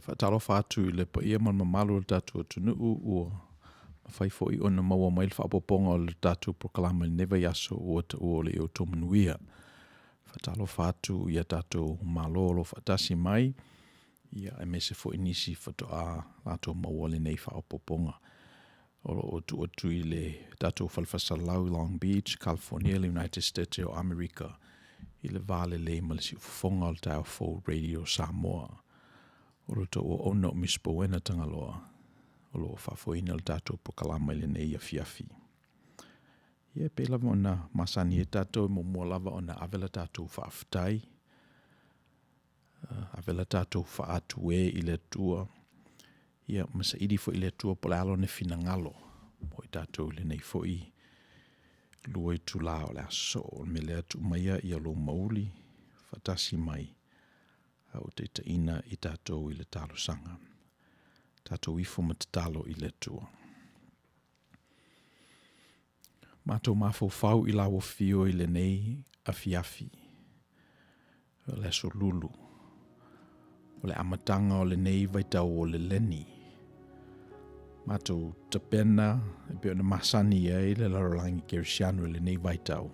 Faatalofa atu i le paia ma le mamalu o le tatou atunuu ua mafai foi ona maua mai le faaopoopoga o le tatou polokalame i lenei vaiaso ua taua o le i outou manuia. Faatalofa atu i a tatou malo o lo o faatasi mai, ia aemaise foi nisi faatoa latou maua lenei faaopoopoga. O lo o tuu atu i le tatou fale faasalalau i Long Beach, California, le United States o Amerika, i le va lelei ma le siufofoga o le taeao fou Radio Samoa. O lo outou auauna o Miss Bowena Tagaloa, o lo o faafoeina le tatou polokalame i lenei afiafi. Ia, e pei lava ona masani ai tatou, e muamua lava ona ave la tatou faafetai, ave la tatou faatue i le Atua, ia ma saili foi i le Atua po o le a lona finagalo mo i tatou i lenei foi lua itula o le aso. O le mea lea, tuu maia ia lou mauli faatasi mai a o taitaiina i tatou i le talosaga. Tatou ifo ma tatalo i le Atua. Matou mafaufau i lau afio i lenei afiafi, o le aso lulu, o le amataga o lenei vaitau o le leni. Matou tapena e pei ona masani ai le lalolagi kerisiano i lenei vaitau.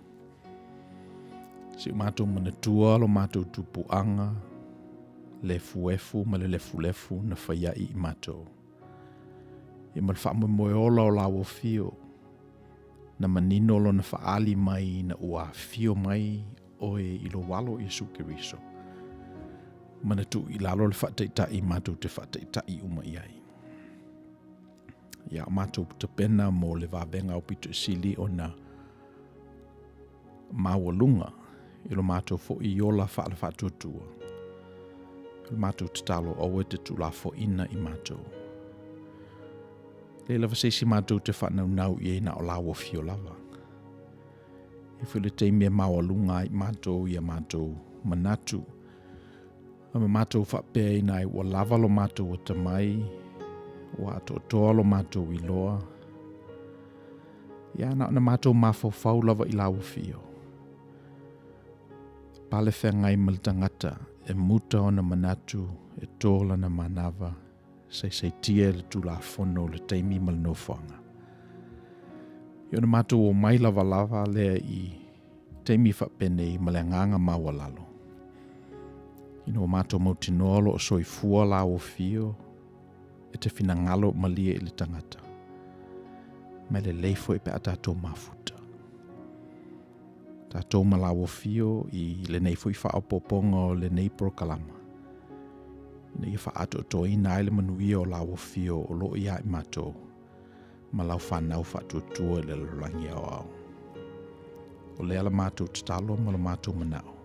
Se i o matou manatua lo matou tupuaga, lefuefu ma le lefulefu na faia'i i matou. Ia ma le faamoemoe ola o lau afio, na manino lona faaali mai ina ua afio mai oe i lou alo Iesu Keriso. Ma na tuu i lalo le faataitai matou te faataitai uma i ai. Ia matou tapena mo le vavega aupito i sili ona maualuga i lo matou foi i ola faale-faatuatua. O le matou tatalo aua e te tuulafoaiina i matou. E leai lava se isi matou te faanaunau i ai na o lau afio lava. E foi le taimi e maualuga ai matou i a matou manatu. A ma matou faapea ina ai ua lava lo matou atamai, ua atoatoa lo matou iloa, Ia, na ona matou mafaufau lava i lau afio. Pale feagai ma le tagata e muta ona manatu e tō lana manava, saisaitia e le Tulafono le taimi ma le nofoaga. Ia ona matou omai lavalava lea i taimi faapenei ma le agaga maualalo. Ina ua matou mautinoa o lo o soifua lau afio, e te finagalo malie i le tagata. Ma e lelei foi pe a tatou mafuta. Tatou ma lau afio i lenei foi faaopoopoga o lenei polokalama, ina ia faaatoatoaina ai le manuia o lau afio o lo o ia i matou ma lau fanau faatuatua i le lalolagi aoao. O lea la matou tatalo ma lo matou manao,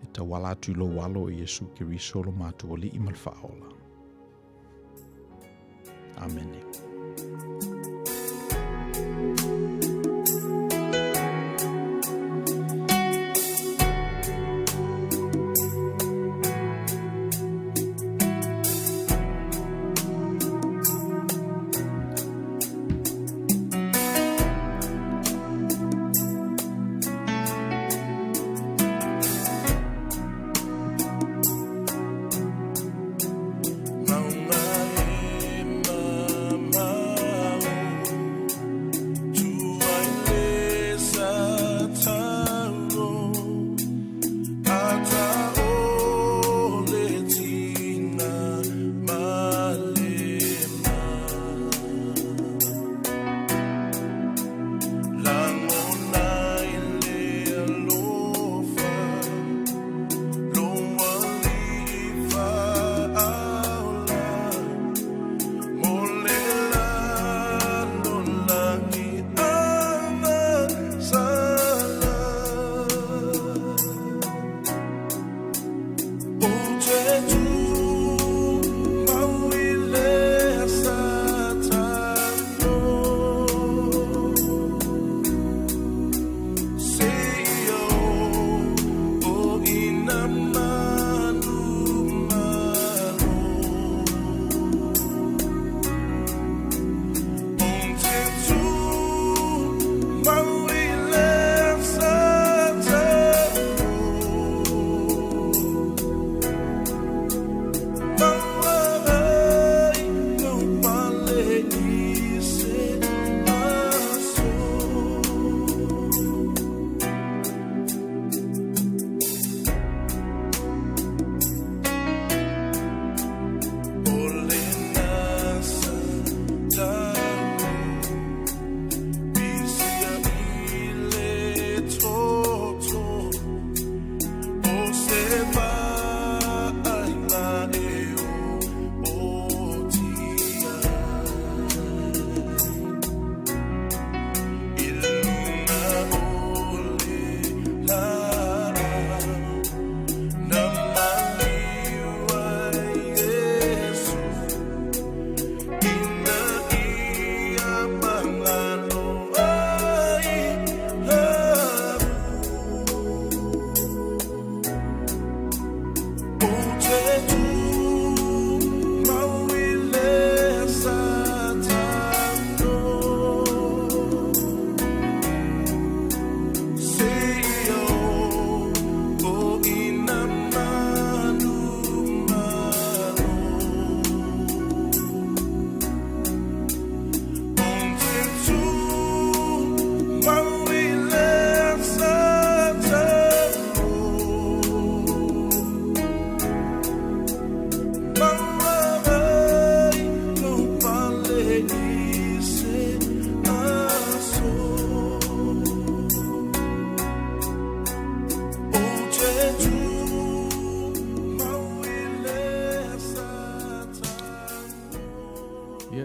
e tauala atu i lou alo o Iesu Keriso lo matou Alii ma le Faaola. Amene.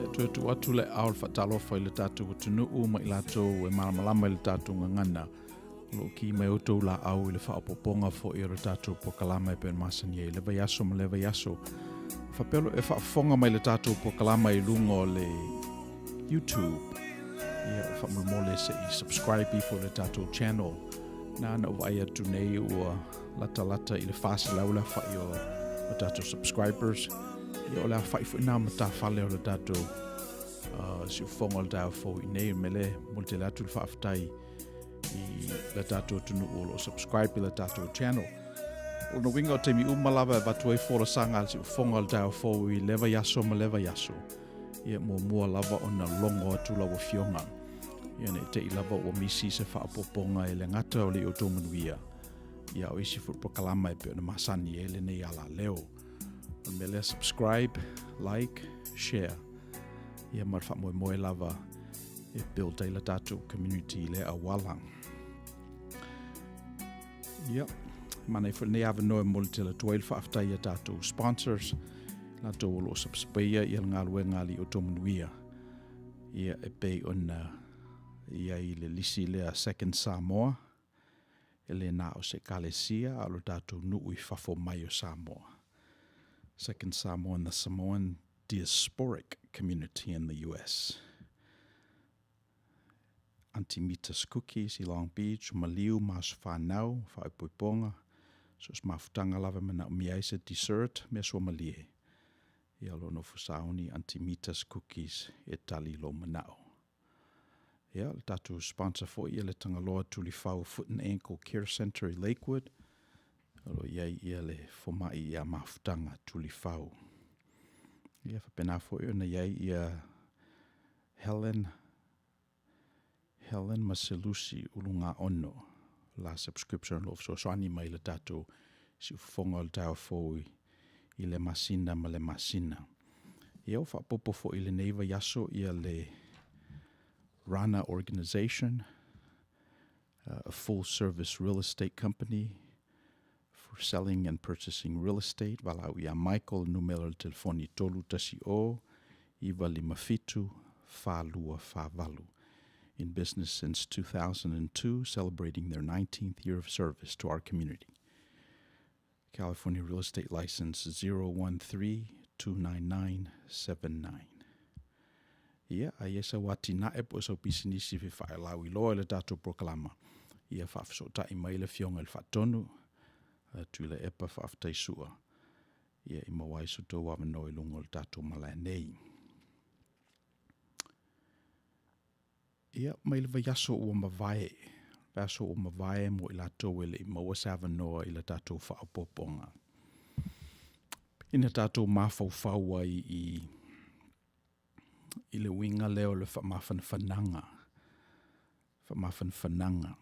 Ia, toe tuu atu le ao le faatalofa i le tatou atunuu ma i latou e malamalama i le tatou gagana. O lo o ki mai outou laau i le faaopoopoga foi o le tatou polokalama e pei ona masani ai i le vaiaso ma le vaiaso. Faapea lo e faafofoga mai le tatou polokalama i luga o le YouTube. Ia, faamolemole se i subscribe ifo i le tatou channel. Na na ou vaai atu nei ua latalata i le 400 le aofai o, o tatou subscribers. Ia, o le aofai foi na matafale o le tatou uh, siufofoga o le taeao fou i nei mele momoli tele atu le faafetai i le tatou atunuu o lo o subscribe i le tatou channel. O lona uiga o taimi uma lava e avatu ai folasaga a le siufofoga o le taeao fou i le vaiaso ma le vaiaso. Ia muamua lava ona logo atu lau afioga. Ia ne i te i lava ua misi se faaopoopoga e le gata o le i outou manuia. Ia o isi foi polokalama e pei ona masani ai lenei alaleo. O le mea lea subscribe, like, share. Ia ma le faamoemoe lava e build ai la tatou community i lea auala. Ia, manaia foi lenei avanoa e momoli tele atu ai le faafetai i a tatou sponsors, latou o lo o subspaia ia le galuega a Alii o Manuia. Ia, e pei ona i ai le lisi lea Second Samoa, e le na o se ekalesia, a o lo tatou nuu i fafo mai o Samoa. Second Samoa and the Samoan Diasporic Community in the US. Aunty Mita's Cookies i Long Beach, Maliu ma aso whanau, whaepoeponga, so se mafutanga lava e manaomia ai se dessert, mea suamalie. Ia lo nofo sauni Aunty Mita's Cookies e tali lou manao. Ia, le tatou sponsor foi ia le Tagaloa Tulifau Foot and Ankle Care Centre i Lakewood. O lo o i ai ia le fomai ia Mafutanga Tulifau. Ia, faapena foi ona i ai ia Helen Helen ma Selusi Ulugaono la subscription o lo o fesoasoani mai le tatou siufofoga o le taeao fou i le masina ma le masina. Ia ua faaopoopo foi i lenei vaiaso ia le Rana Organization, a full service real estate company for selling and purchasing real estate, valaau ia Michael, numera o le telefoni 310 957 4248. In business since 2002, celebrating their 19th year of service to our community. California Real Estate License 01329979. Ia, a i ai sau atinae po o sau pisinisi e faelauiloa i le tatou polokalama, ia faafesootai mai le Afioga i le Faatonu, Tuilaepa Faafetai Sua, ia i maua ai so outou avanoa i luga o le tatou malae nei. Ia, mai le vaiaso ua mavae, vaiaso ua mavae mo i latou e le i maua se avanoa i le tatou faaopoopoga. Ina tatou mafaufau ai i, i le uiga lea o le faamafanafanaga, faamafanafanaga.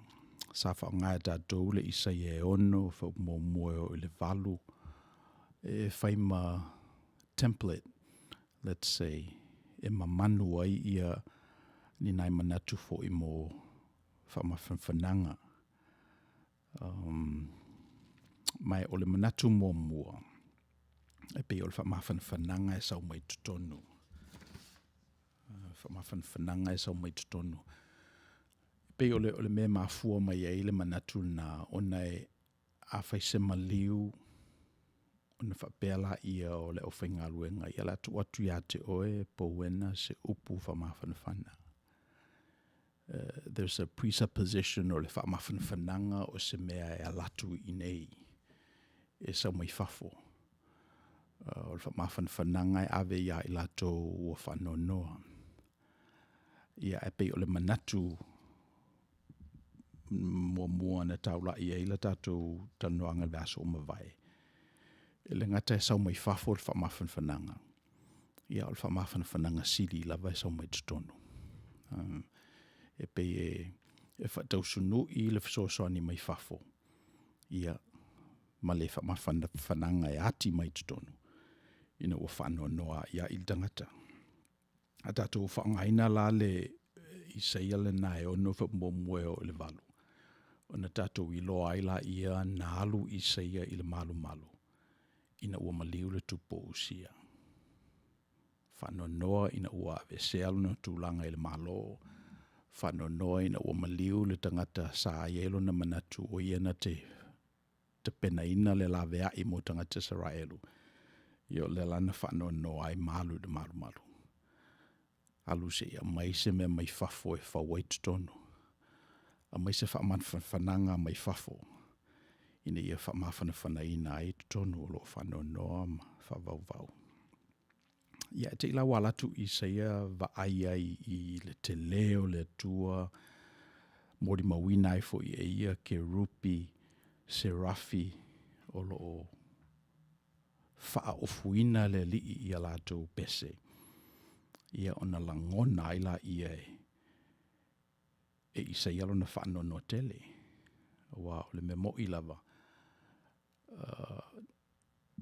Sa faaaoga e tatou le Isaia e 6, faamuamua e oo i le 8, e fai ma template, let's say, e mamanu ai ia ni nai manatu foi mo faamafanafanaga. Um, ma o le manatu muamua, e pei o le faamafanafanaga e sau mai totonu. Uh, faamafanafanaga e sau mai totonu. E pei o le, o le mea mafua mai ai le manatu lena, ona e afai se maliu ona faapea laia o le aufaigaluega, ia o le a tuu atu ia te oe Powena se upu faamafanafana. Uh, there's a presupposition o le faamafanafanaga o se mea e ala atu i inei, e sau mai fafo. Uh, o le faamafanafanaga e ave ia i latou ua faanoanoa. Ia, e pei o le manatu muamua na taulai ai le tatou talanoaga i le vaiaso ua mavae. E le gata e sau mai fafo le faamafanafanaga, ia o le faamafanafanaga sili lava e sau mai totonu. Um, e pei e, e faatausunu'i le fesoasoani mai fafo, ia ma le faamafanafanaga e ati mai totonu, ina ua faanoanoa ia i le tagata. A tatou faaaogaina la le Isaia lena e 6 faamuamua e oo i le 8, ona tatou iloa ai laia na alu Isaia i le malumalu ina ua maliu le tupu o Usia. Faanoanoa ina ua aveesea lona tulaga i le Malo, faanoanoa ina ua maliu le tagata sa i ai lona manatu o ia na te tapenaina le laveai mo tagata Isaraelu. Ia o lea la na faanoanoa ai ma alu i le malumalu, alu se i aumai se mea mai fafo e fau ai totonu, aumai se faamafanafanaga mai fafo ina ia faamafanafanaina ai totonu o lo o faanoanoa ma faavauvau. Ia, te i la ua alu atu Isaia vaai ai i le telē o le Atua, molimauina ai foi e ia kerupi, serafi o lo o faaofuina le Alii i a latou pese, ia ona lagona ai lea e Isaia lona faanoanoa tele, aua o le mea moni lava,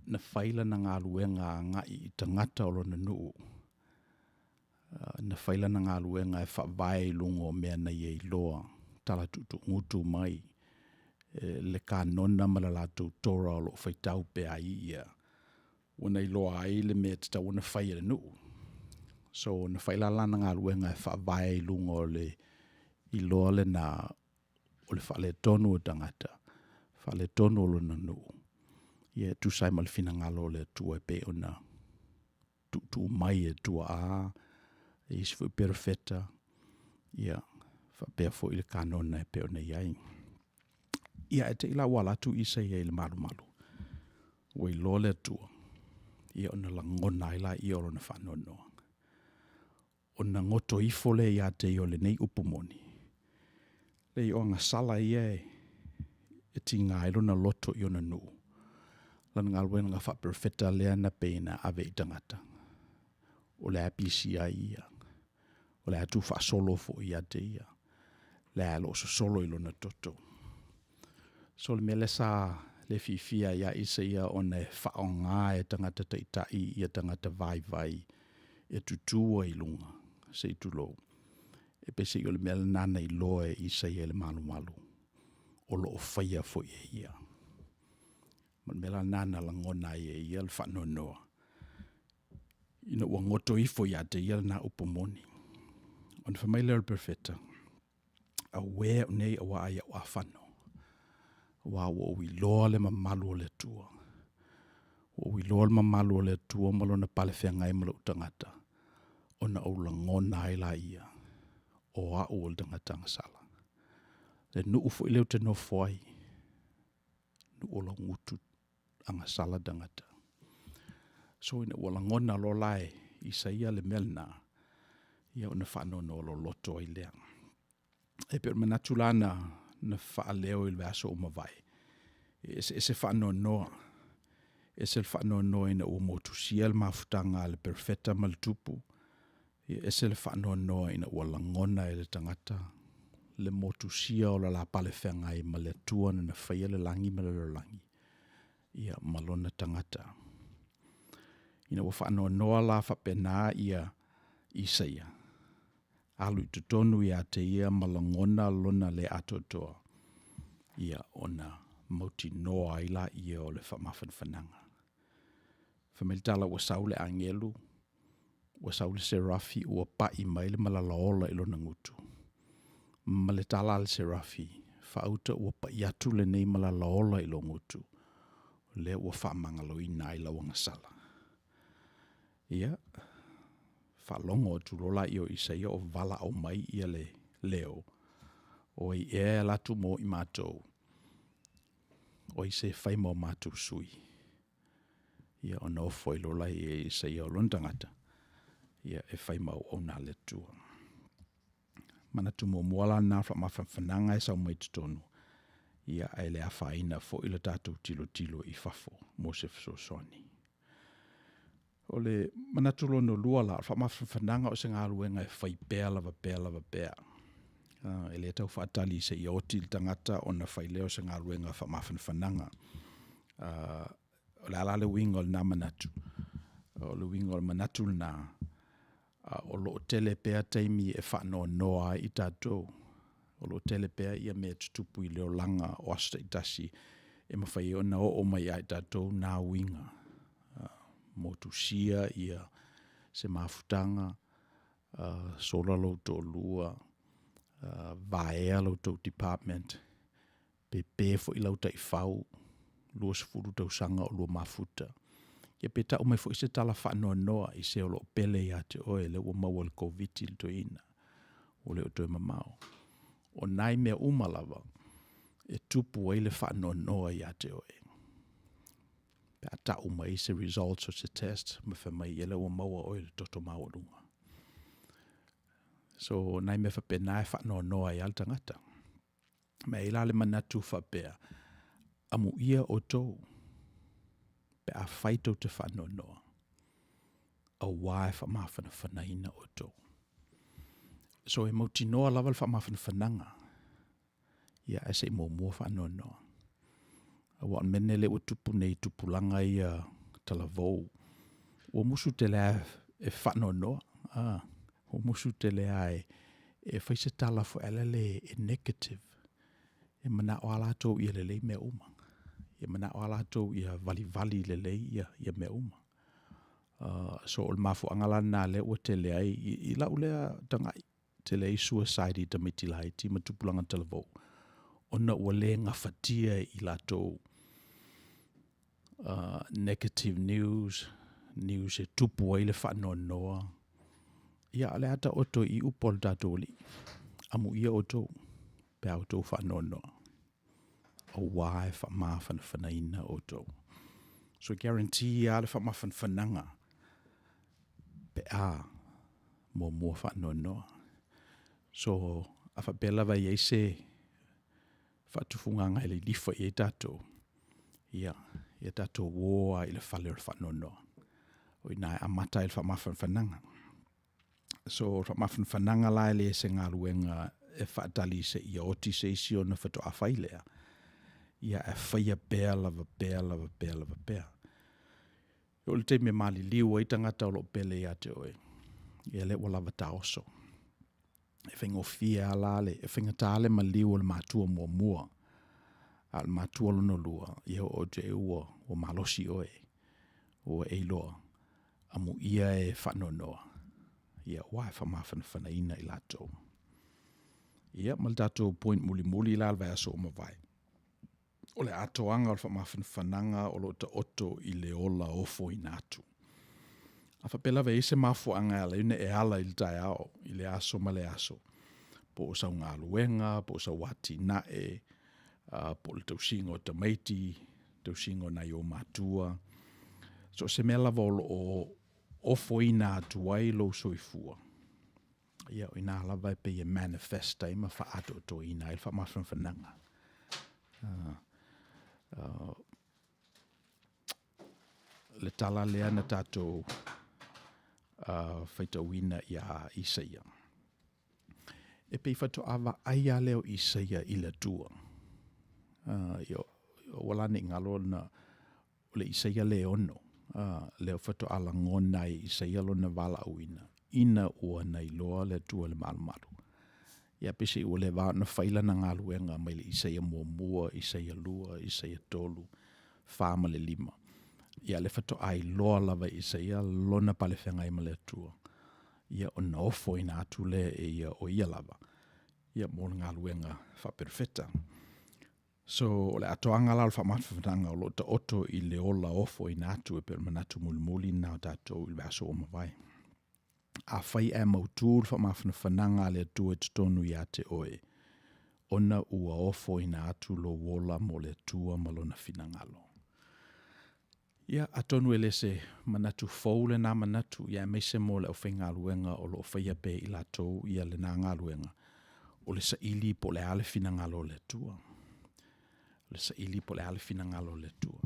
na fai lana galuega agai i tagata o lona nuu, na fai lana galuega e faavae i luga o mea na ia iloa, tala tuutuugutu mai le kanona ma le latou Torah o lo o faitau pea ai ia, ua na iloa ai le mea e tatau ona fai e le nuu. So na fai la lana galuega e faavae i luga o le iloa lena o le faaletonu o tagata, faaletonu o lona nuu, ia e tusa ai ma le finagalo o le Atua e pei ona tuutuu mai e tuaa, e isi foi perofeta, ia faapea foi le kanona e pei ona i ai. Ia, ae te i la ua alu atu Isaia i le malumalu, ua iloa le Atua, ia ona lagona ai lea o lona faanoanoa, ona goto ifo lea ia te ia o lenei upu moni, leai o agasala ia e tiga ai lona loto i ona nuu, lana galuega faaperofeta lea na pei na ave i tagata, o le a pisi ai ia, o le a tuufaasolo foi ia te ia, lea o lo o sosolo i lona toto. So o le mea lea sa le fiafia ai lava Isaia ona e faaaoga e tagata taitai ia tagata vaivai e tutu ai i luga, se i tulou, e peiseai o le mea lena na iloa e Isaia i le malumalu, o lo o faia foi e ia. Ma le mea la lena na lagona ai e ia le faanoanoa, ina ua goto ifo ia te ia lena upu moni. Ona fai mai lea o le Perofeta, auē au nei aua ai au afano, aua ua ou iloa le mamalu o le Atua, ua ou iloa le mamalu o le Atua ma lona palefeagai ma lou tagata, ona ou lagona ai lea, o au o le tagata agasala. Le nuu foi lea ou te nofo ai, nuu o laugutu agasala tagata. So ina ua lagona loa la e Isaia le mea lena, ia ona faanoanoa loloto ai lea. E pei o le manatu la na faaleo i le vaiaso ua mavae, e eseese faanoanoa, e ese le faanoanoa ina ua motusia le mafutaga a le perofeta ma le tupu, ese le faanoanoa ina ua lagona e le tagata le motusia o le la pale feagai ma le Atua na na faia le lagi ma le lalolagi, ia ma lona tagata. Ina ua faanoanoa la faapena Isaia, alu i totonu ia te ia ma lagona lona le atoatoa, ia ona mautinoa ai lea o le faamafanafanaga. Fai mai le tala ua sau le agelu, ua sau le serafi ua pai mai le malala ola i lona gutu, ma le tala a le serafi, faauta ua pai atu lenei malala ola i lou gutu, o lea ua faamagaloina ai lau agasala. Ia, faalogo atu loa lea o Isaia o valaau mai le leo, o ai ea e alu atu mo i matou, o ai se e fai ma o matou sui? Ia ona ofo ai loa lea o Isaia o lona tagata, ia e fai ma auauna a le Atua. Manatu muamua la lena o le faamafanafanaga e sau mai totonu, ia ae le afaina foi le tatou tilotilo i fafo mo se fesoasoani. O le manatu lona lua la, o le faamafanafanaga o se galuega e fai pea lava pea lava pea. E le tau faatali seia oti le tagata ona fai lea o se galuega faamafanafanaga. O le a la le uiga o lena manatu? O le uiga o le manatu lena, o lo o tele pea taimi e faanoanoa ai i tatou, o lo o tele pea mea e tutupu i le olaga o aso taitasi e mafai ai ona oo mai ia i tatou na uiga, motusia. se mafutaga, sola lou toalua, vaea lo outou department, pepe foi lau taifau, 20 tausaga o lua mafuta. Ia pe tau mai foi se tala faanoanoa i se o lo o pele ia te oe lea ua maua i le Koviti le toeaina, ua le o toe mamao. O nai mea uma lava e tupu ai le faanoanoa ia te oe pe a tau mai se results o se test ma fai mai, ia lea ua maua oe i le toto maualuga. So, o nai mea faapena e faanoanoa ai lava le tagata. Ma e i ai la le manatu faapea, amuia outou pe afai tou te faanoanoa, aua e faamafanafanaina outou. So e mautinoa lava le faamafanafanaga, ia ae se i muamua faanoanoa. Aua o le mea lenei o lea ua tupu nei i tupulaga ia talavou, ua musu tele lava e faanoanoa, ua musu tele lava e fai se tala foi lele e negative. E manao lava latou ia lelei mea uma. E manao lava latou ia valivali lelei mea uma. So o le mafuaaga la lena o lea ua tele ai, i lau lea tagai, tele ai suicide i tamaiti laiti ma tupulaga talavou, ona ua le gafatia e i latou negative news, news e tupu ai le faanoanoa. Ia, a o lea lava e taoto i i upu a lo tatou Alii, amuia outou pe a outou faanoanoa, aua e faamafanafanaina outou. So e guarantee lava le faamafanafanaga pe a muamua faanoanoa. So a faapea lava e i ai se faatufugaga e lilifa i ai tatou, ia, ia tatou o lava i le fale o le faanoanoa. O i ina e amata ai le faamafanafanaga. So, o le faamafanafanaga la e le o se galuega e faatali seia oti se isi ona faatoa fai lea, ia ae faia pea lava pea lava pea lava pea. E oo i le taimi e maliliu ai tagata o lo o pele ia te oe, ia lea ua lava taoso. E faigofie lava la le, e faigata le maliu o le matua muamua, a o le matua lona lua, ia ua oo atu i ai ua malosi oe, ua e iloa, amuia e faanoanoa, ia aua e faamafanafanaina i latou. Ia ma le tatou point mulimuli la o le vaiaso ua mavae, o le atoaga o le faamafanafanaga o lo o taoto i le ola ofoina atu. A faapea lava e i ai se mafuaaga e ala ai ona e ala i le taeao, i le aso ma le aso, po o sau galuega, po o sau atinae, po o le tausiga o tamaiti, tausiga o nai ou matua, so o se mea lava o lo o ofoina atu ai lou soifua, ia o i ina lava e pei e manifest ai ma faaatoatoaina ai le faamafanafanaga. Le tala lea na tatou faitauina iā Isaia. E pei faatoa vaai lava lea o Isaia i le Atua. Aua la ne i galo ona o le Isaia le 6, lea faatoa lagona ai e Isaia lona valaauina, ina ua na iloa le Atua i le malumalu. Ia peiseai ua leva ona fai lana galuega mai le Isaia 1, Isaia 2, Isaia 3, 4 ma le 5. Ia lea faatoa iloa lava e Isaia lona palefeagai ma le Atua. Ia ona ofoina atu lea e ia o ia lava, ia mo le galuega faaperofeta. So, o le atoaga la o le faamafanafanaga o lo o taoto i le ola ofoina atu e pei o le manatu mulimuli lena o tatou i le vaiaso ua mavae. Afai ae mautu le faamafanafanaga a le Atua i totonu ia te oe, ona ua ofoina atu lou ola mo le Atua ma Lona finagalo. Ia, atonu e le se manatu fou lena manatu, ia aemaise mo le aufaigaluega o lo o faia pea e i latou ia lena galuega, o le saili po o le a le finagalo o le Atua. O le saili po o le a le finagalo o le Atua.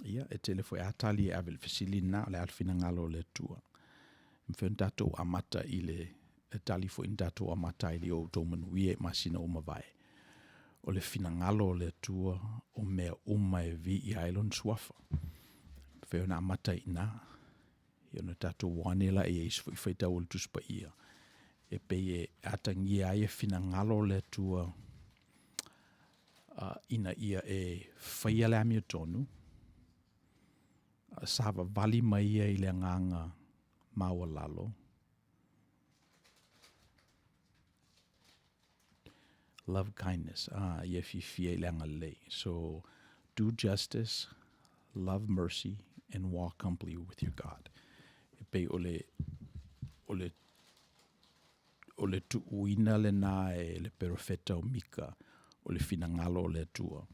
Ia, e tele foi lava tali e ave i le fesili lena, o le a le finagalo o le Atua. E mafai ona tatou amata i le tali foi na tatou amata ai i le outou manuia i masina ua mavae. O le finagalo o le Atua o mea uma e viia ai lona suafa. E mafai ona amata i ina. Ia ona tatou o ane lea i isi foi faitau o le Tusi Paia e pei e atagia ai e finagalo o le Atua ina ia e faia le amiotonu, savavali mai ia i le agaga. maualalo, love kindness, ah, ia fiafia i le agalelei. So, do justice, love mercy, and walk humbly with your God. E pei o le, o le, o le tuuina lena e le perofeta o Mika o le finagalo o le Atua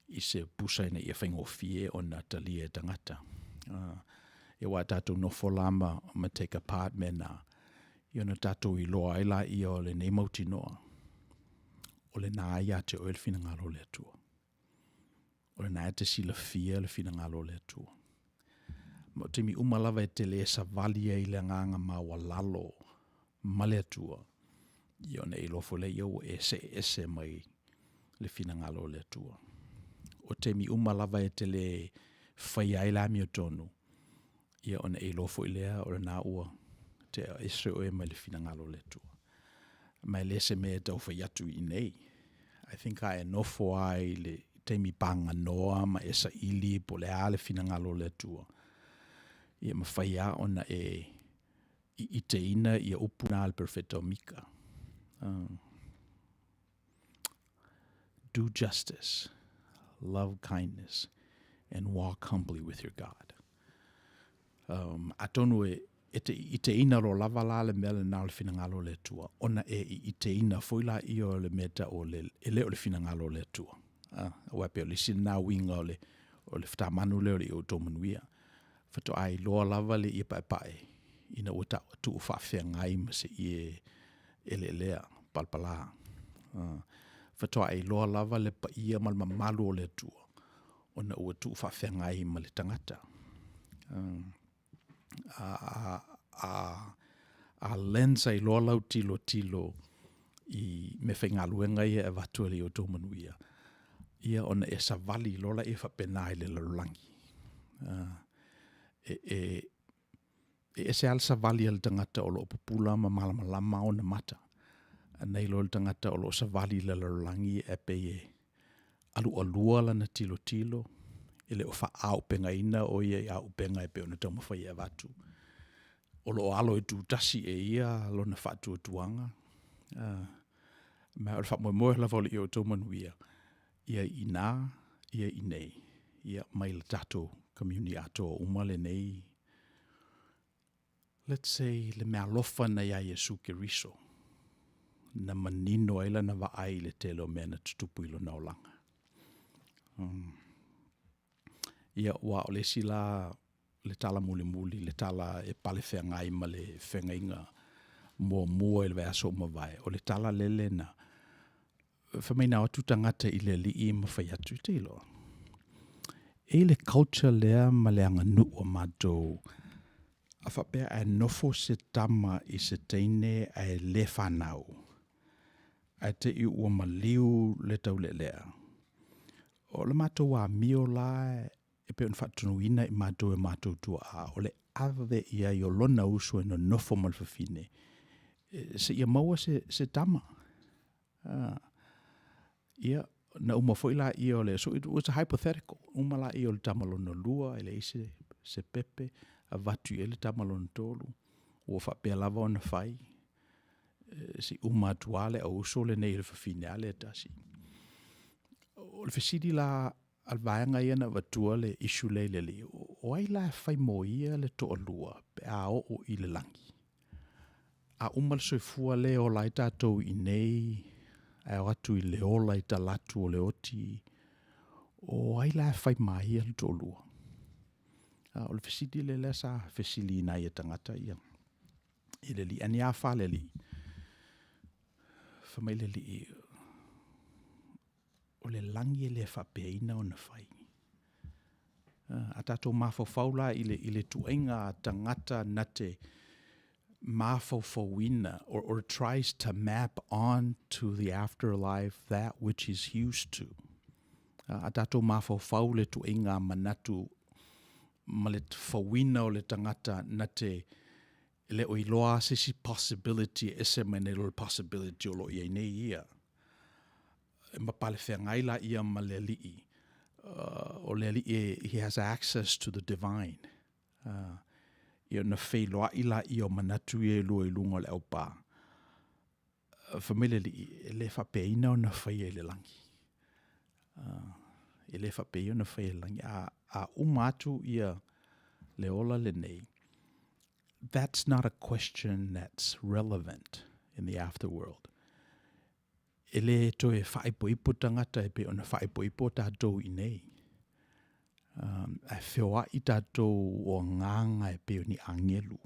i se pusa ina ia faigofie ona talia e tagata. Uh, e wā tātou nofo la ma, ma take apart mea nā, ia ona tātou iloa ai laia o lenei mautinoa, o lenā ia te oe le finagalo o le Atua. O lenā e te silafia le finagalo o le Atua. Ma o taimi uma lava e te lē savali ai i le agaga maualalo ma le Atua, ia ona e iloa foi lea ia ua e see ese mai le finagalo o le Atua. O taimi uma lava e te lē faia ai le amiotonu, ia ona e iloa foi lea o lenā ua tea ese oe mai le finagalo o le Atua. Ma e le se mea e tau fai atu i inei. I think a e nofo lava i le taimi paganoa ma e saili po o le a le finagalo o le Atua, ia e mafai lava ona e iteina ia upu na a le perofeta o Mika. Do justice, love kindness, and walk humbly with your God. Um, atonu e, e te iteina loa lava la le mea lenā o le finagalo o le Atua, ona e iteina foi laia o le mea taua o le, e le o le finagalo o le Atua. Ah, aua e pei o le isi lenā uiga o le, o le fatamanu lea o le ia outou manuia. Faatoa iloa lava le ie paepae ina ua tuu faafeagai ma se ie eleelea, palapala. Faatoa iloa lava le paia ma le mamalu o le Atua ona ua tuu faafeagai ma le tagata. A, a, a lense ai loa lau tilotilo i meafaigaluega ia e avatu e le outou manuia, ia ona e savali loa lea faapena i le lalolagi. E, e, e ese lava le savali a le tagata o lo o pupula ma malamalama ona mata, nai lo le tagata o lo o savali i le lalolagi ae pei e alualua lana tilotilo, e le o faaauupegaina o ia i auupega e pei ona taumafai e avatu. O lo o alo e tutasi e ia lona faatuatuaga, ma o le faamoemoe lava o le ia outou manuia, ia i ina, ia i inei, ia mai le tatou community atoa uma lenei, let's say, le meaalofa na iā Iesu Keriso, na manino ai lana vaai i le tele o mea na tutupu i lona olaga. Um, ia, ua o le isi la le tala mulimuli, le tala e palefeagai ma le feagaiga muamua i le vaiaso ua mavae, o le tala lele na fai mai na o atu tagata i le alii ma fai atu, e te iloa, e i le culture lea ma le aganuu a matou, a faapea ae nofo se tama i se teine ae le fanau, ae te i ua maliu le taulealea, o le matou amio la e pei ona faatonuina i matou e matou tuaa, o le ave i ai o lona uso e nonofo ma le fafine seia maua se, se tama. Ia, na uma foi laia o le, so it was a hypothetical, uma laia o le tama lona lua, e leai se, se pepe, avatu i ai le tama lona tolu, ua faapea lava ona fai, se i uma atu lava le auuso lenei i le fafine lava lea e tasi. O le fesili la a le vaega ia na avatua le issue lea i le alii, o ai la e fai mo ia le toalua pe a oo i le lagi? A uma le soifua lea e ola ai tatou i inei, ae o atu i le ola i talaatu o le oti, o ai la e fai ma ia le toalua? A o le fesili lea lea sa fesiliina ai e tagata ia i le alii. A ni a fa le alii? Fai mai le alii, o le lagi e le faapeaina ona fai. A tatou mafaufau la i le, i le tuaiga tagata na te mafaufauina or, or tries to map on to the afterlife that which is used to. A tatou mafaufau le tuaiga manatu ma le fauina o le tagata na te e le o iloa se isi possibility e ese mai nei lo le possibility o lo o i ai nei ia. E ma palefeagai laia ma le Alii, o le Alii e, he has access to the divine. Ia ona feiloai laia o manatu ia e lua i luga o le aupā. Fai mai le Alii, e le faapeaina ona faia i le lagi. E le faapea ona faia i le lagi. A, a uma atu ia le ola lenei, that's not a question that's relevant in the afterworld. E le toe faaipoipo tagata e pei ona faaipoipo tatou i inei. Um, ae feoai tatou o agaga e pei o ni agelu.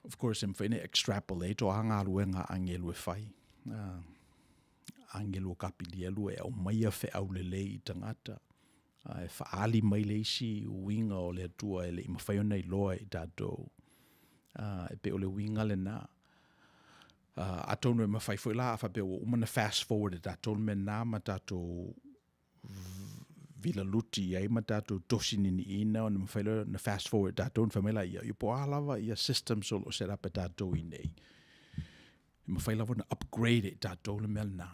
Of course, e mafai ona extrapolate o a galuega a agelu e fai. Uh, agelu o Kapilielu e aumaia feau lelei i tagata, uh, e faaali mai le isi uiga o le Atua e le i mafai ona iloa e i tatou. Uh, e pei o le uiga lena. Uh, atonu e mafai foi la a faapea ua uma ona fast forward e tatou le mea lena ma tatou vilaluti i ai ma tatou tosi niniina ona mafai lea ona fast forward tatou ona fai mai laia, ia po o a lava ia systems o lo o set up e tatou i inei, e mafai lava ona upgrade e tatou le mea lena.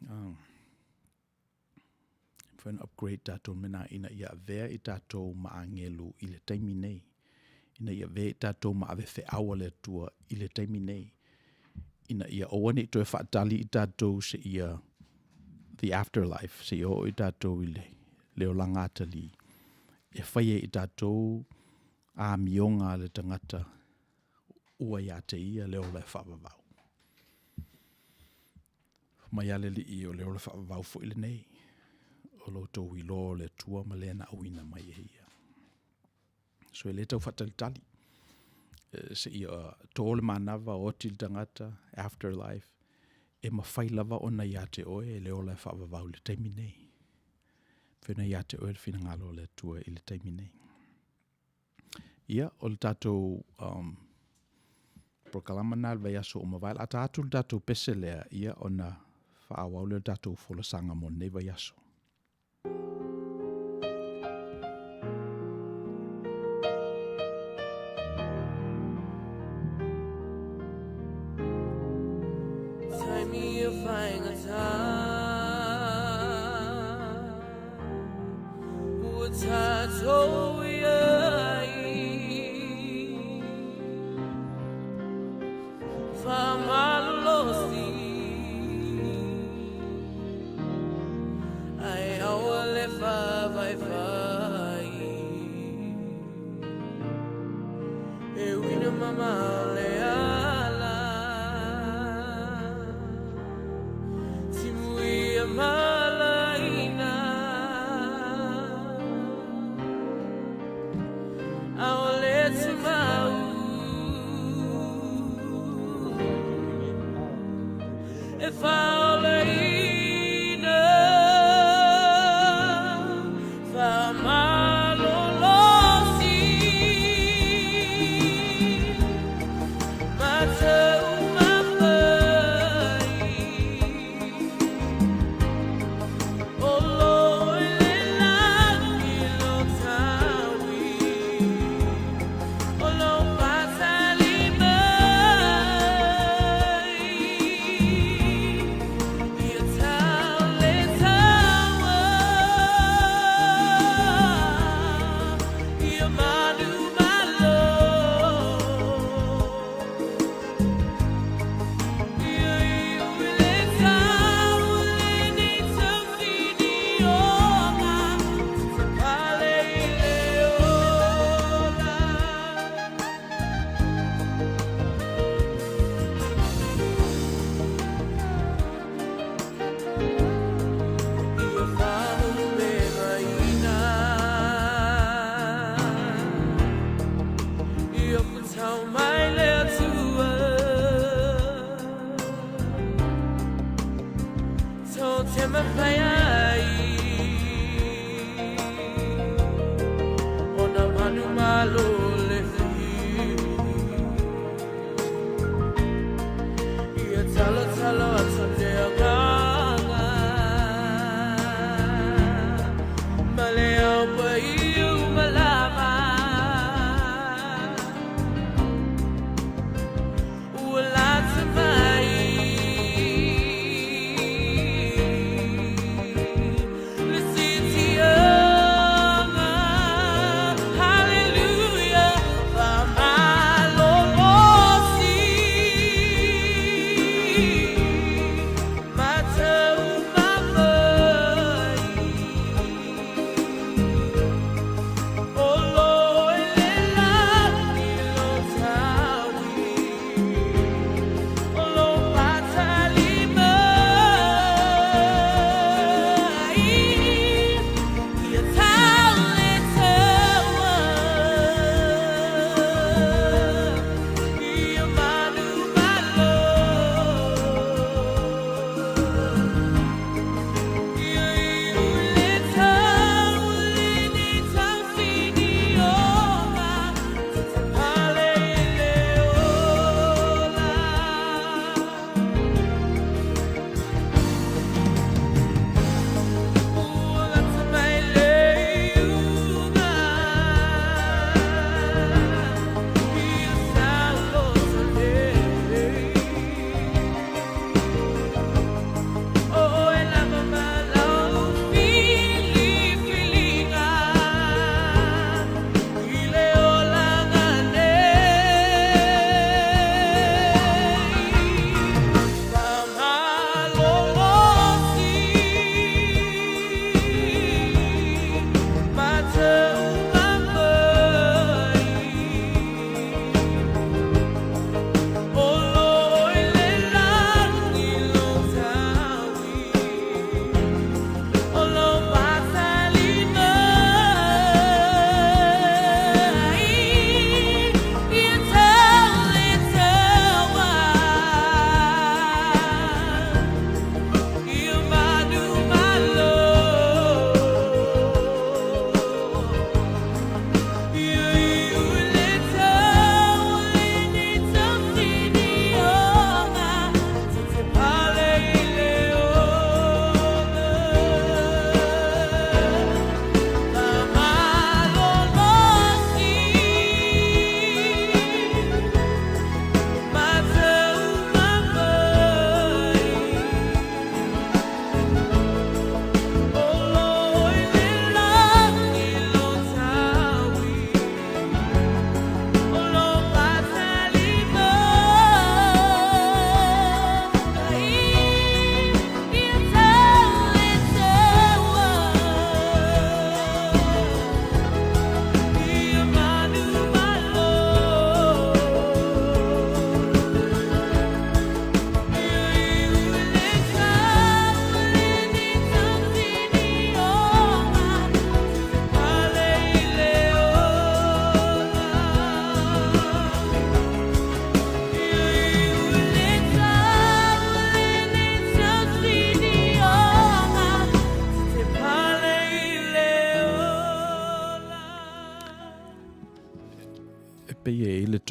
E mafai ona upgrade tatou le mea lena ina ia avea i tatou ma agelu i le taimi nei, ina ia avea i tatou ma ave feau a le Atua i le taimi nei, ina ia aua ne i toe faatali i tatou seia the afterlife, seia oo i tatou i le, le olaga atalii, e fai ai i tatou amioga a le tagata ua ia te ia le ola e faavavau. Mai a le Alii o le ola faavavau foi lenei, o lo outou iloa o le Atua ma le na auina mai e ia. So e le tau faatalitali seia to le manava, oti le tagata, afterlife, e mafai lava ona ia te oe le ola e faavavau i le taimi nei. Mafai ona ia te oe le finagalo o le Atua i le taimi nei. Ia, o le tatou um, polokalama na le vaiaso ua mavae. O le a ta atu le tatou pese lea, ia, ona faaauau lea o le tatou folasaga mo lenei vaiaso.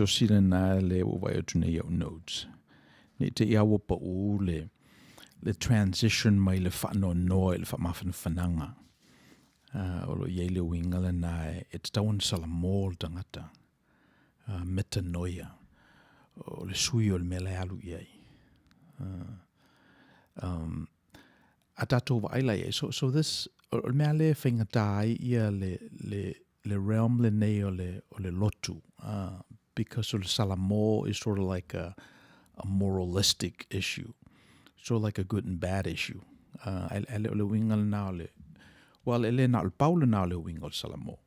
tosi lena lea ua ou vaai atu nei i au notes, ne i te i lava ua pau le, le transition mai le faanoanoa i le faamafanafanaga. O lo o i ai le uiga lena e tatau ona salamo le tagata, metanoia, o le sui o le mea la e alu i ai. A tatou vaai la i ai, so, so this, o le mea lea e faigata ai ia le, le, le realm lenei o le, o le lotu, because o le salamo is sort of like a moralistic issue, sort of like a good and bad issue. Ae le o le uiga lena o le, well, e le na o le pau lena o le uiga o le salamo.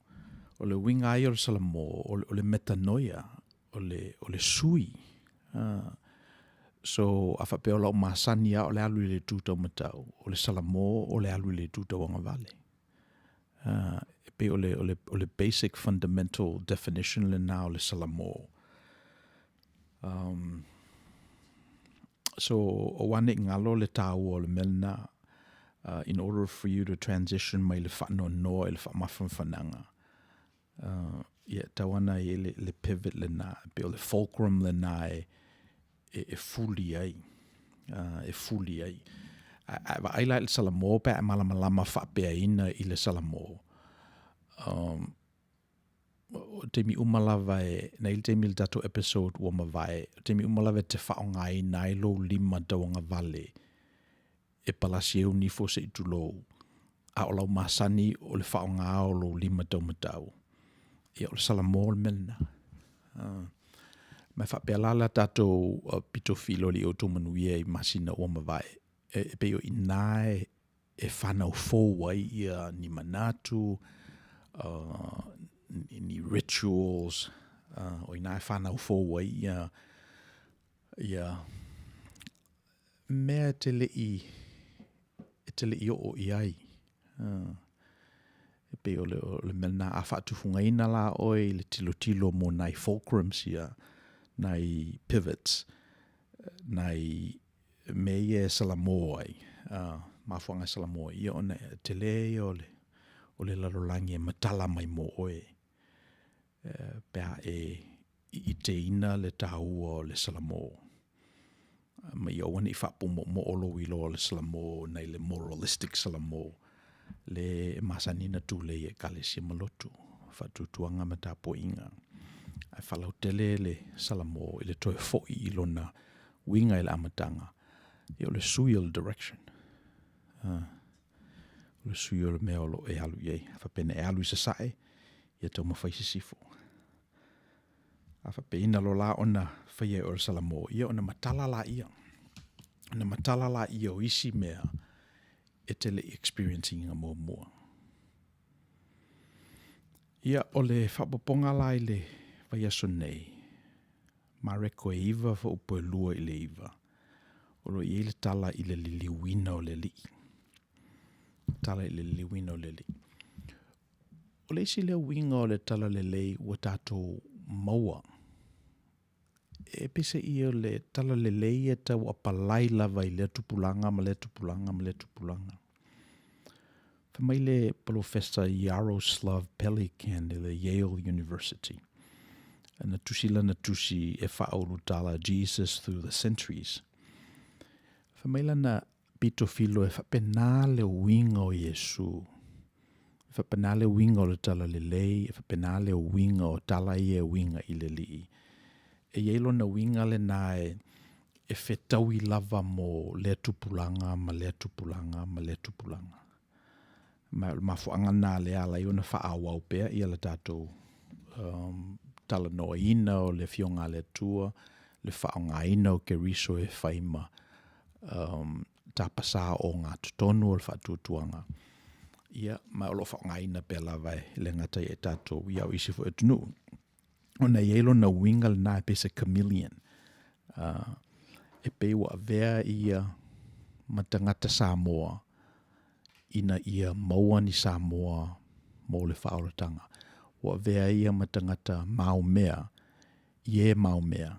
O le uiga lava ia o le salamo, o le metanoia, o le, o le sui. So, a faapea o lau masani lava o le alu i le itu taumatau, o le salamo o le alu i le itu tauagavale. E pei o le, o le, o le basic fundamental definition lena o le salamo. So, aua ne i galo le tāua o le mea lena, in order for you to transition mai le faanoanoa i le faamafanafanaga, ia, e tatau ona i ai le, le pivot lena, e pei o le fulcrum lena e, e, e fuli ai, e fuli ai. A e vaai la i le Salamo pe a e malamalama faapeaina i le Salamo, o taimi uma lava e, na i le taimi i le tatou episode ua mavae, o taimi uma lava e te faaaogaina ai lou lima tauagavale e palasi ai ou nifo se i tulou, a o lau masani o le faaaoga o lou lima taumatau, ia o le salamo le mea lena. Ma e faapea la la tatou pito filo i outou manuia i masina ua mavae, e pei o i ina e e fanau fou ai ia ni manatu, ni rituals, o i ina e fanau fou ai ia, ia mea e te le i, e te le i oo i ai. E pei o le, o le mea lena, a faatufugaina la oe i le tilotilo mo nai fulcrums ia, nai pivots, nai mea ia e salamo ai, mafuaaga e salamo ai, ia ona e tele ia o le, o le lalolagi e matala mai mo oe, pe a e iteina le tāua o le salamo. Ma ia aua ne i faapumoomoo lou iloa o le salamo nai le moralistic salamo le e masani ona tulei e Ekalesia ma lotu, faatuatuaga ma tapuaiga. Ae faalautele le salamo i le toe foi i lona uiga i le amataga, ia o le sui o le direction. O le sui o le mea o lo o e alu i ai. A faapea na e alu i sasae, ia taumafai sisifo. A faapea loa la ona faia e oe le salamo, ia ona matala laia. Ona matala laia o isi mea e te le i experience ina muamua. Ia, o le faaopoopoga la i le vaiaso nei, Mareko e 9 fuaiupu e 2 i le 9, o lo o i ai le tala i le liliuina o le Alii. Tala i le liliuina o le Alii. O le isi lea uiga o le talalelei ua tatou maua, e peiseai o le talalelei e tau apalai lava i lea tupulaga ma lea tupulaga ma lea tupulaga. Fai mai le Polofesa Jaroslav Pelikan i le Yale University, na tusi lana tusi e faaulutala Jesus Through the Centuries. Fai mai lana pito filo e faapena le uiga o Iesu, e faapena le uiga o le talalelei, e faapena le uiga o tala ia e uiga i le Alii. E i ai lona uiga lena e, e fetaui lava mo lea tupulaga ma lea tupulaga ma lea tupulaga. Ma o le mafuaaga lena lea e ala ai ona faaauau pea ia le tatou um, talanoaina o le Afioga a le Atua, le faaaogaina o Keriso e fai ma um, tapasā ogatotonu o le faatuatuaga. Ia, ma o lo o faaaogaina pea lava e le gata ia i tatou, ia o isi foi atunuu. Ona e i ai lona uiga lena e pei se chameleon. E pei ua avea ia ma tagata Samoa ina ia maua ni Samoa mo le faaolataga. Ua avea ia ma tagata maumea i e maumea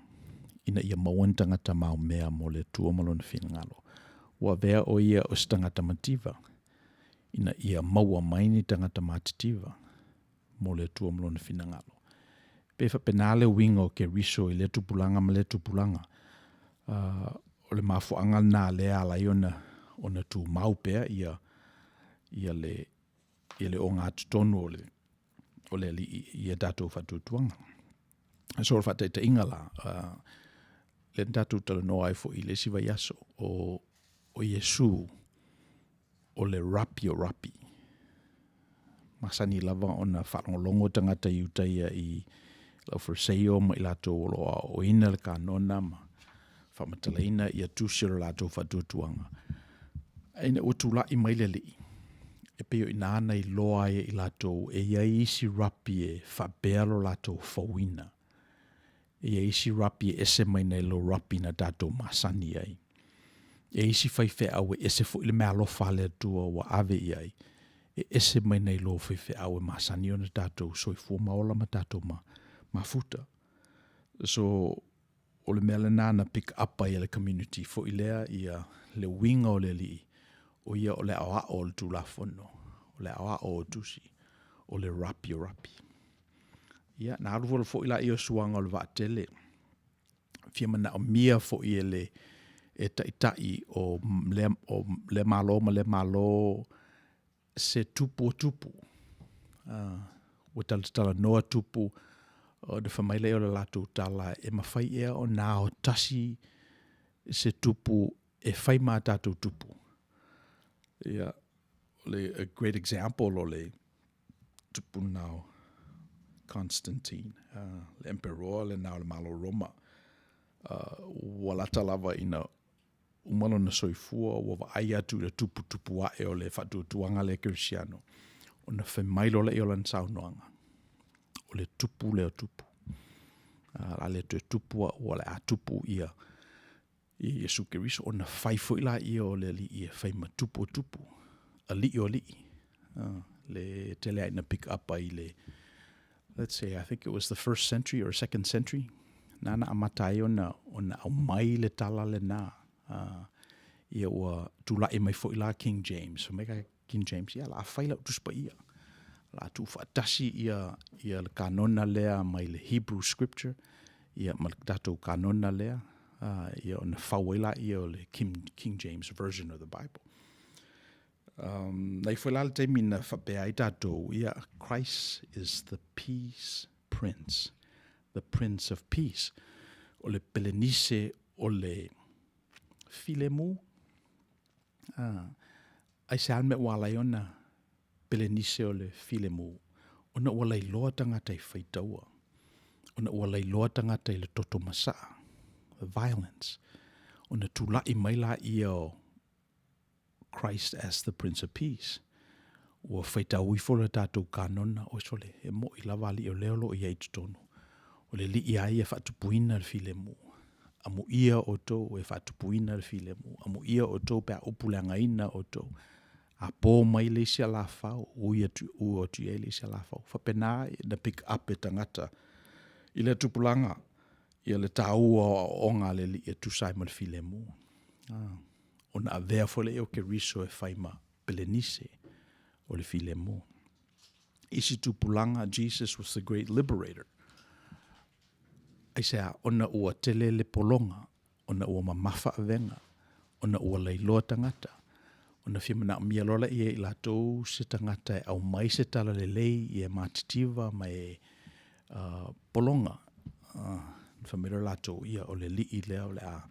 ina ia maua ni tagata maumea mo le Atua ma Lona finagalo. Ua avea o ia o se tagata mativa ina ia maua mai ni tagata matitiva mo le Atua ma Lona finagalo. Pe faapena le uiga o Keriso i lea tupulaga ma lea tupulaga. O le mafuaaga lena lea e ala ai ona tumau pea ia le ogatotonu o le Alii i a tatou faatuatuaga. So o le faataitaiga la, lea na tatou talanoa ai foi i le isi vaiaso, o Iesu o le Rapi o Rapi. E masani lava ona faalogologo tagata Iutaia i le aufariseio ma i latou o lo o aoaoina le kanona ma faamatalaina tusi o le latou faatuatuaga. Ina ua tulai mai le Alii, e pei o i ina na iloa ai e i latou e i ai isi Rapi e faapea lo latou fauina. E i ai isi Rapi e ese mai nai lo Rapi na tatou masani ai. E i ai isi faifeau e ese foi le meaalofa a le Atua ua ave i ai, e ese mai nai lo faifeau e masani ona tatou soifua ma ola ma tatou mafuta. So, o le mea lena na pick up ai e le community foi lea ia le uiga o le Alii, o ia o le aoao o le Tulafono, o le aoao o Tusi, o le Rapi o Rapi. Ia, na alu alu foi lea o suaga o le vaatele, fia manaomia foi e le e taitai o lea Malo ma lea Malo se tupu o tupu. Ua talatalanoa tupu ona fai mai lea o le latou tala, e mafai ea ona aotasi se tupu e fai ma a tatou tupu? Ia, o le a great example o le tupu lena o Constantine, le emperoa lena o le Malo o Roma. Ua lata lava ina uma lona soifua ua vaai atu i le tuputupu ae o le faatuatuaga lea kerisiano, ona fai mai loa lea o lana saunoaga, o le tupu lea o tupu. O le a le toe tupu au, o le a tupu ia Iesu Keriso, ona fai foi lea o le alii e fai ma tupu o tupu, alii o alii. Le tele lava ina pick up ai le, let's say, I think it was the first century or second century, na na amata ai ona aumai le tala lena. Ia ua tulai mai foi la King James. Fai mai ka King James, ia, o le a fai lau Tusi Paia. O le a tuufaatasi ia le kanona lea mai le Hebrew Scripture ia ma le tatou kanona lea, ia ona fau ai lea o le King James Version of the Bible. Na i ai foi la le taimi na faapea ai tatou, ia, Christ is the peace prince, the prince of peace. O le pelenise o le filemu. Aisea le mea ua ala ai ona pelenise o le filemu? Ona ua lailoa tagata i faitaua, ona ua lailoa tagata i le toto masaa, the violence. Ona tulai mai lea o Christ as the Prince of Peace. Ua faitau ifo le tatou kanona, oi sole, e mo'i lava alii o lea o lo o i ai i totonu. O le alii lava ia e faatupuina le filemu. Amuia outou e faatupuina le filemu. Amuia outou pe a upu leagaina outou. A po mai le isi alafao, ui atu, ua atu i ai le isi alafao. Faapena na pick up e tagata i lea tupulaga ia le taua o aoaoga a le Alii e tusa ai ma le filemu. Ona avea foi lea o Keriso e fai ma pelenise o le filemu. Isi tupulaga, Jesus was the great liberator. Aisea? Ona ua tele le pologa, ona ua mamafa avega, ona ua lailoa tagata, ona fia manaomia loa lea e i latou se tagata e aumai se talalelei i e matitiva ma e pologa. Fai mai loa latou, ia, o le alii lea o le a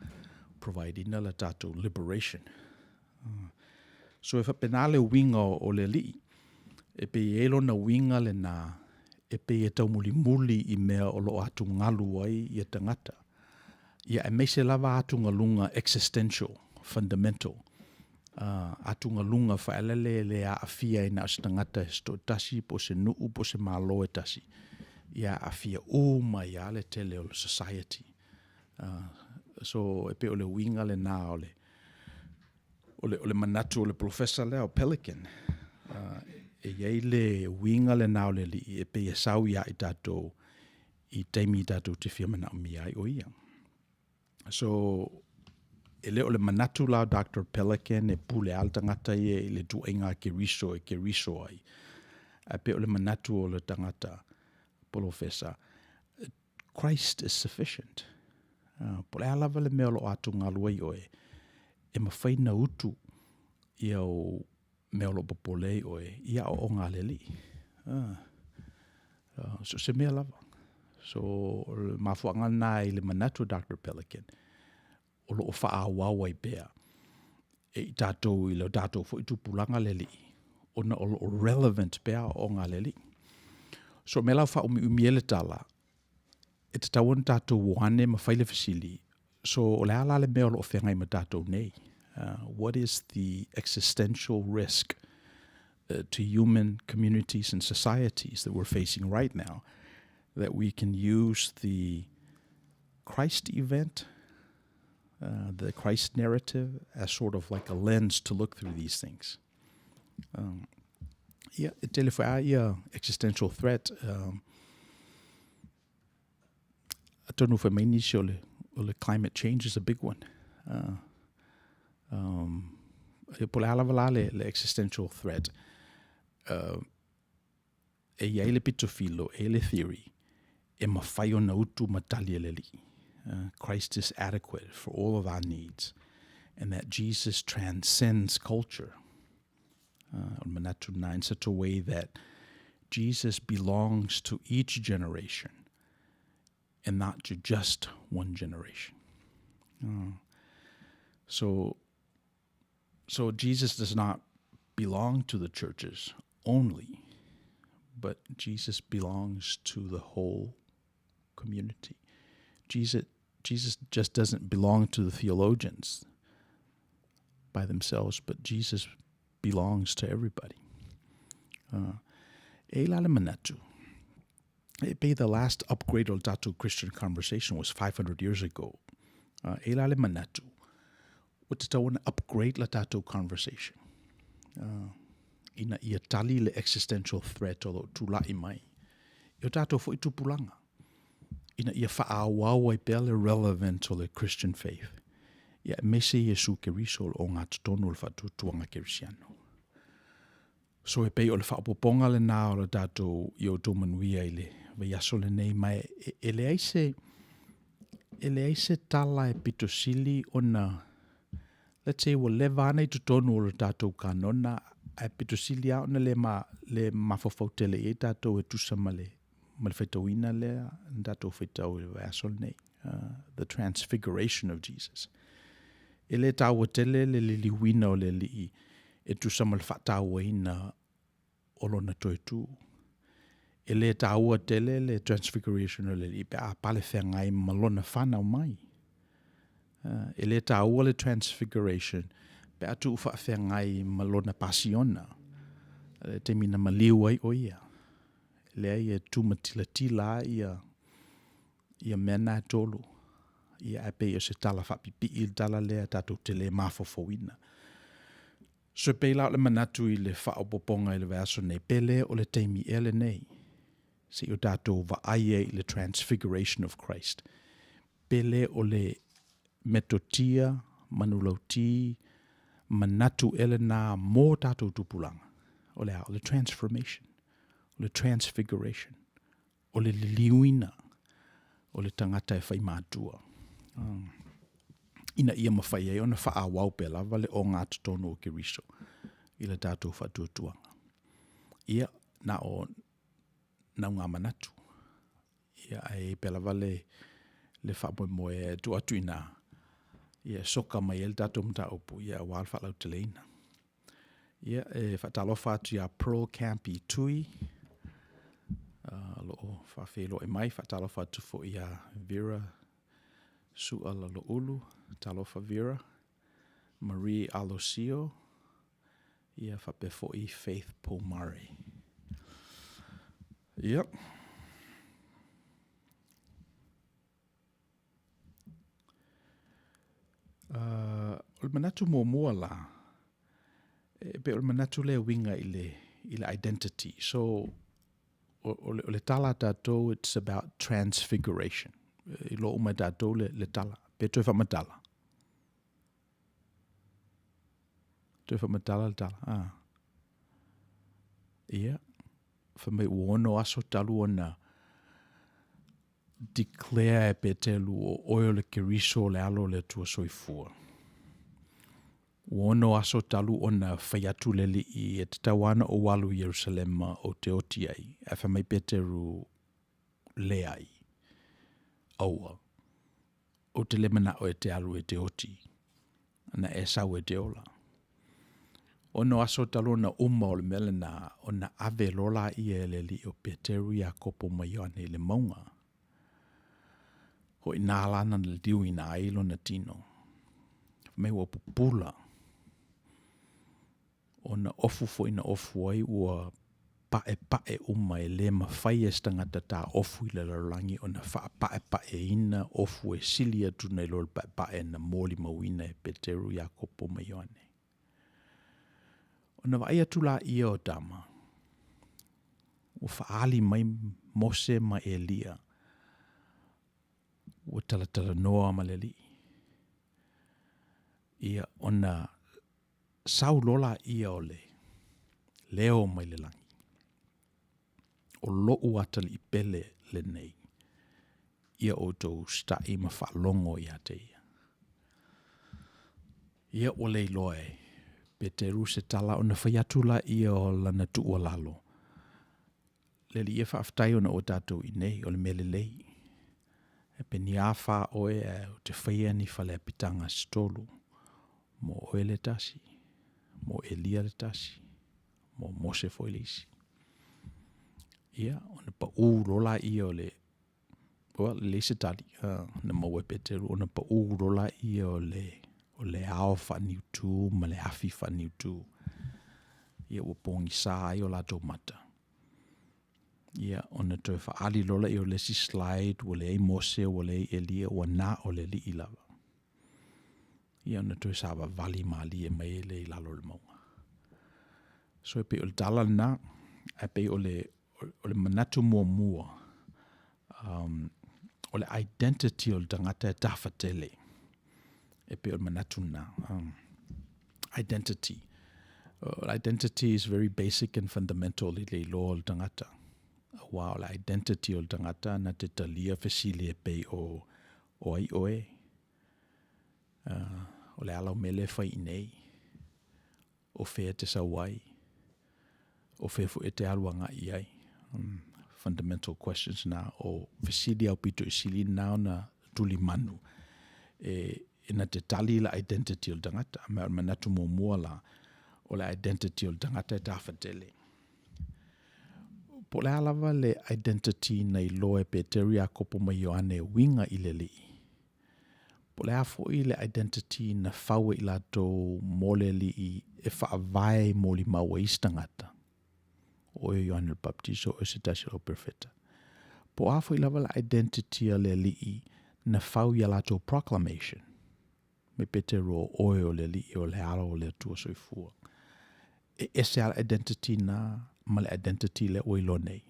provide ina le tatou liberation. So e faapena le uiga o le alii. E pei e i ai lona uiga lena, e pei e taumulimuli i mea o lo o atugalu ai ia tagata. Ia aemaise lava atugaluga existential, fundamental, atugaluga faaleale e le aafia ai na o se tagata se toatasi po o se nuu po o se Malo e tasi, ia aafia uma ai lava le tele o le society. So e pei o le uiga lena o le o le manatu o le polofesa lea o Pelican. E i ai le uiga lena o le alii e pei e sau ia i tatou i taimi tatou te fia manaomia ai o ia. So, e le o le manatu la o Doctor Pelican e pule lava le tagata ia i le ituaiga Keriso e Keriso ai. Ae pei o le manatu o le tagata polofesa, Christ is sufficient. Po o le a lava le mea o lo o atugalu ai oe, e mafai ona utu ia ou mea o lo o popole ai oe i aoaoga a le Alii. So o se mea lava. So o le mafuaaga lena i le manatu o Doctor Pelican, o lo o faaauau ai pea e i tatou i lo tatou foi tupulaga le Alii, ona o lo o relevant pea aoaoga a le Alii. So o le mea la ua faaumiumi ai le tala, e tatau ona tatou o ane ma fai le fesili, so o le a la le mea o lo o feagai ma tatou nei? What is the existential risk to human communities and societies that we're facing right now that we can use the Christ event, the Christ narrative, as sort of like a lens to look through these things. Ia, e tele foi a ia existential threat, atonu fai mai nisi o le, o le climate change is a big one. Ia po o le a lava la le, le existential threat, e i ai le pitofilo, e i ai le theory, e mafai ona utu ma tali e le Alii. Christ is adequate for all of our needs and that Jesus transcends culture. O le manatu lena, in such a way that Jesus belongs to each generation and not to just one generation. So, so Jesus does not belong to the churches only, but Jesus belongs to the whole community. Jesus, Jesus just doesn't belong to the theologians by themselves, but Jesus belongs to everybody. E i la le manatu, e pei the last upgrade o le tatou Christian conversation was 500 years ago. E i la le manatu, ua tatau ona upgrade la tatou conversation. Ina ia tali le existential threat o lo o tulai mai i o tatou foi tupulaga, ina ia faaauau ai pea le relevant o le Christian faith, ia aemaise Iesu Keriso o le ogatotonu o le faatuatuaga Kerisiano. So e pei o le faaopoopoga lena o le tatou i outou manuia i le vaiaso lenei, ma e, e leai se e leai se tala e pito sili ona let's say ua leva ana i totonu o le tatou kanona, ae pito sili lava ona le, ma, le mafaufau tele i ai tatou e tusa ma le, ma le faitauina lea na tatou faitau i le vaiaso lenei, the transfiguration of Jesus. E le taua tele le liliuina o le Alii e tusa ma le faatauaina o lona toe tū. E le taua tele le transfiguration o le Alii pe a pale feagai ma lona whanau mai. E le taua le transfiguration pe a tuu faafeagai ma lona pasiona, le taimi na maliu ai o ia. Leai, e tumatilatila a ia ia mea na e tolu. Ia, ae pei o se tala faapipii le tala lea tatou te le mafaufauina. So e pei la o le manatu i le faaopoopoga i le vaiaso nei, pe le o le taimi ea lenei se i o tatou vaai ai i le transfiguration of Christ. Pe le o le metotia, manulauti, manatu ea lena mō tatou tupulaga. O le a? O le transformation, o le transfiguration, o le liliuina o le tagata e fai matua. Ina ia mafai ai ona faaauau pea lava le ogatotonu o Keriso i le tatou faatuatuaga. Ia, na o naugamanatu. Ia, ae i ai pea lava le, le faamoemoe e tuu atu i ina, ia, e soka mai ai le tatou mataupu, ia, aua le faalauteleina. Ia, e faatalofa atu iā Pearl Campi Tui, o lo o faafeiloai mai. Faatalofa atu foi iā Vera Su'a Laloulu, talofa Vera, Marie Alosio, ia faapea foi Faith Pomare. Ia. O le manatu muamua la, e pei o le manatu lea e uiga i le, i le identity. So, o, o, le, o le tala a tatou, it's about transfiguration. I loa uma e tatou le, le tala. Pe toe faamatala. Toe faamatala le tala. Ah. Ia, fai mai ua ono aso talu ona. declare e Peteru o oe o le Keriso o le Alo o le Atua Soifua. Ua ono aso talu ona fai atu le Alii e tatau lava ona ou alu i Ierusalema ou te oti ai, ae fai mai Peteru, Leai, aua, ou te le manao e te alu e te oti, na e sau e te ola. Ono aso talu ona uma o le mea lena, ona ave loa laia e le Alii o Peteru, Iakopo ma Ioane i le mauga. O i ina la na liliuina ai lona tino. Fai mai ua pupula, ona ofu foi na ofu ai ua paepae uma e le mafai e se tagata taofu i le lalolagi ona faapaepaeina ofu e sili atu nai lo le paepae na molimauina e Peteru, Iakopo ma Ioane. Ona vaai atu laia o tama, ua faaali mai Mose ma Elia, ua talatalanoa ma le Alii. Ia, ona sau loa laia o le leo mai le lagi, o lou atalii pele lenei, ia outou usitai ma faalogo ia te ia. Ia ua le iloa e Peteru se tala ona fai atu laia o lana tuualalo, Le Alii e faafetai ona ua tatou i inei, o le mea lelei. E peni a fa oe ae ou te faia ni fale apitaga se tolu, mo oe le tasi, mo Elia le tasi, mo Mose foi le isi. Ia, ona pau loa laia o le, well, e leai se tali na maua e Peteru, ona pau loa laia o le, o le ao faaniutu ma le afi faaniutu. Ia, ua pogisa ai o latou mata. Ia, ona toe faaali loa lea o le isi slide, ua leai Mose, ua leai Elia, ua na o le Alii lava. Ia, ona toe savavali malie mai lea i lalo o le mauga. So e pei o le tala lena, ae pei o le, o le manatu muamua, um, o le identity o le tagata e tafatele. E pei o le manatu lena. Um, identity. Uh, identity is very basic and fundamental i le iloa o le tagata. Aua o le identity o le tagata na te talia fesili e pei o, o ai oe, uh, o le a lau mea lea e fai i nei, o fea e te sau ai, o fea foi e te alu agai i ai. Um, fundamental questions na, o fesili aupito i sili na ona tulimanu e, e na te tali la identity o le tagata. Ma o le manatu muamua la, o le identity o le tagata e tafatele. Po o le a lava le identity na iloa e Peteru, Iakopo ma Ioane e uiga i le Alii, Po o le a foi le identity na fau e i latou mo le Alii e faavae i molimau a isi tagata, o oe o Ioane o le Bapetiso, o oe se tasi o lau perofeta. Po o a foi lava le identity a le Alii na fau i a latou proclamation, me Peteru o oe o le Alii o le Alo o le Atua Soifua. E ese lava le identity na ma le identity lea ua iloa nei.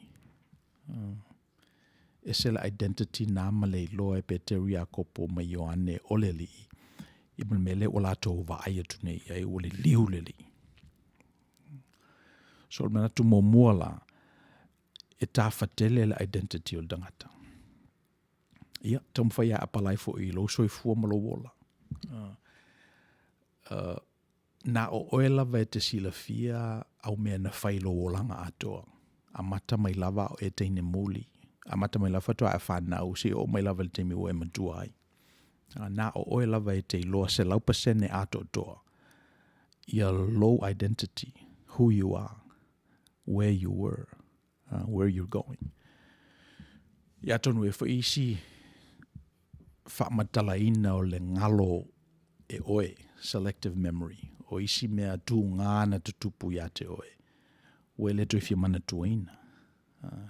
Ese le identity na ma le iloa e Peteru, Iakopo ma Ioane o le Alii, ia ma le mea lea ua latou vaai atu nei i ai, ua liliu le Alii. So o le manatu muamua la, e tafatele le identity o le tagata. Ia, taumafai e apalai foi i lou soifua ma lou ola. Uh, uh, Na o oe lava e te silafia au mea na fai i lou olaga atoa, amata mai lava a o e teine muli, amata mai lava faatoa e fanau seia oo mai lava i le taimi ua e matua ai. Na o oe lava e te iloa 100% atoatoa ia lou identity, who you are, where you were, where you're going. Ia atonu e foi isi faamatalaina o le galo e oe, selective memory, o isi mea tūgā na tutupu iā te oe, ua e le toe fia manatuaina.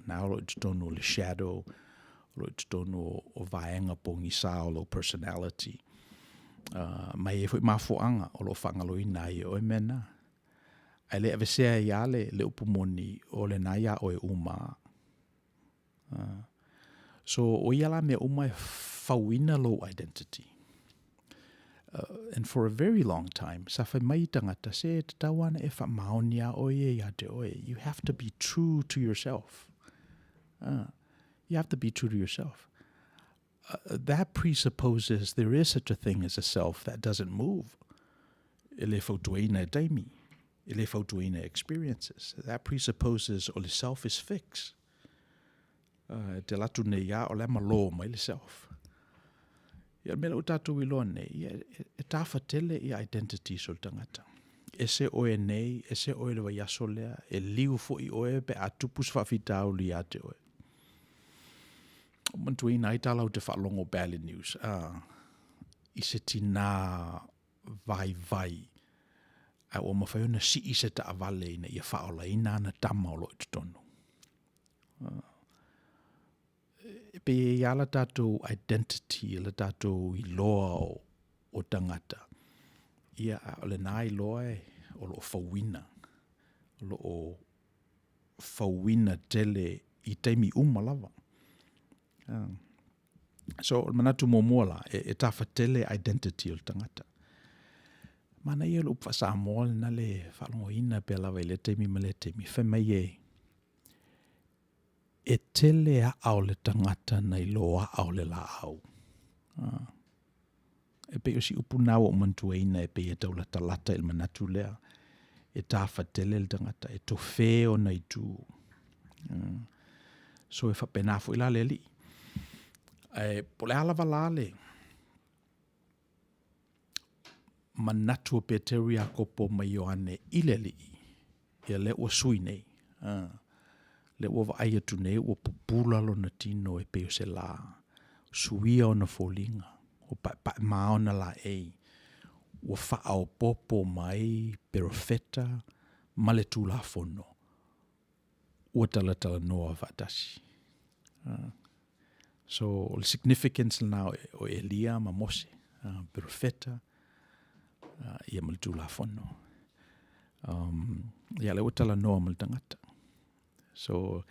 Na o lo o i totonu o le shadow, o lo o i totonu o, o vaega pogisa o lou personality. Uh, ma e i ai foi mafuaaga o lo o faagaloina ai e oe mea na. Ae le aveesea ai lava le, le upu moni o lena iā oe uma. Uh, so, o ia la mea uma e fauina lou identity. Uh, and for a very long time, sa fai mai tagata, se tatau ana e faamaoni a oe ia ia te oe. You have to be true to yourself. Uh, you have to be true to yourself. That presupposes there is such a thing as a self that doesn't move. E le fautuaina e taimi, e le fautuaina e experiences. That presupposes o le self is fixed. E te alu atu nei lava o la e malō mai le self. Ia, o le mea lea ua tatou iloa nei, ia, e tafatele ia identities o le tagata. Ese oe nei, ese oe le vaiaso lea, e liu foi oe pe a tupu se faafitauli ia te oe. Ua manatuaina ai talau te faalogo pea i le news, i se tinā vaivai, ae ua mafai ona sii se taavale ina ia faaolaina ana tama o lo o i totonu. E pei e i ai la tatou identity, la tatou iloa o tagata, ia, a o lena iloa e, o lo o fauina, o lo o fauina tele i taimi uma lava. So, o le manatu muamua la, e tafatele identity o le tagata. Manaia le upu faa-Samoa lena le faalogoina pea lava i lea taimi ma lea taimi, fai mai e, e tele aa o le tagata nai lo aa o le laau. E pei o si upu lena ua ou manatuaina e pei e taulatalata i le manatu lea, e tafatele le tagata, e tofe ona itu. So e faapena foi la le Alii. Ae po o le a lava la le manatu o Peteru, Iakopo ma Ioane i le Alii, ia lea ua sui nei. Lea ua vaai atu nei ua pupula lona tino e pei o se lā, suia ona foliga, ua paepaema ona laei, ua faaopoopo mai perofeta ma le Tulafono, ua talatalanoa faatasi. So, o le significance lena o Elia ma Mose, perofeta ia ma le Tulafono. Ia, lea ua talanoa ma le tagata. So,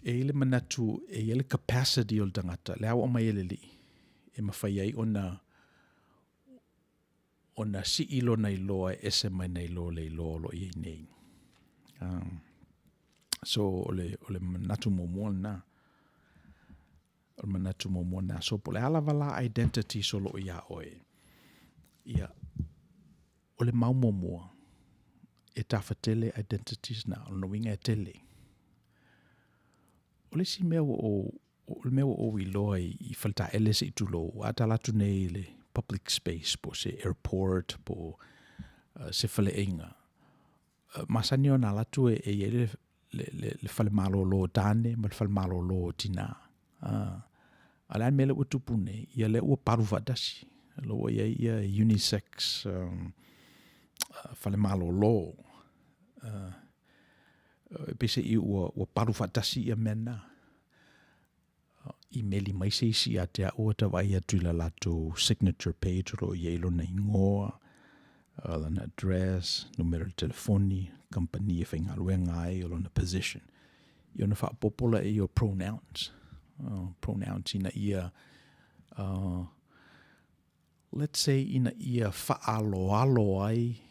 e i ai le manatu, e i ai le capacity o le tagata, lea ua aumai e le Alii, e mafai ai ona ona sii lona iloa e ese mai nai lo le iloa o lo o i ai nei. So, o le, o le manatu muamua lena. O le manatu muamua lena. So, po o le a lava la identities o lo o iā oe, ia, o le mau muamua, e tafatele identities na, o lona uiga e tele. O le isi mea ua ou, o le mea ua ou iloa i faletaele se i tulou, a ta alu atu nei i le public space po o se airport po o se faleaiga, masani ona alu atu e i ai le, le, le, le fale malolo o tāne ma le fale malolo o tinā. A o le a le mea lea ua tupu nei, ia lea ua palu faatasi. O lea ua i ai ia unisex fale malolo. E peiseai ua, ua palu faatasi ia mea na. Imeli mai se isi ia te au ua vaai atu i la latou signature page o lo o i ai lona igoa, lana address, numera o le telefoni, kamupani e faigaluega ai, o lona position. Ia ona faaopoopo lea o pronouns, pronouns ina ia, let's say ina ia faaaloalo ai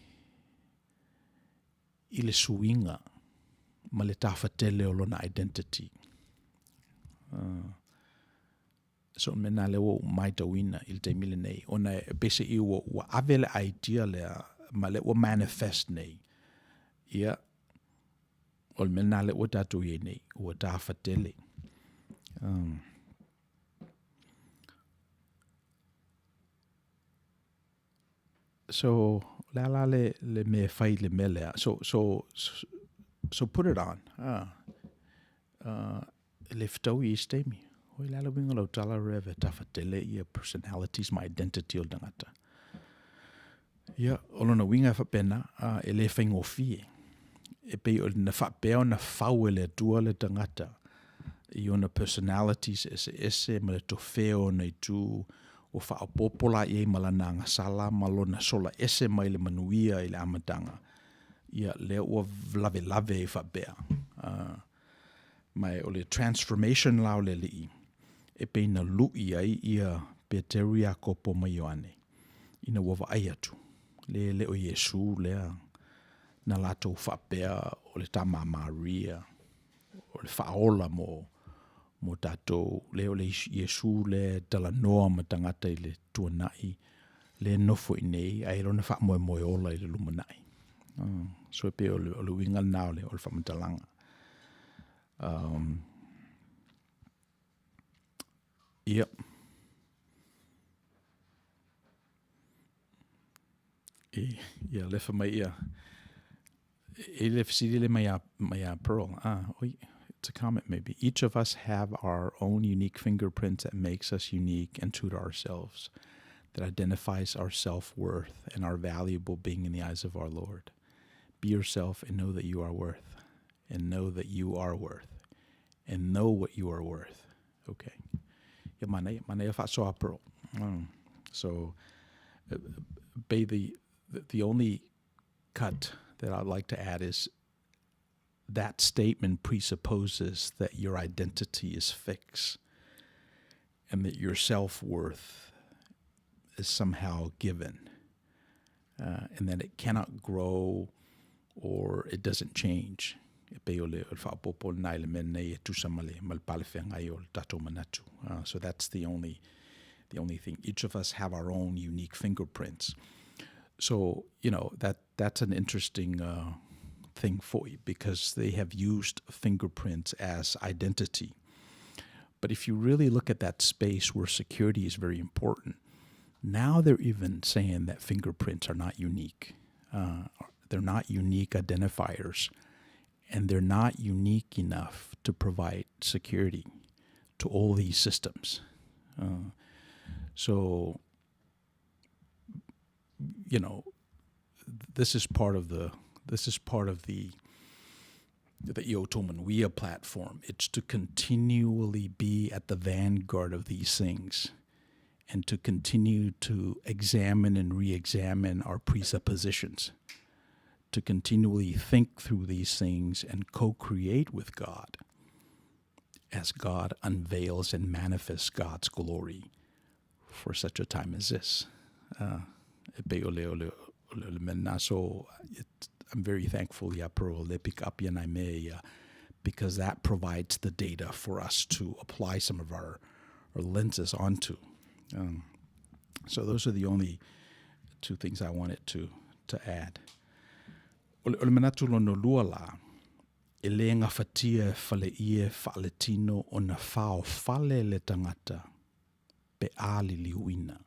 i le suiga ma le tafatele o lona identity. So o le mea lena lea ua ou matauina i le taimi lenei, ona e peiseai ua, ua ave le idea lea ma lea ua manifest nei. Ia, o le mea lena lea ua tatou i ai nei, ua tafatele. So, o le a la le, le mea e fai i le mea lea? So, so, so put it on. Ah. E le fetaui i isi taimi. Oi, le a le uiga o lau tala, Rev, e tafatele ia personalities ma identity o le tagata. Ia, o lona uiga e faapena, e le faigofie. E pei o na faapea ona fau e le Atua le tagata i ona personalities eseese ma le tofea o ona itu, ua faaopoopo la i ai ma lana agasala ma lona sola ese mai le manuia i le amataga, ia, lea ua lavelave ai faapea. Ma o le transformation la o le Alii, e pei na lu'i ai ia Peteru, Iakopo ma Ioane, ina ua vaai atu, le le o Iesu lea na latou faapea o le tama a Maria, o le faaola mo, Mo tatou, lea o le Iesu lea e talanoa ma tagata i le tuanai, lea e nofo i inei, ae i ai lona faamoemoe ola i le lumanai. So e pei o le uiga lena o le faamatalaga. Ia. Ia, lea fai mai ia, e i le fesili lea mai ia Pearl, ah, oi, it's a comment maybe. Each of us have our own unique fingerprints that makes us unique and true to ourselves, that identifies our self-worth and our valuable being in the eyes of our Lord. Be yourself and know that you are worth, and know that you are worth, and know what you are worth. Okay. Ia manaia, manaia faasoa Pearl. So, be the, the only cut that I'd like to add is that statement presupposes that your identity is fixed and that your self-worth is somehow given, and that it cannot grow or it doesn't change. E pei o le faaopoopo lena i le mea nei e tusa ma le, ma le palefeagai o le tatou manatu. So that's the only, the only thing. Each of us have our own unique fingerprints. So, you know, that, that's an interesting thing for you, because they have used fingerprints as identity. But if you really look at that space where security is very important, now they're even saying that fingerprints are not unique. They're not unique identifiers, and they're not unique enough to provide security to all these systems. So, you know, this is part of the, this is part of the Ia Outou Manuia platform. It's to continually be at the vanguard of these things and to continue to examine and re-examine our presuppositions, to continually think through these things and co-create with God as God unveils and manifests God's glory for such a time as this. E pei o le, o le, o le, o le mea lena. So it, I'm very thankful ia Pearl le pick up ia nai mea ia, because that provides the data for us to apply some of our lenses onto. So those are the only two things I wanted to add. O le manatu lona lua la, e le gafatia e faleie faaletino ona faofale le tagata pe a liliuina.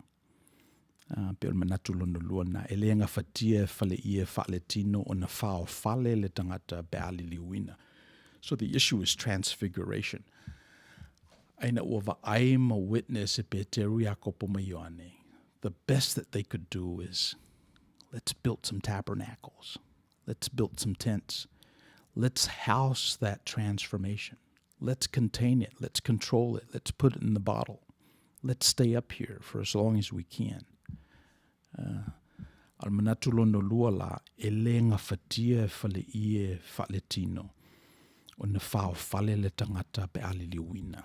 Pe o le manatu lona lua na, e le gafatia e faleie faaletino ona faofale le tagata pe a liliuina. So the issue is transfiguration. Aina ua vaai ma witness e Peteru, Iakopo ma Ioane. The best that they could do is, let's build some tabernacles. Let's build some tents. Let's house that transformation. Let's contain it. Let's control it. Let's put it in the bottle. Let's stay up here for as long as we can. A o le manatu lona lua la, e le gafatia e faleie faaletino ona faofale le tagata pe a liliuina.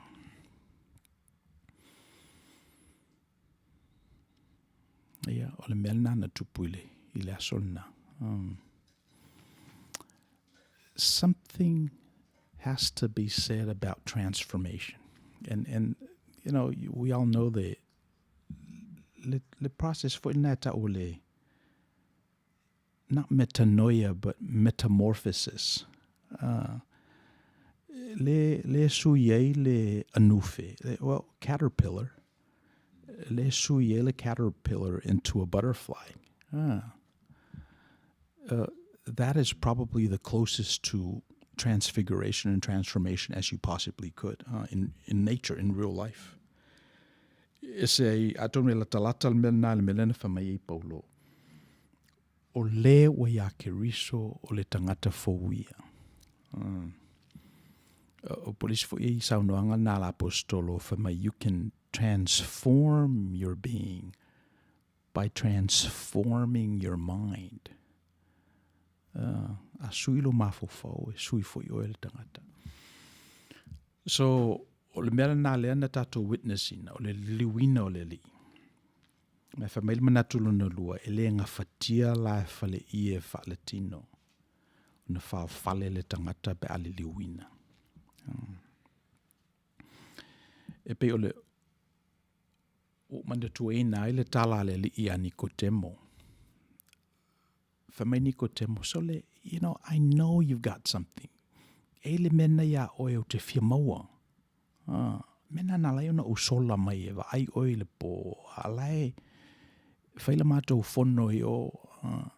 Ia, o le mea lena na tupu i le aso lena. Something has to be said about transformation. And you know, we all know the le process foi lena e tau le, not metanoia, but metamorphosis. Le sui ai le anufe, le, well, caterpillar. Le sui ai le caterpillar into a butterfly. That is probably the closest to transfiguration and transformation as you possibly could in nature, in real life. E se atonu e latalata le mea lena le mea lea na fai mai ai Paulo. O le ua iā Keriso o le tagata fou ia. O polisi foi i saunoaga na la apostolo fai mai, you can transform your being by transforming your mind. A sui lo mafaufau e sui foi oe le tagata. So, o le mea lena lea na tatou witness ina, o le liliuina o le Alii. Ma e fai mai le manatu lona lua, e le gafatia la e faleie e faaletino ona faofale le tagata pe a liliuina. E pei o le ua ou manatuaina ai le tala a le Alii ia Nikotemo. Fai mai Nikotemo, sole, you know, I know you've got something. E i ai le mea lena iā oe ou te fia maua. Ah, mea lena na ala ai ona ou sola mai e vaai oe i le pō, a o la e fai la matou fono i o. Ah,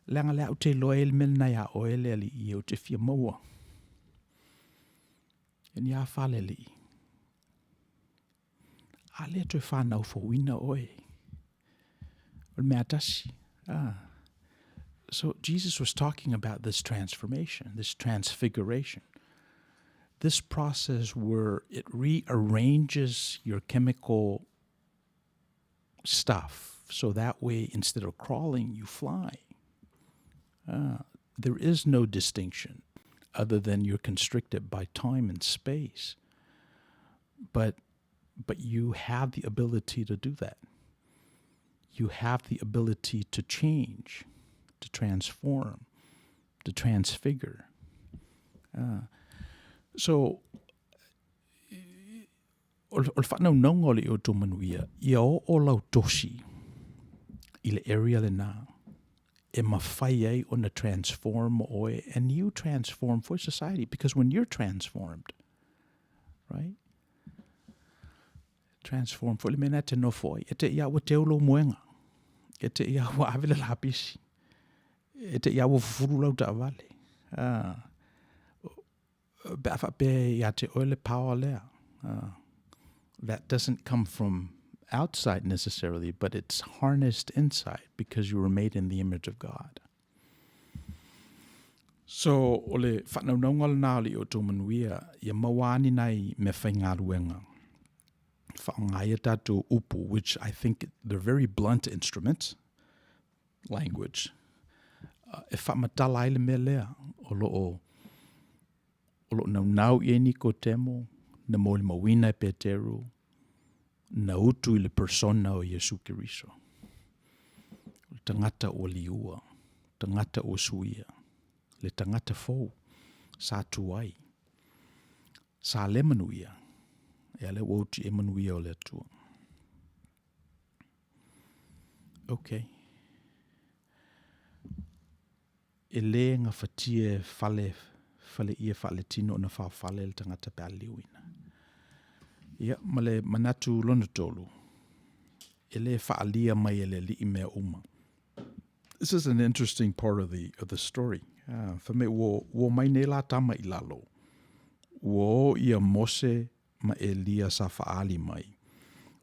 leaga o lea ou te iloa e i ai le mea lena iā oe le Alii ou te fia maua. E ni a fa le Alii? A lea toe whanau fouina oe. O le mea tasi. Ah. So Jesus was talking about this transformation, this transfiguration. This process where it rearranges your chemical stuff so that way instead of crawling, you fly. There is no distinction other than you're constricted by time and space. But, but you have the ability to do that. You have the ability to change, to transform, to transfigure. So, O le faanaunauga o le outou manuia, ia oo lau tosi i le area lena e mafai ai ona transform oe and you transform for society because when you're transformed, right? Transform foi le mea lena e te nofo ai. E te i a ua teu lou moega. E te i a ua ave le lapisi. E te i a ua fufulu lau taavale. Ah. Pe a faapea ia te oe le power lea, that doesn't come from outside necessarily, but it's harnessed inside because you were made in the image of God. So, o le whanaungaunga lena o le i o tō manuia, ia maua ani nai mea whaingaluenga. Whaonga ia tātou upu, which I think they're very blunt instruments, language, e faamatala ai le mea lea o lo o o lo o naunau i ai Nikotemo, na molimauina e Peteru, na utu i le persona o Iesu Keriso. O le tagata ua liua, tagata ua suia, le tagata fou sa tuai, sa le manuia, e ale ua utu i e manuia o le Atua. Okay. E lē gafatia e fale faleia faaletino ona faofale le tagata pe a liliuina. Ia, ma le manatu lona tolu, e lē faaalia mai e le Alii mea uma. This is an interesting part of the, of the story. Fai mai ua, ua omai nei la tama i lalo. Ua o ia Mose ma Elia sa faaali mai.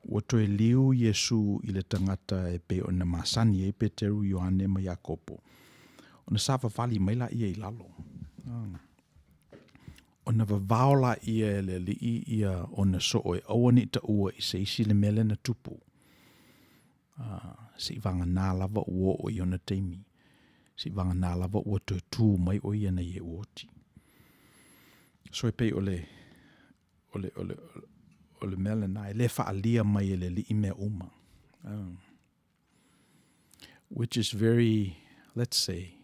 Ua toe liu Iesu i le tagata e pei ona masani ai Peteru, Ioane ma Iakopo, ona savavali mai laia i lalo. Ona vavao laia e le Alii ia ona soo e aua ne i taua i se isi le mea lea na tupu. Se i vagana lava ua oo i ona taimi, se i vagana lava ua toe tu mai o ia nei e oti. So e pei o le, o le, o le, o le mea lena, e le faalia mai e le Alii mea uma. Which is very, let's say,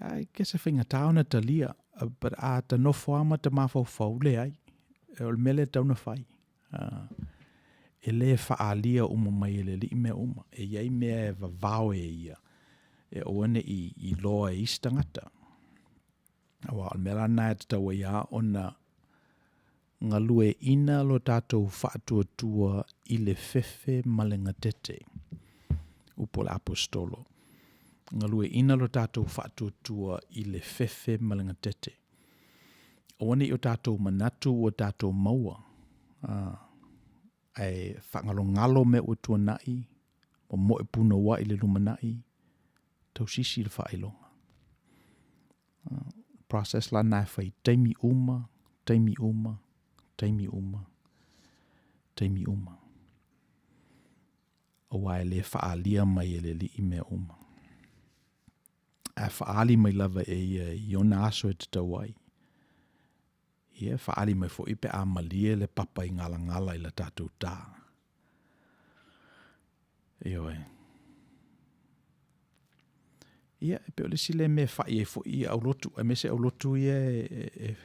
I guess e faigata ona talia, but a ta nofo lava ma ta mafaufau, leai, o le mea lea e tatau ona fai. E le faaalia uma mai e le Alii mea uma. E i ai mea e vavao e ia, e aua ne i iloa e isi tagata. Aua o le mea la lena e tatau ai lava ona galueaiina lo tatou faatuatua i le fefe ma le gatete. Upu a le Aposetolo. Galueaiina lo tatou faatuatua i le fefe ma le gatete. Aua ne i o tatou manatu ua tatou maua, ae faagalogalo mea ua tuanai, momoe punouai le lumanai, tausisi le faailoga. Process la na e fai taimi uma, taimi uma, taimi uma, taimi uma. Aua e le faaalia mai e le Alii mea uma. Ae faaali mai lava e ia i ona aso e tatau ai. Ia, e faaali mai foi pe a malie le papa i galagala i la tatou tā. Ioe. Ia, e pei o le isi lea mea e fai ai foi aulotu, aemaise aulotu ia e, e, e.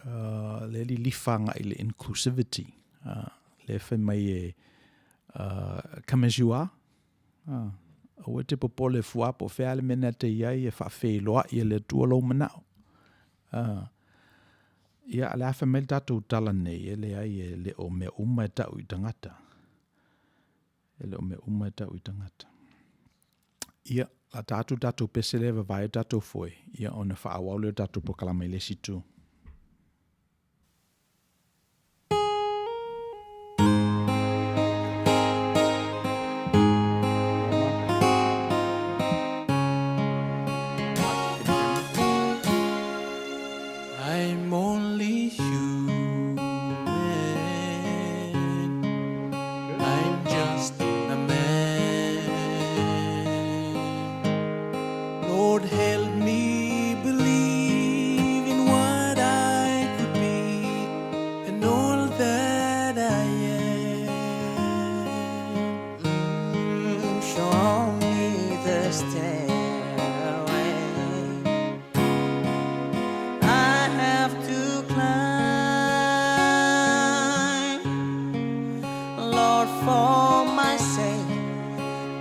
lea lilifa agai i le inclusivity, lea e fai mai e come as you are, aua e te popole fua po o fea le mea na te i ai e faafeiloai e le Atua lou manao. Ia, o le a fai mai le tatou tala nei, e leai e le o mea uma e tau i tagata. E le o mea uma e tau i tagata. Ia, la ta atu tatou pese lea vavae tatou foe, ia ona faaauau lea o tatou polokalame i le isi itu. I'm only human. I'm just a man. Lord, help me believe in what I could be and all that I am. Show me the stairway I have to climb. Lord, for my sake,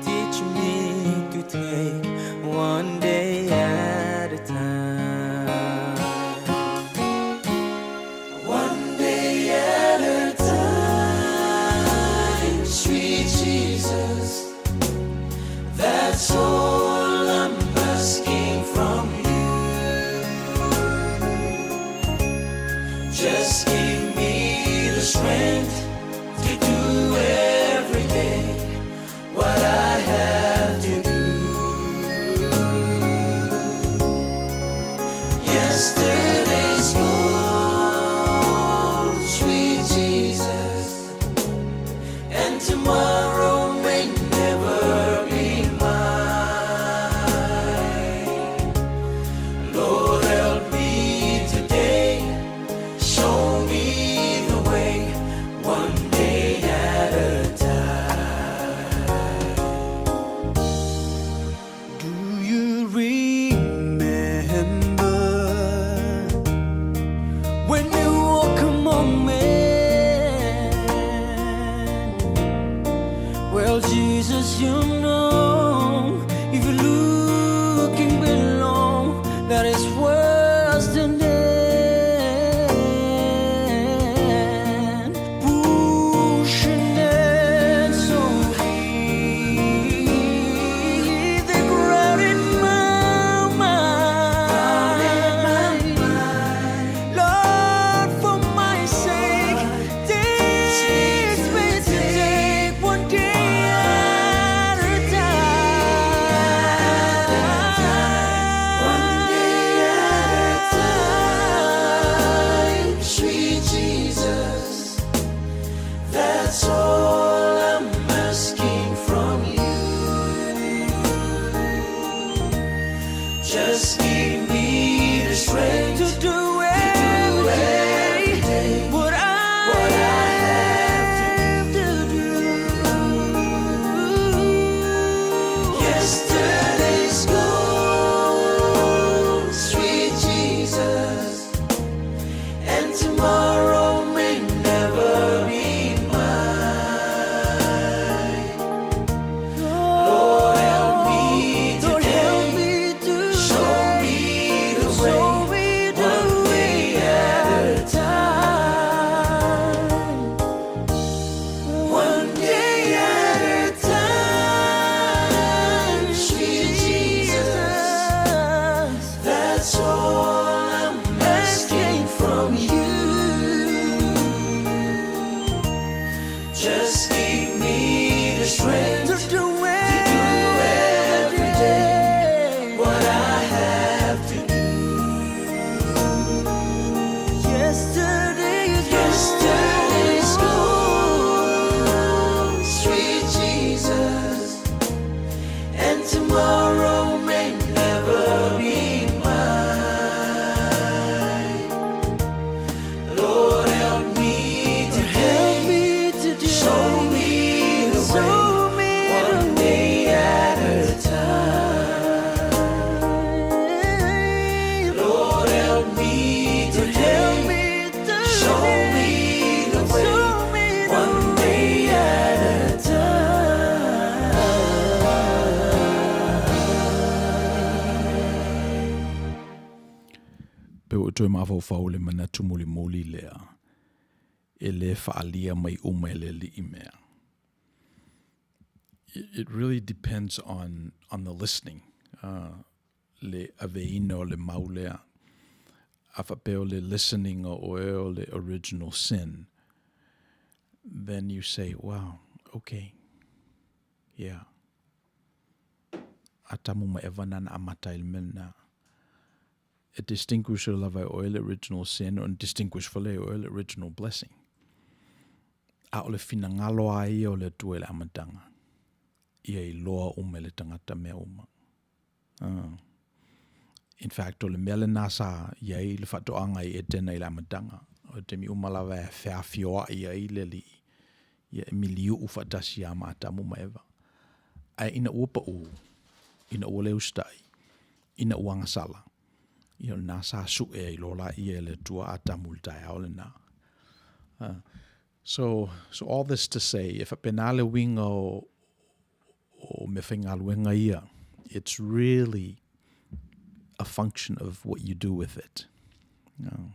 teach me to take one day at a time. One day at a time, sweet Jesus. That's all I'm asking from you. Just give me the strength to do every day what I have to do. Yesterday's gone, sweet Jesus, and tomorrow may never be mine. Lord, help me today, show me the way, one day at a time. Do you remember when you walk among men? Well, Jesus, you know, if you're looking below, that is worse than dead. Pushing it so deep, they crowded my mind. Lord, for my sake, teach me to take one day at a time. One day at a time, sweet Jesus. That's all I'm asking from you. Just give me the strength To do every every day day what I what I have have to do. Yesterday's gone, sweet Jesus, and tomorrow may never be mine. Lord, help me Lord, help today. me to Show me ua toe mafaufau i le manatu mulimuli lea, e lē faaalia mai uma e le Alii mea. It really depends on on the listening, le aveina o le mau lea. A faapea o le listening o oe o le original sin, then you say, wow, okay, yeah. Atamu ma Eva nana amata ai le mea lena. E distinguish lava e oe le original sin ona distinguish foi lea e oe le original blessing. A o le finagalo lava ia o le Atua i le amataga, ia iloa uma e le tagata mea uma. Uh. In fact, o le mea lena sa i ai le faatoaga i Etena i le amataga. O le taimi uma lava e feafioai ai le Alii, ia e miliu'u faatasi ia ma Atamu ma Eva. Ae ina ua pa'ū, ina ua le usitai, ina ua agasala, ia o lena sa su'e ai loa laia e le Atua Atamu i le taeao lena. Uh, so, so all this to say, e faapena le uiga o, o meafaigaluega ia, it's really a function of what you do with it. No.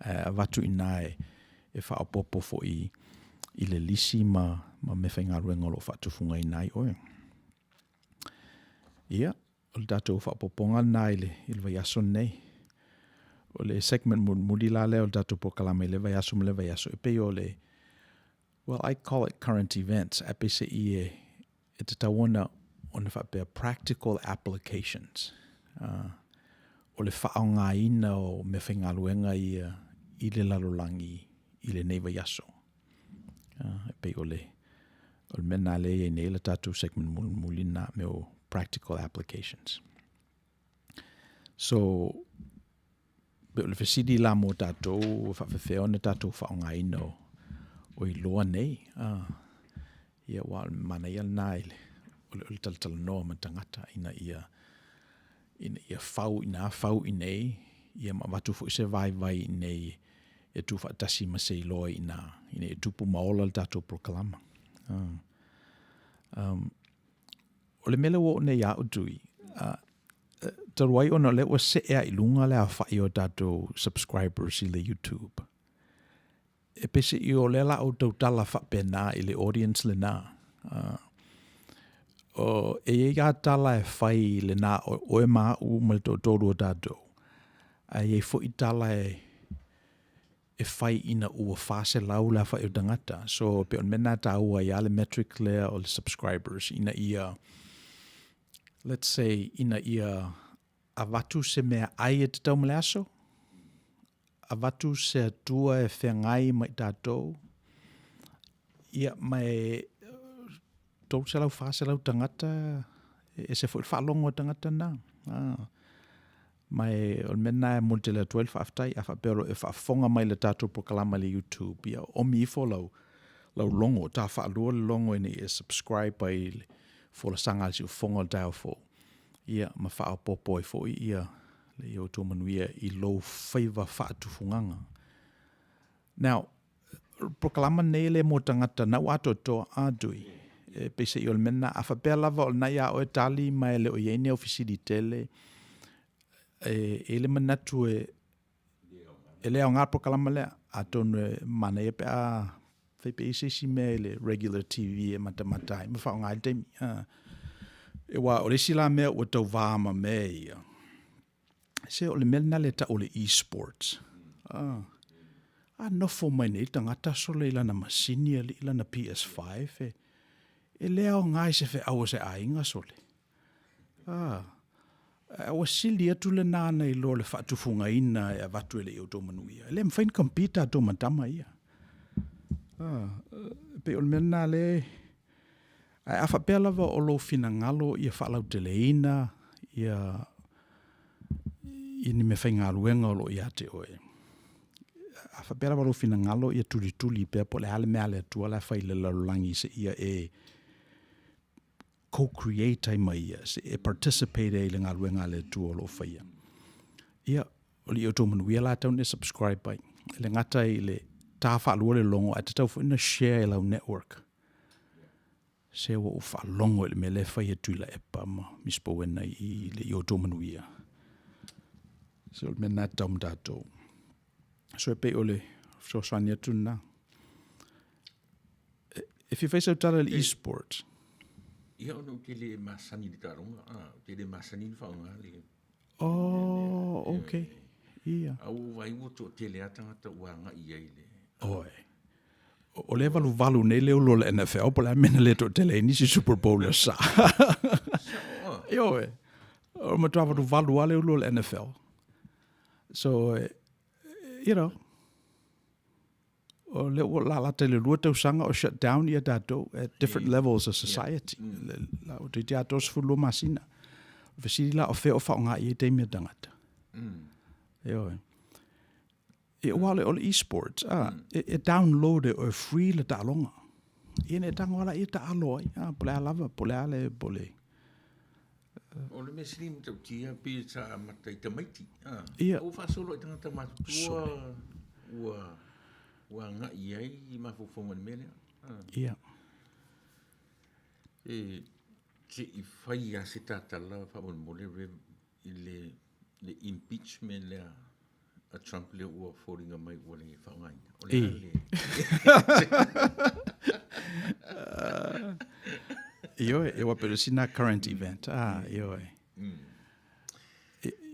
Ae avatu i ina e, e faaopoopo foi i le lisi ma, ma meafaigaluega o lo o faatufugaina ai oe. Ia, o le tatou faaopoopoga lena i le, i le vaiaso lenei. O le segment mulimuli la lea o le tatou polokalame i le vaiaso ma le vaiaso, e pei o le, Well, I call it current events, ae peiseai e, e tatau ona, ona faapea practical applications. Uh, o le faaaogaina o meafaigaluega ia i le lalolagi i lenei vaiaso. Uh, e pei o le, o le mea nā lea i ai nei la tatou segment mulimuli nā mea o practical applications. So, Pei o le fesili la mo tatou, e faafefea ona tatou faaaogaina o, o iloa nei. Ah, ia aua o le manaia lena i le, o le, o le talatalanoa ma tagata ina ia, ina ia fau i ina fau i inei, ia ma avatu foi se vaivai i inei e tuufaatasi ma se iloa i ina, ina ia tupu ma ola le tatou polokalama. Ah. Um, O le mea lea ua oo nei ia au Tui, talu ai ona o lea ua see lava i luga le aofai o tatou subscribers i le YouTube, e peiseai o lea o le a ou tautala faapena i le audience lena. E i ai lava tala e fai i lena o oe ma au ma le toatolu o tatou, ae i ai foi tala e e fai ina ua 400 le aofai o tagata. So e pei o le mea lena e taua ai lava le metric lea o le subscribers ina ia, let's say, ina ia avatu se meaai e tatau ma le aso, avatu se Atua e feagai ma i tatou, ia ma e 300, 400 tagata, e ese foi le faalogo a tagata na. Ah. Ma e, o le mea lena e momoli tele atu ai le faafetai, a faapea o lo o e faafofoga mai i le tatou polokalama i le YouTube, ia omi ifo lau, lau logo, ta faalua le logo ina ia e subscribe ai i le folasaga a le siufofoga o le taeao fou, ia ma faaopoopo ai foi ia le ia outou manuia i lou faiva faatufugaga. Now, polokalama nei e le mo tagata na ua atoatoa a Tui. E peiseai o le mea lena, a faapea lava o lena ia oe tali ma e le o i ai ni au fesili tele, e i ai le manatu e e le aoga le polokalama lea, atonu e manaia pe a fai pea i se isi mea i le regular TV e matamata ai ma faaaoga ai le taimi. Aua o le isi la mea ua tau va ma mea ia, Se o le mea lena lea e tau o le e-sports. Ah. A nofo mai nei tagata sole i lana masini alii lana PS5 e, e le aoga i se feau a se aiga sole. Ah. A ua sili atu lena nai lo le faatufugaina e avatu e le i outou manuia. E le mafai ona compete tatou ma tama ia. Ah. E pei o le mea lena le Ae a faapea lava o lou finagalo ia faalauteleina ia i ni meafaigaluega o lo o ia te oe, a faapea lava lou finagalo ia tulituli pea po o le a le mea a le Atua la e fai i le lalolagi seia e co-create ai ma ia, seia e participate ai i le galuega a le Atua o lo o faia. Ia, o le outou manuia la tau ne subscribe ai. E le gata i le ta faalua le logo, ae tatau foi ona share i lau network. Se ua ou faalogo i le mea lea e fai e Tuilaepa ma Miss Bowena i le i outou manuia. So o le mea lena e tatau ma tatou. So e pei o le fesoasoani atu lena. E fia fai sau tala i le e-sport. Ia ona ou te le masani i le taaloga, a, ou te le masani ona faaaoga le... Oh, okay. Ia. A ua ou vaai ua toatele lava tagata ua agai i ai i le... Oi. O lea e valuvalu nei le ulu o le NFL, po o le a le mea na le toatele ai nisi Super Bowl i Aso Sa. Sao, Ioe. O le matua valuvalu lava le ulu o le NFL. So, you know, o lea ua lalata i le 2 tausaga o shut down ia tatou at different levels of society. La ua toeitiiti atoa 12 masina. O le fesili la o fea o faaaoga i ai taimi o tagata. Ioe. E aua o le e-sports, a, e download e oe free le taaloga. Ia na e tago lava laia taalo ai, a, po o le a lava, po o le a le, po o le... O le mea sili matautia pei sa amata i tamaiti. A, Ia. Ua faasolo i tagata matutua ua ua agai i ai i mafaufauga i le mea lea. A. Ia. E se i fai lava se tatala faamolemole Rev i le le impeachment lea a Trump lea ua foliga mai ua le faaaogaina. O le a le... Ioe, e aua pei o sina current event. Ah, ioe.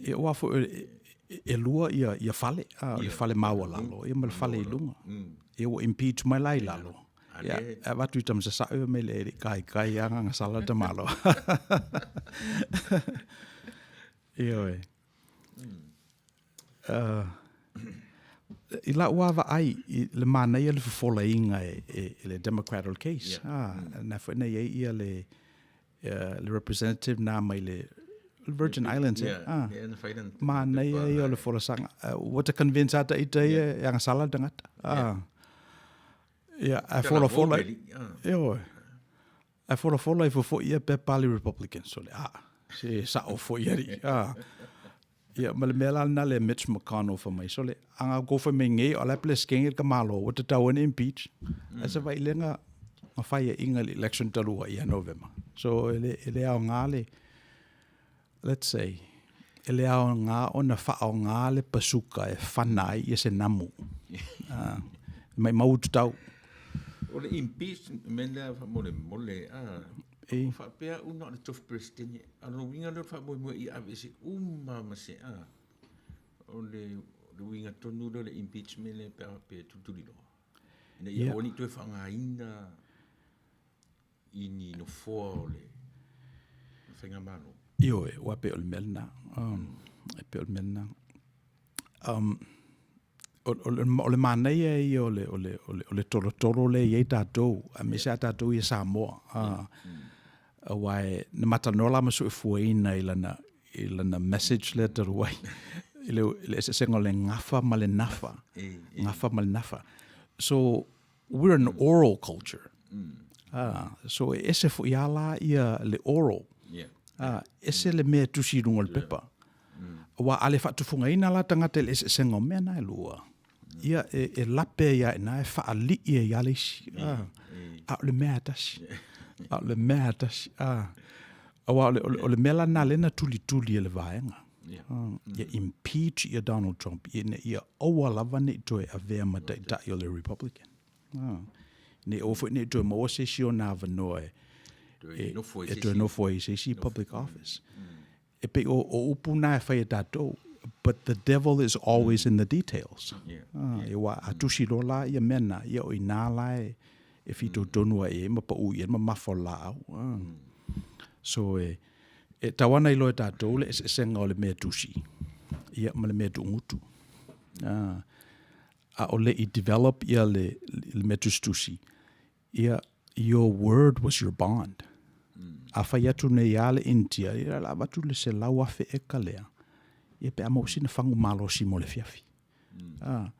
E aua foi e lua ia, ia fale, ah, o le fale maualalo, ia ma le fale i luga. Ia ua impeach mai la i lalo. Ia, e avatu i Tamasasa'e fai mai le e le i kaikai lava gagasala le tamaloa. Ioe. I la'u lava vaai i le manaia le fofolaina e, e, e le Democrat o le case. Yeah. Ah, na foi na i ai ia le, le representative na mai le Virgin Islands. Yeah, ah. yeah, na fai lana Manaia ia o le folasaga. Ua ta convince ata ita ia e agasala le tagata. Ah. Ia, ae folafola. Ioe. Ae folafola ifo foi ia pepa a le Republicans. So le, ah, se sa'o foi alii. Ah. Ia, ma le mea la lena le Mitch McConnell fai mai. Sole, a ga outou fai mai nei, o la e pelesitene le tamaloa, ua tatau ai ona impeach. Ae se vaai lea na faiaʻiga i le election talu ai ia Novema. So, e le, e le aoga le, let's say, e le aoga ona faaaoga le pasuka e fana ai ia se namu. Uh, maimau tatau. O le impeachment lea faamolemole, ah, E. O faapea au na o le tofi Peresetene, a o lona uiga lea o le faamoemoe ia aveese uma ma se a. O le, le uiga tonu lea o le impeachment lea pe a faapea e tulituliloa. Ina ia aua ne i toe faaaogaina i ni nofoa o le faigamalo. Ioe, aua e pei o le mea lena. E pei o le mea lena. O le manaia ia o le, o le, o le, o le tolotolo lea e i ai tatou, aemaise lava tatou ia Samoa. Aua e, na ma talanoa la ma soifuaina i lana, i lana message lea talu ai, i le, i le eseesega o le gafa ma le nafa. Gafa ma le nafa. So, we're an oral culture. Ah, so e ese foi lava la ia le oral. Ah, ese le mea e tusi i luga o le pepa. Aua a le faatufugaina la tagata i le eseesega o mea na e lua, ia e, e lape ai lava i ina, e faalii ai lava le isi. Ah, a o le mea e tasi. A o le mea e tasi. Ah, aua o le, o le, o le mea la lena lea na tulituli e le vaega. Ia impeach ia Donald Trump ina ia aua lava ne i toe avea ma taitai o le Republican. Ne i aua foi ne i toe maua se isi ona avanoa e, e, e toe nofo ai i se isi public office. E pei o, o upu na e fai e tatou, but the devil is always in the details. Yeah. Aua a tusi loa la ia mea na, ia o i nā la e, e fitoitonu ai e ma paʻū i ai le mamafa o le laau. So e, E tau ana iloa e tatou le eseesega o le mea tusi ia ma le mea tuugutu. A, a o le i develop ia le, le mea tusitusi, ia, your word was your bond. A fai atu nei a le India, ia la avatu le 100,000 eka lea, ia pe a maua sina fagu malosi mo le afiafi. A,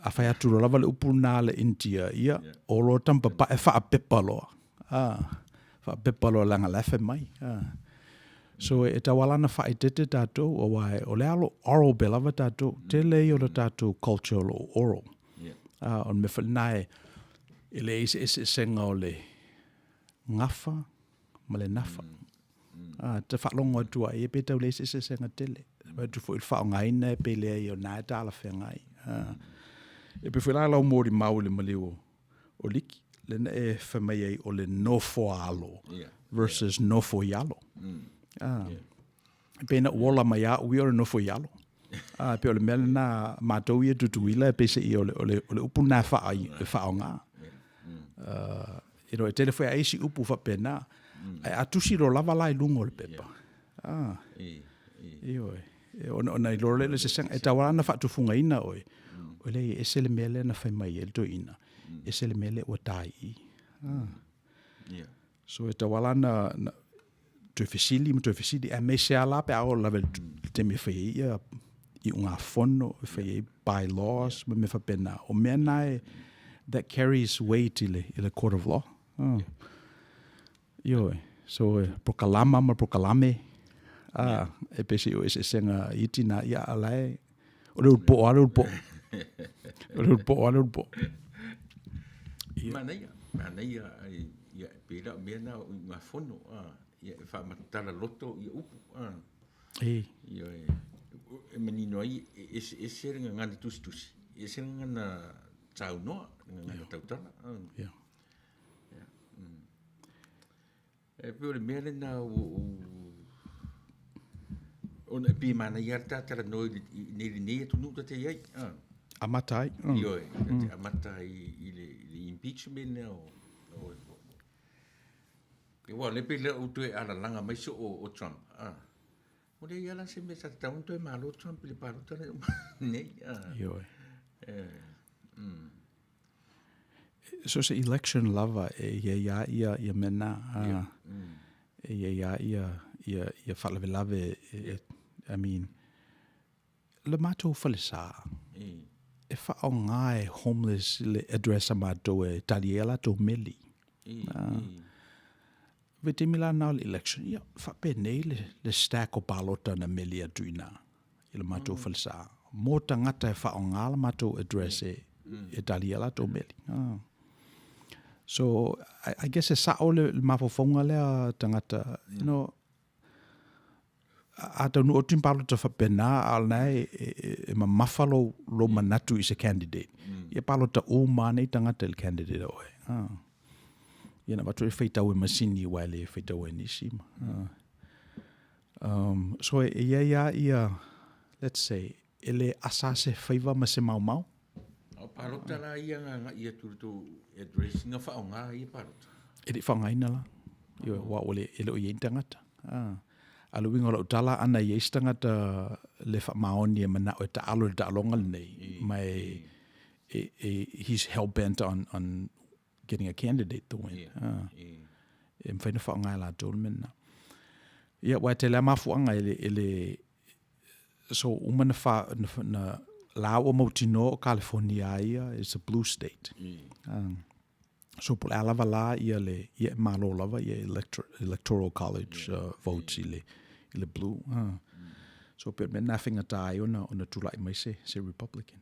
a fai atu loa lava le upu lena a le India, ia, o loa tama papae faapepa loa. A, faapepa loa leaga la e fai mai. A. So e tau ala ona faaeteete tatou, aua o le alo oral pea lava tatou. Tele ia o le tatou culture o lo o oral. A, o le mea foi lena e, e leai se eseesega o le gafa ma le nafa. A, te faalogo atu ai, e pe tau leai se eseesega tele. Vaai atu foi i le faaaogaina e pe leai o lena e talafeagai. E pei foi la lau molimau i le maliu o Liki, lea na e fai mai ai o le nofoaalo versus nofoialo. E pei na ou ola mai lava au ia o le nofoialo. A, e pei o le mea lena a matou ia Tutuila e peiseai o le, o le, o le upu lena e faaaoga. You know, e tele foi a isi upu faapena. Ae a tusi loa lava la i luga o le pepa. Ioe. Ona iloa lea o le sesega. E tatau lava ona faatufugaina oe. O lea e ese le mea lea na fai mai ai le toeaina. Ese le mea lea ua ta i i. So e tatau lava ona toe fesili ma toe fesili, aemaise lava la pe a oo lava i le taimi e fai ai ia iugafono, e fai ai bylaws ma mea faapena. O mea na e, that carries weight i le, i le court of law. Oh. Ioe. So e prokalama ma prokalame, ah, e pese o eseesega iti na, ia a la e, o le ulupo'o lava le ulupo'o. O le ulupo'o lava le ulupo'o. Manaia, manaia, ia, e pei la o mea na o iugafono, ia, e faamatala loto ia upu, E. Ioe, e manino ai, e eseese le gagana tusitusi, e ese le gagana saunoa, le gagana tautala. Ia. E pei o le mea lena ua ou ona e pei e manaia lava le ta talanoa i nei lenei atunuu ta te i ai. Amata ai. Ioe, ta te amata ai i le impeachment lea o aua o lea pei ua toe alalaga mai soo o Trump. Ua leai lava la se mea sa tatau ona toe malo Trump i le palota lea ua uma nei. Ioe. So se election lava e i ai lava ia, ia mea na. E i ai lava ia, ia, ia faalavelave, e, I mean, le matou falesa, e faaaoga e homeless le address a matou e tali ai a latou meli. Vaitaimi la na o le election, ia, faapenei le, le stack o palota na meli atu i ina i le matou falesa. Mo tagata e faaaoga le matou address e, e tali ai a latou meli. So, I guess e sao le mafaufauga lea tagata, you know, a taunuu atu ni palota faapena, a o lena e, e, e mamafa lou, lou manatu i se candidate. Ia palota uma lava nei tagata i le candidate a oe. Ah. Ia na avatu e faitau e masini aua e le faitau ai nisi. Ah. So e i ai lava ia, let's say, e le asa se faiva ma se maomao. A o palota la ia na agai atu i le tou address na faaaoga ia palota? E le i faaaogaina la. Ioe, aua ua le, e le o i ai ni tagata. A. A o le uiga o lau tala, ana i ai se tagata le faamaoni e manao e taalo i le taaloga lenei, ma e, e, e, he's hell bent on, on getting a candidate to win. Yeah. E mafai ona faaaoga e latou le mea lena. Ia, aua e tele lava mafuaaga e le, e le, so uma na, fa, na, na la ua mautinoa o California a ia, it's a blue state. So po o le a lava la ia le, ia e malo lava ia electoral college votes i le, i le blue. So pei o le mea lena e faigata ai ona, ona tulai mai se, se Republican.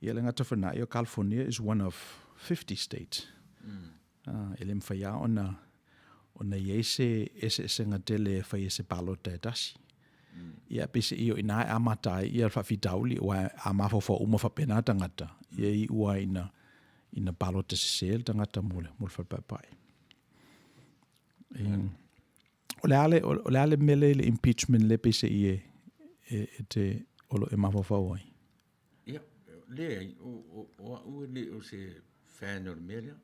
Ia le gata foi lena, ia California is one of 50 states. E le mafai lava ona, ona i ai se eseesega tele e fai e se palota e tasi. Ia peiseai o i ina e amata ai ia le faafitauli, aua a mafaufau uma faapena tagata, ia e iu lava ina, ina palota sese le tagata mo le, mo le fale paepae. O le a le, o le a le mea lea i le impeachment lea peiseai e, e, e te, o lo o e mafaufau ai? Ia, leai, o, o au e le o se fan o le mea lea.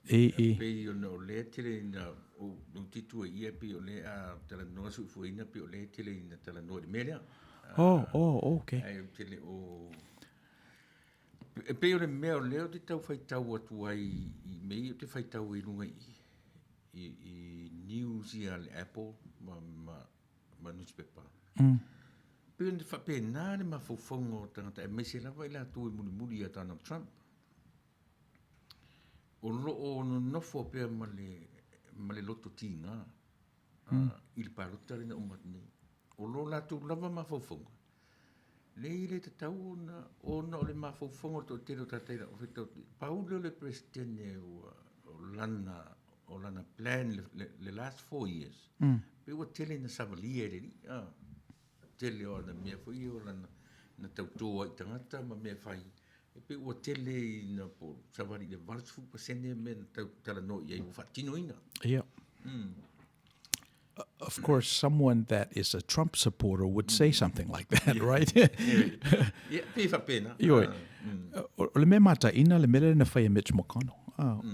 E, e. Pei ona o lea tele ina, o lou titu ai ia, pei o lea a talanoa soifuaina, pei o lea tele ina talanoa i le mea lea. Oh, oh, okay. Ae ou te le o... E pei o le mea o lea ou te tau faitau atu ai i mea ia ou te faitau ai i luga i, i, i news ia a le Apple ma, ma, ma newspaper. Pei ona faapena le mafaufauga o tagata aemaise lava i latou e mulimuli ia Donald Trump. O lo o nonofo pea ma le, ma le loto tiga i le palota lea na uma atu nei. O lo latou lava mafaufauga, leai e le tatau ona, ona o le mafaufauga o le toatele o tagata i lau faitau, pau lea o le Peresetene ua, o lana, o lana plan le, le last 4 years, pei ua tele ina savalia e le alii. tele o ana mea foi ia o lana na tautō ai i tagata ma mea e fai, e pei ua tele ina po o savali i le 80% mea na tau talanoa i ai ua faatinoina. Ia. Of course, someone that is a Trump supporter would say something like that, right? Ia, pei e faapena. Ioe. O le mea mataina, le mea lea na fai e Mitch McConnell.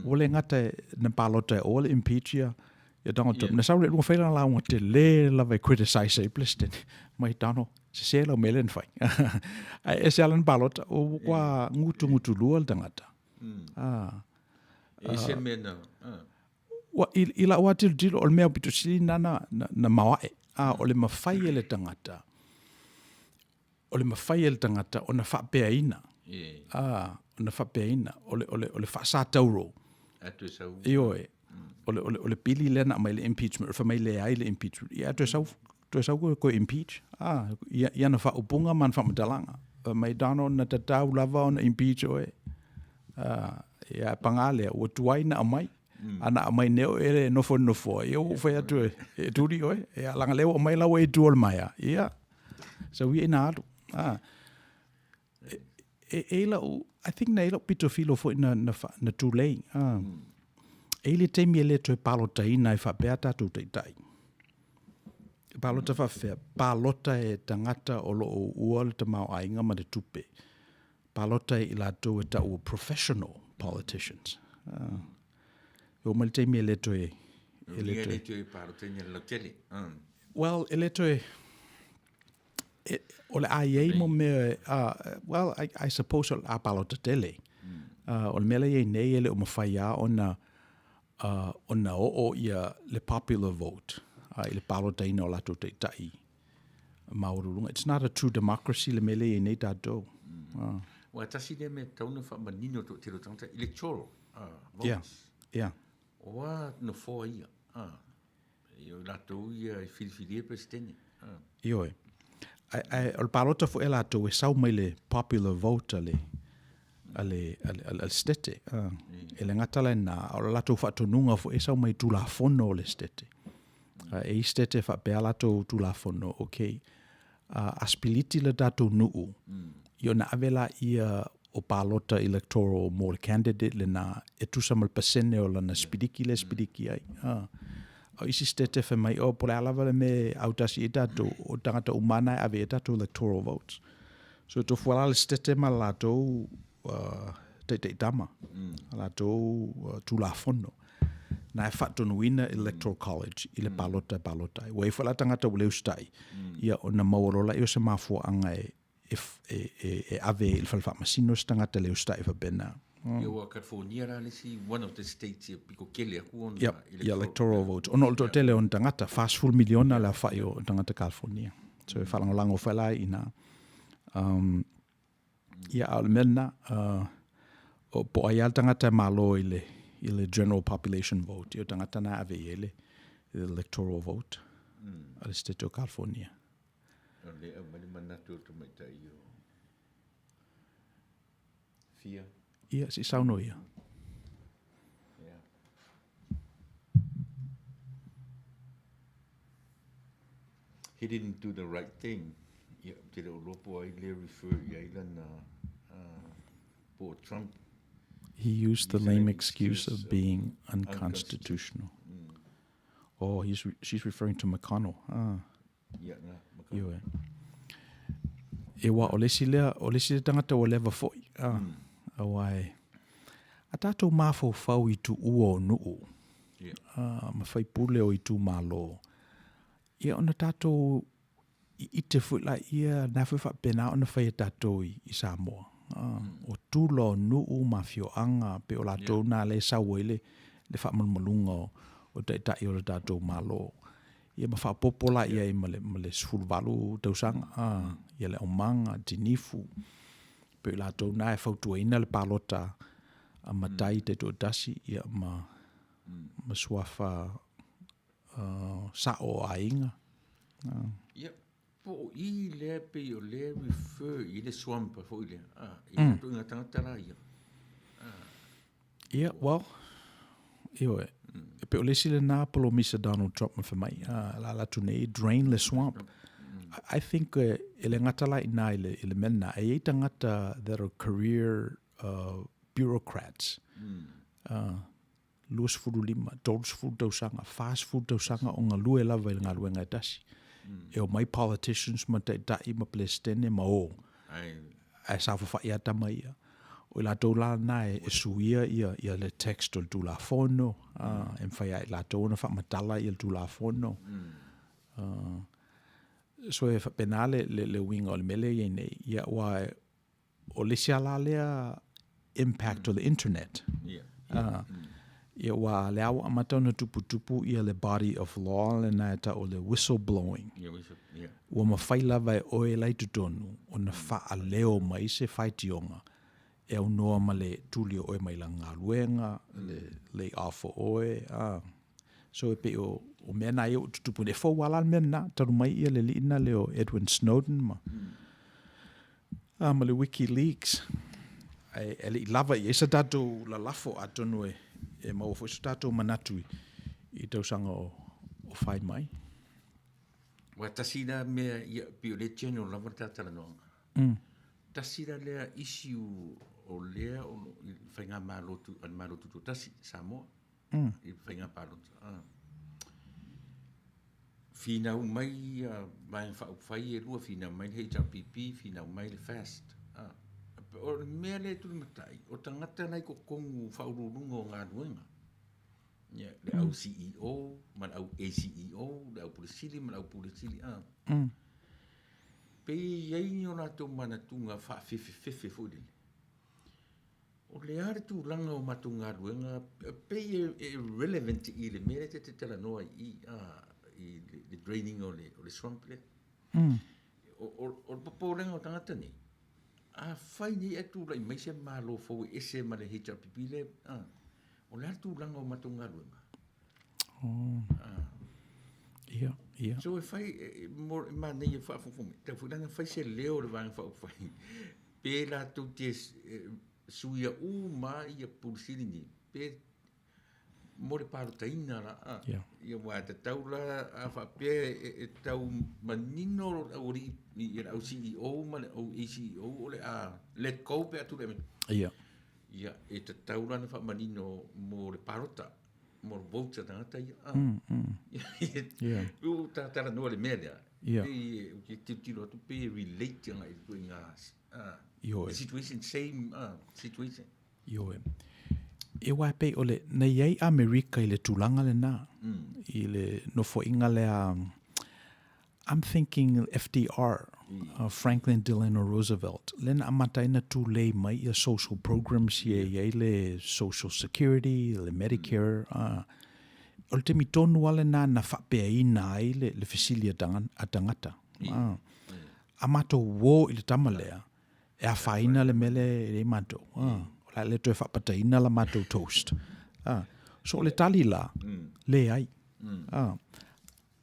Ua le gata na palota e oa le impeach ia, ia Donald Trump. Na sau lea i luga fai lana lauga tele lava e criticize ai le President. Mai Donald, sese lau mea lea na fai. Ae ese lava lana palota, ua gutugutulua le tagata. E ese le mea na... Ua, i, i lau lava tilotilo, o le mea aupito sili lena na, na, na maoae. A, o le mafai e le tagata, o le mafai e le tagata ona faapeaina. Yeah. A, ona faapeaina. O le, o le, o le faasatauro. A toe sau. Ioe. O le, o le, o le pili lea na aumai le impeachment, o le fai mai leai le impeachment. Ia, toe sau, toe sau koe, koe impeach. A, ia, i ana faaupuga ma ana faamatalaga. Fai mai, Donald, na tatau lava ona impeach oe. A, ia, paga lea, ua tuai na aumai. A na aumai nei oe e nofo i le nofoa, ia ua ou fai atu e, e tuli oe. Ia, leaga lea ua aumai la ua e i tua o le maea. Ia, sau ia ina alu. A, e, e, e i lau, I think na i lau pito filo foi na, na, na tulei. A, e i le taimi e le toe palotaina ai faapea tatou taitai. Palota faafefea, palota e tagata o lo o uua le tamaoaiga ma le tupe. Palota e i latou e tau o professional politicians. E oo mai le taimi e le toe... E le toe... E le toe palota i le lautele. Well, e le toe... E, o le a i ai mo mea... well, I suppose o le a palota tele. O le mea la i ai nei e le o mafai lava ona ona oo ia le popular vote i le palotaina o latou taitai maualuluga. It's not a true democracy le mea lea e i ai nei tatou. Aua e tasi lea mea e tatau ona faamanino toatele o tagata, electoral votes. Yeah, yeah. O a nofoa ia? O i latou ia e filifilia le Peresetene. Ioe. Ae, ae o le palota foi a latou e sau mai le popular vote a le, a le, a le, a le Setete. E le gata la i lena, a o le latou faatonuga foi e sau mai Tulafono o le Setete. E i ai Setete e faapea a latou Tulafono, okay, a sipiliti le tatou nuu, ia ona ave laia o palota electoral mo le candidate lena e tusa ma le pasene o lana sipiliki lea e sipiliki ai. A o isi Setete fai mai, oh, po o le a lava le mea e autasi ai tatou, o tagata uma lava na e ave i ai tatou electoral votes. So e tofu lava la le Setete ma le latou taitaitama, a latou Tulafono na e faatonuina Electoral College i le palota e palota ai. Ua i ai foi la tagata ua le usitai, ia ona maua loa lea o se mafuaaga e, e, e, e ave i le fale faamasino se tagata le usitai faapena. Ia ua California la le isi one of the states e pito tele atu ona yep, electoral, electoral votes. Ona o le toatele o tagata, 40 miliona le aofai o tagata California. So e faalagolago foi la i ina. Ia, a o le mea lena, o po o ai lava le tagata e malo i le, i le general population vote, ia o tagata na e ave i ai le, le electoral vote a le state o California. O lea e aumai le manatu o le tamaitai o Fia. Ia, se i saunoa ia. Yeah. He didn't do the right thing. Ia, ou te le o iloa po o ai lea refer i ai lana, po o Trump. He used the lame excuse of being unconstitutional. Oh, he's, she's referring to McConnell. Ah. Ia, na, McConnell. Ioe. E wa, o le isi lea, o le isi lea tagata ua leva foi. Ah. Aua e, a tatou mafaufau i tuua o nuu, yeah. ma faipule o itumalo, ia ona tatou ite foi laia, na foi faapena ona fai e tatou i, i Samoa. O tula o nuu ma afioaga, pe o latou na lea e sau ai le, le faamalumaluga o, o taitai o le tatou Malo. Ia ma faaopoopo la i ai ma le, ma le 18 tausaga, ia le aumaga, tinifu, pe o i latou na e fautuaina le palota a matai taitoatasi, ia ma, ma suafa sao o aiga. Ia, po o i lea pei o lea refer i le swamp foi lea, i le ituaiga tagata la ia. Ia, well, ioe, e pei o le isi lena polomisa Donald Trump ma fai mai, a, la alu atu nei, drain le swamp. I think e le gata la i ina i le, i le mea lena, e i ai tagata that are career bureaucrats, 25, 30 tausaga, 40 tausaga o galue lava i le galuega e tasi. E omai politicians ma taitai ma Peresetene ma o, ae saofafai lava tama ia. O i latou la lena e suia ia, ia le text o le Tulafono, e mafai lava e i latou ona faamatala ia le Tulafono. So e faapena le, le, le uiga o le mea lea e i ai nei. Ia, aua o le isi lava la lea impact o le internet. Ia aua lea ua amata ona tuputupu ia le body of law lena e tau o le whistleblowing. Ua mafai lava e oe la i totonu ona faaleo mai se faitioga e aunoa ma le tuli o oe mai lana galuega, le lay off o oe, So e pei o, o mea na ia ua tutupu nei. E fou lava la le mea lena, talu mai ia le alii lena lea o Edwin Snowden ma, ma le WikiLeaks. Ae e le i lava i ai sa tatou lalafo atonu e, e maua foi so tatou manatu i, i tausaga o, o fai mai. Ua tasi la mea, ia, pei o lea general lava le ta talanoaga. Tasi la lea issue o lea o lo, i faigamalo tu, a le Malo Tutoatasi, Samoa. i faiga palota. Finau mai ia Vaega Faaupufai e lua, finau mai le HRPP, finau mai le FAST. O le mea lea e tulimatai, o tagata la i totonu faauluuluga o galuega, ia, le au CEO ma le au ACEO, le au Pule Sili ma le au Pule Sili. Pei e i ai ni o latou manatuga faafefefefe foi lele. O le a le tulaga o matou galuega pei e relevant i le mea lea ta te talanoa ai i i le draining o le swamp lea. O le popolega o tagata nei, afai nei ae tulai mai se Malo fou e ese ma le HRPP lea, o le a le tulaga o matou galuega? Ia, ia. So e fai, e manaia e faafofoga mai, tatau foi la ona fai se leo o le Vaega Faaupufai pe latou te suia uma ia Pule Sili nei, pe mo le palotaina la, a. Yeah. Ia aua e tatau la, a faapea e tau manino le aualii, le au CEO ma le au ACEO o le a let go pe a tulai mai. Ia. Ia, e tatau la ona faamanino mo le palota, mo le vote a tagata ia. Yeah. Ua ta talanoa i le mea lea. Yeah. Pei ou te tilotilo atu pei e relate agai i ituaiga Ioe. situation, same situation. Ioe. E aua e pei o le, na i ai Amerika i le tulaga lena, i le nofoaiga lea, I'm thinking FDR, Franklin Delano Roosevelt, lea na amata ai ona tulei mai ia social programs ia e i ai le Social Security, le Medicare, o le taimi tonu lava lena na faapeaina ai le fesili a tagata. A matou uo i le tama lea, e afaina le mea lea e i ai matou. O le a le toe faapataina la matou toast. So o le tali la, leai.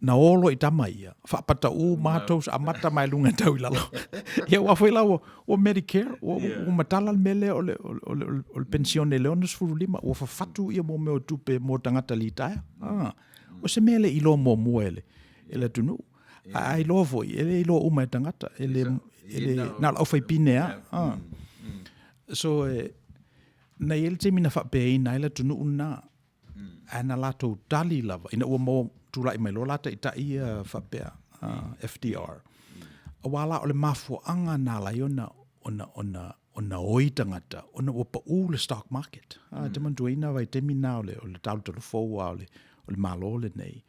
Na o loa i tama ia, faapata uma lava toast, amata mai luga e tau i lalo. Ia aua foi la ua, ua Medicare, ua, ua matala le mea lea o le, o le, o le penisione i le 65, ua fafatu ia mea o tupe mo tagata litaea. O se mea e le i iloa muamua e le, e le atunuu. A iloa foi, e le iloa uma e tagata, e le, e le, na o le aufaipine lava. So, e, na i ai le taimi na faapeaina ai le atunuu lena, ae na latou tali lava, ina ua maua tulai mai loa la taitai ia faapea, FDR. Aua la o le mafuaaga na ala ai ona, ona, ona, ona oi tagata, ona ua pau le stock market. E te manatuaina vaitaimi na o le, o le talutalu fou lava o le, o le Malo lenei.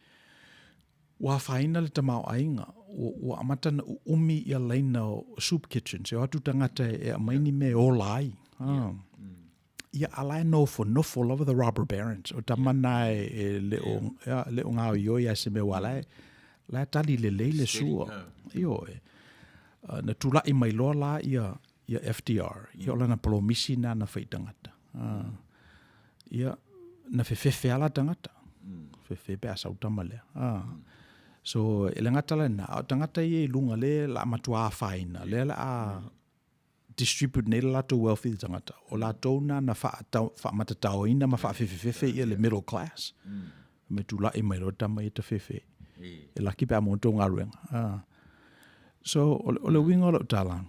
Ua afaina le tamaoaiga, ua, ua amata ona uumi ia laina o soup kitchens, e o atu tagata e aumai ni mea e ola ai. Ia, a la e nofonofo lava the robber barons, o tama na e le o, ia, le o gaoioi lava i se mea aua la e, la e tali lelei le sua. Ioe. Na tulai mai loa la ia, ia FDR, ia o lana polomisi lena na fai i tagata. Ia, na fefefe lava la tagata. Fefe pe a sau tama lea. So, e le gata lena, a o tagata ia i luga lea o le a matua afaina, lea o le a distribute nei le latou wealth i tagata, o latou na na faamatataoina ma faafefefefe ia le middle class. Me tulai mai loa tama ia tafefe. E laki pe a maua tou galuega. So, o le uiga o lau tala,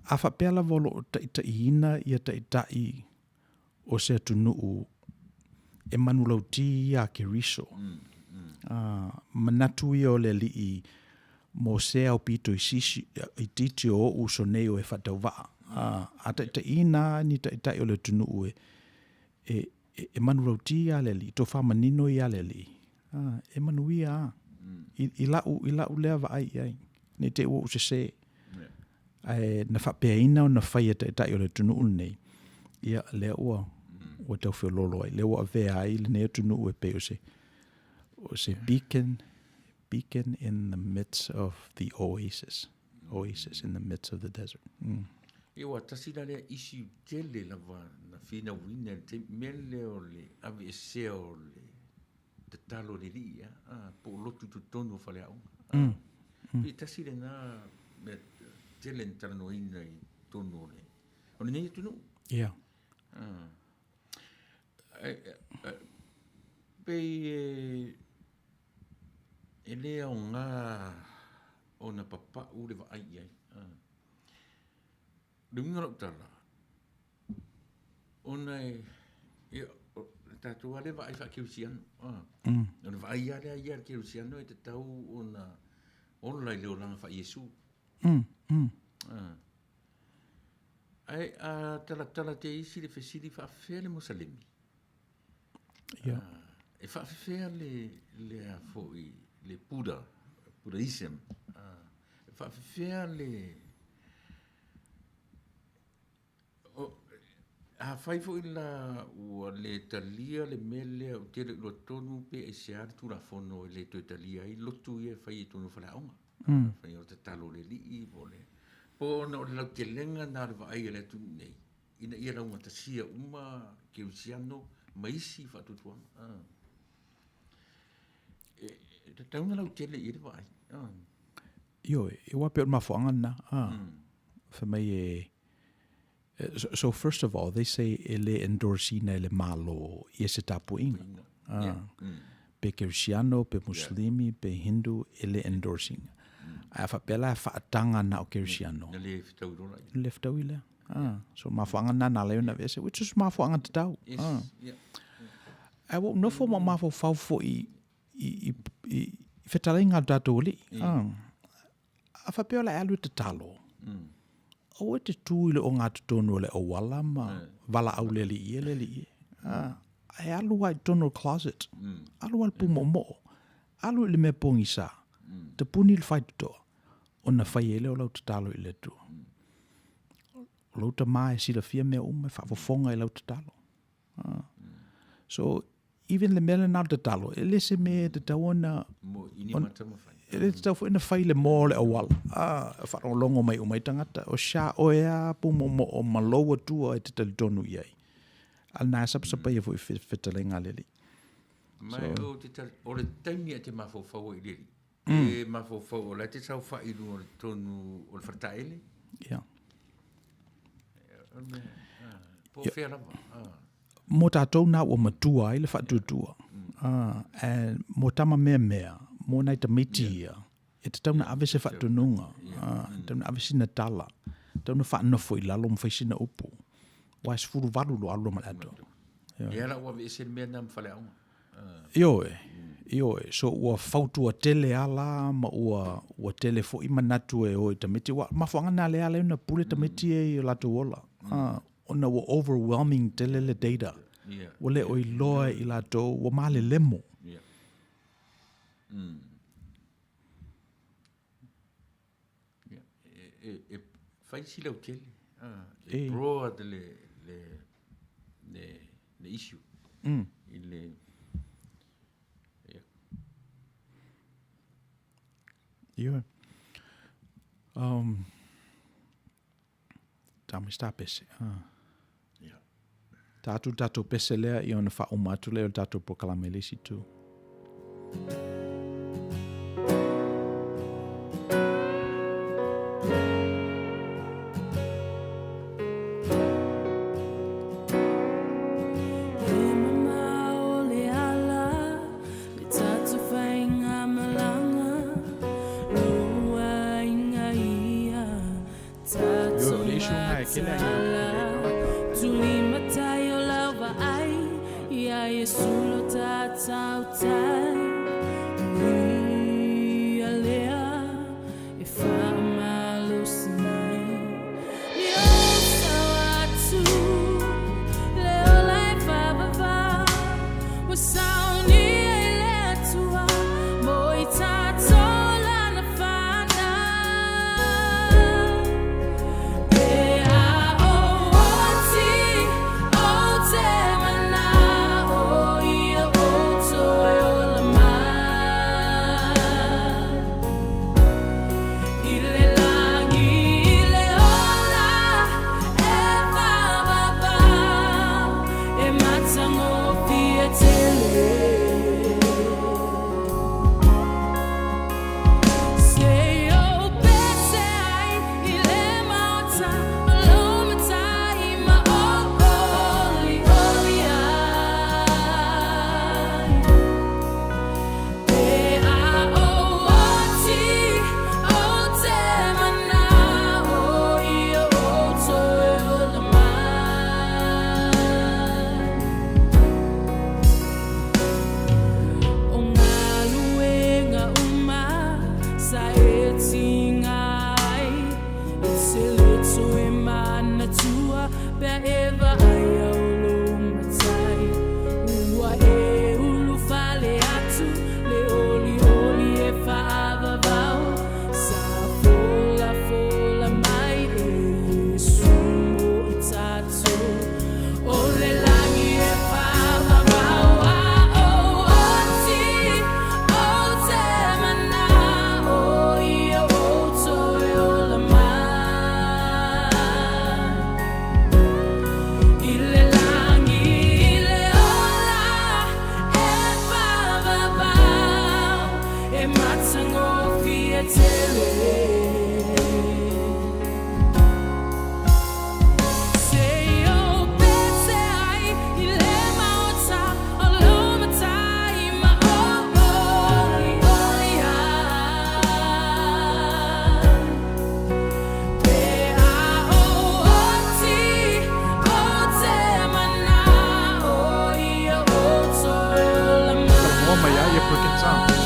a faapea lava o lo o taitaiina ia taitai o se atunuu e manulauti ia a Keriso. Manatu ia o le Alii mo se aupito itiiti o ou uso nei o e faatauvaa. A taitaiina ni taitai o le atunuu e manulauti ia le Alii, tofa manino ia le Alii, e manuia lava. I lau lea vaai i ai, ne i te i ua ou sese. Ae na faapeaina ona fai e taitai o le atunuu lenei, ia lea ua ua tau feoloolo ai, lea ua avea ai lenei atunuu e pei o se o se beacon, beacon in the midst of the oasis, oasis in the midst of the desert. Ia ua tasi la lea issue tele lava na finauina i le taimi, mea lea o le aveesea o le tatalo i le alii, a, po o lotu i totonu o faleaoga. Pei tasi lena mea tele na talanoaina i totonu o le o lenei atunuu. Ia. Pei e le aoga ona papau le vaai i ai. O le uiga o lau tala, ona e, ia, o le tatou lava lea vaai faa-kerisiano. O le vaai lava lea ia a le kerisiano e tatau ona ola i le olaga faa-Iesu. Ae a talatala te isi le fesili faafefea le Musalemi? Ia. E faafefea le, le a foi, le Buddha, Buddhism? E faafefea le, Afai foi la ua le talia le mea lea ou te le o iloa tonu pe aisea le Tulafono e le toe talia ai lotu ia e fai i totonu o faleaoga. Fai o le tatalo a le alii po o le po ona o le lautelega lena o le vaai a le atunuu nei ina ia laugatasia uma kerisiano ma isi faatuatuaga. E tatau ona lautele i ai le vaai. Ioe, aua pei o le mafuaaga lena. Fai mai e So first of all, they say e le endorse ina e le Malo ia se tapuaiga. Pe Kerisiano, pe Muslimi, pe Hindu, e le endorse ina. Ae a faapea la e faataga na o Kerisiano. Na le fetaui loa la. Le fetaui lea. So mafuaaga lena na ala ai ona aveese, which is mafuaaga tatau. Ae ua ou nofo ma mafaufau foi i fetalaiga a lo tatou Alii. A faapea o le a e alu e tatalo, aua e te tu i le ogatotonu o le auala ma valaau le alii e, le alii e. Ae alu lava i totonu o le closet, alu lava i le pumoomoo, alu i le mea pogisa, tapuni le faitotoa, ona fai ai lea o lau tatalo i le Atua. O lou Tama e silafia mea uma, e faafofoga i lau tatalo. So, even le mea lena o le tatalo, e le se mea e tatau ona... E le tatau foi ona fai le moa o le auala. A, faalogologo mai uma ai tagata. O sha oe a pumoomoo ma lou Atua e te talitonu i ai. A na e sapasapaia foi fetalaiga a le Alii. Ma o, te o le taimi e te mafaufau ai i le Alii. E mafaufau o la e te saofai i luga o le tonu o le faletaele. Ia. Po o fea lava. Mo tatou na ua matua ai le faatuatua. And mo tama meamea, mo nai tamaiti ia, e tatau ona ave se faatunuga, e tatau ona ave sina tala, e tatau ona faanofo i lalo ma fai sina upu. Aua e 18 loa alu loa ma le atoa. Ia la ua aveese le mea lena ma faleaoga. Ioe, ioe. So ua fautua tele lava la ma ua, ua tele foi manatu e o i tamaiti. Aua o le mafuaaga lena lea e ala ai ona pule tamaiti ia i o latou ola. Ona ua overwhelming tele le data. Ua le o iloa e i latou, ua malelemo. E fai si lautele, e broad le issue i le Ioe. Tā mai se tā pese. Tā atu le tatou pese lea ia ona faauma atu lea o le tatou polokalame i le isi itu. tele ai e tagata. Talanoa mai lava ia Perkins a.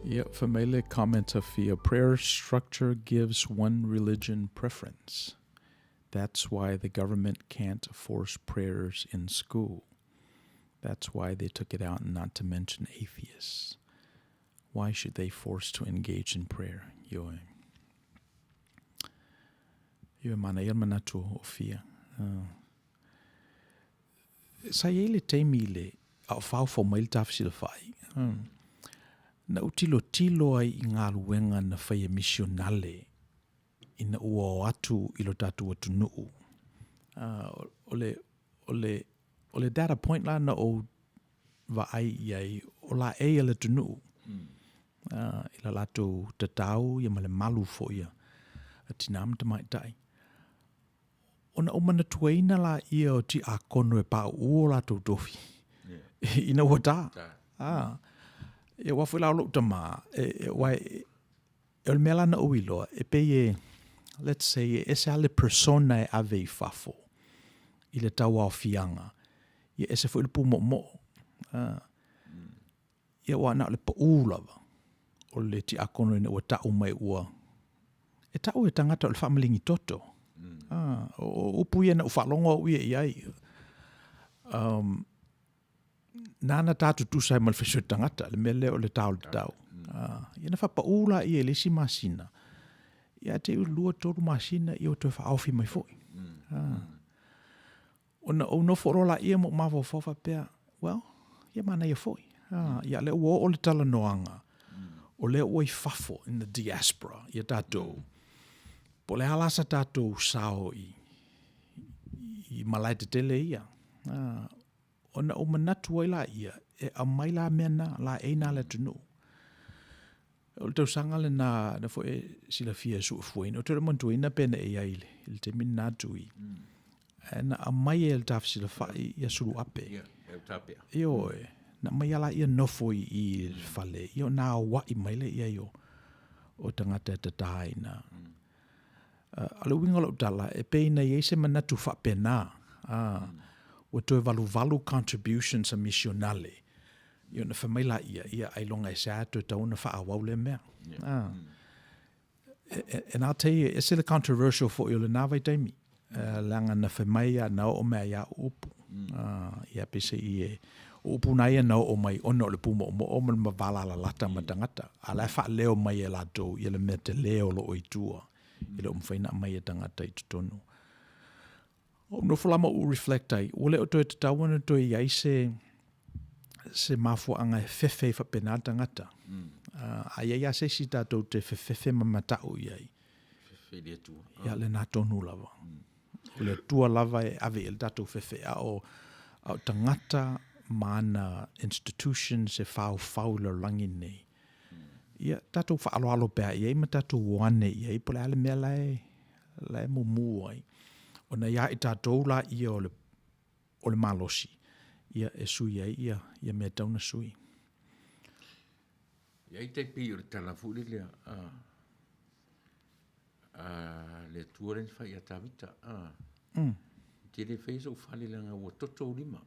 Ia, fai mai le comment a Fia, prayer structure gives one religion preference. That's why the government can't force prayers in school. That's why they took it out, not to mention atheists. Why should they force to engage in prayer? Ioe. Ioe, manaia le manatu o Fia. Uh. Sa i ai le taimi i le a o faofao mai le tafesilafai. Hmm. Na ou tilotilo ai i galuega na fai e misionale ina ua o atu i lo tatou atunuu. O le, o le, o le data point la na ou vaai i ai, o laei a le atunuu i la latou tatau ia ma le malu foi a tinā ma tamaitai. Ona ou manatuaina laia o tiakono e pauu o latou tofi ina ua ta. Ia aua foi la o lou tama, aua o le mea la na ou iloa, e pei e, let's say, e ese lava le persona e ave i fafo i le tauaofiaga, ia ese foi le pumoomoo. Ia aua na o le pau lava o le tiakono ina ua tau mai ua e tau e tagata o le faamaligi toto. Mm. Ah, o upu ia na ou faalogo au ia i ai. Um, nāna tā tutusa ai ma le faisoe tagata, le mea lea o le tā o le tatau. Mm. Ah, ia na whapaū la ia i le isi masina. Ia te i 2-3 masina ia o toe whaaofi mai foi. Mm. Ah. Mm. Ona ou nofo loa laia ma ou mafaufau faapea, well, ia manaia foi. Ah, ia lea ua oo le talanoaga, o lea ua i fafo in the diaspora ia tatou. Po o le a la sa tatou sao i, i malae tetele ia. Ah, ona ou manatu ai laia, e aumai la mea na, laei na le atunuu. O le tausaga lena na foi e silafia e suefuaina. Ou te le manatuaina pe na e i ai i le taimi lena Tui. Ae na aumai e le tafesilafai ia Suluape. Ia, e utapea. Ioe, na aumai lava laia nofo i i le fale, ia ona aoai mai lea i ai o tagata e tata ai i ina. A o le uiga o lau tala, e pei na i ai se manatu faapena, ua toe valuvalu contributions a misionale, ia ona fai mai laia, ia ailoga e sea toe tatau ona faaauau lea mea. And I'll tell you, e ese le controversial foi o lena vaitaimi, leaga na fai mai a na oo mai ia au upu. Ia peiseai e, o upu na ia na oo mai ona o le pūmoʻomoʻo ma le valalalata ma tagata. A o la e faaleo mai e latou ia le mea tele o lo o i tua, e le o mafai ona aumai e tagata i totonu. Ou nofo la ma ou reflect ai, ua le o toe tatau ona toe i ai se, se mafuaaga e fefe ai faapena le tagata. Mm. A i ai lava se isi tatou te fefefe ma matau i ai. Fefe i le Atua. Ia, lena tonu lava. Mm. O le Atua lava e ave i ai le tatou fefe, a o, a o tagata ma ana institutions e faufau i le lalolagi lenei. Mm. Ia, tatou faaaloalo pea i ai ma tatou o ane i ai, po o le a le mea la e, la e mumu ai. Ona ia i tatou la ia o le, o le malosi, ia e sui ai ia, ia mea tau na sui. Ia i tai pei o le tala foi lele a, a le Atua lea na fai ia Tavita. A, mm. Te le faia sou fale leaga ua toto ou lima.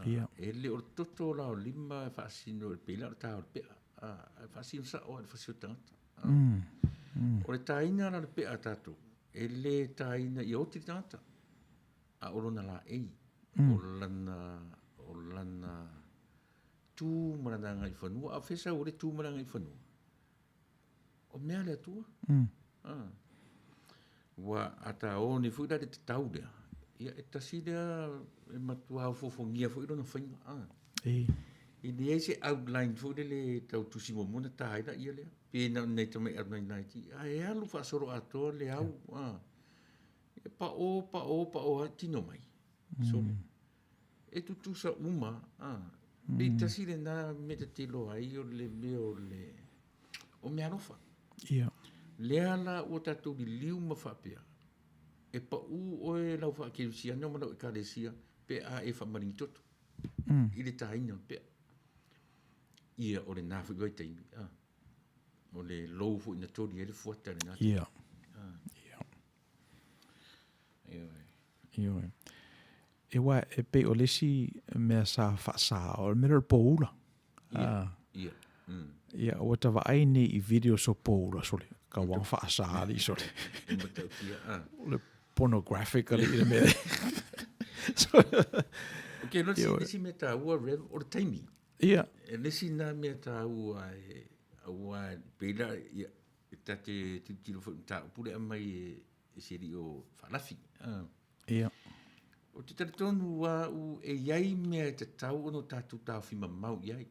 Ia. E le o le toto la o lima e faasino e pei la o le tā o le pea. A, e faasino sao lava i le fasi o le tagata. Mm. Mm. O le tāina la o le pea a tatou, e le tāina ia oti le tagata, a o lona laei, mm. o lana, o lana tū ma lana agaifanua, a o fea sau o le tū ma le agaifanua? O mea a le Atua. Mm. Ah. Ua a ta o nei foi la le tatau lea, ia e tasi lea e matua ofofogia foi lona faiga. Ah. E. E leai se outline foi lele tau tusi muamua ona ta ai laia lea. Pe na o ni nai tamai outline laiti, ae alu faasoloatoa le au. Ah. E pao, pao, pao, tino mai. Sole. E tutusa uma, a. Pei tasi lena mea ta te iloa ai o le mea o le o meaalofa. Ia. Lea la ua tatou liliu ma faapea, e pau oe lau faakerisiano ma lau ekalesia pe a e faamaligi toto i le taina o le pea. Ia, o lena foi vaitaimi, a. O le lou foi na toli ai le fuata i lena taimi. Ia. Ia. Ioe. E wa, e pei o le isi mea sa faasa, o le mea lea o le poula. Ia, ia. Mm. Ia, ua ta vaai nei i videos o poula, sole, ka wang faasa ali, sole. E matautia, ah. O le pornographic ali i le mea. So, Ok, no, le isi mea tāua, Rev, o le taimi. Ia. E le isi nā mea tāua e, aua, pei la, ia, e ta te tilotilo foi i mataupu lea aumai e, e se alii o Faalafi. Ia. Ou te talitonu au e i ai mea e tatau ona o tatou taofi mamao i ai.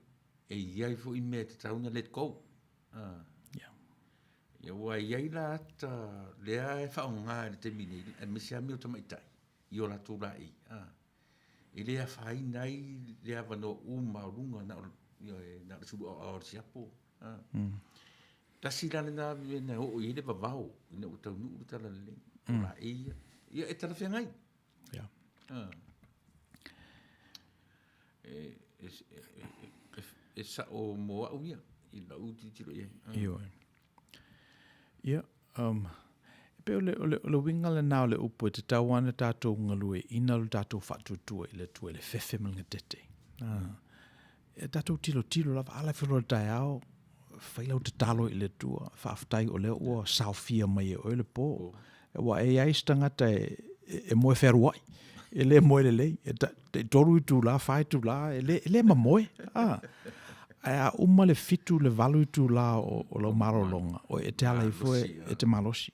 E i ai foi mea e tatau ona let go. Ia. Ia, ua i ai la ata lea e faaaoga i le taimi nei, aemaise lava mea o tamaitai i o latou laei. E le afaina ai le avanoa uma o luga na o Ioe, na o le sulu aoao o le siapo. Tasi la lena mea na oo i ai le vavao ina ua taunuu le talalelei. O laei ia. Ia e talafeagai. Yeah. E, e, e, e, sao mo au ia, i lau tilotilo i ai. Ioe. Ia, um, e pei o le, o le, o le uiga lenā o le upu e tatau ana tatou galueaiina lo tatou faatuatua i le Atua i le fefe ma le gatete. Ah. E tatou tilotilo lava, ala e feloai i le taeao, fai lau tatalo i le Atua, faafetai o lea ua saofia mai e oe le po. Aua e i ai se tagata e, e, e moe fealuai, e le moe lelei, e ta, tai tolu itula, fa itula, e le, e le mamoe. Ah. Ae a uma le fitu le valu itula o, o lau malologa, o e te ala ifo e, e te malosi.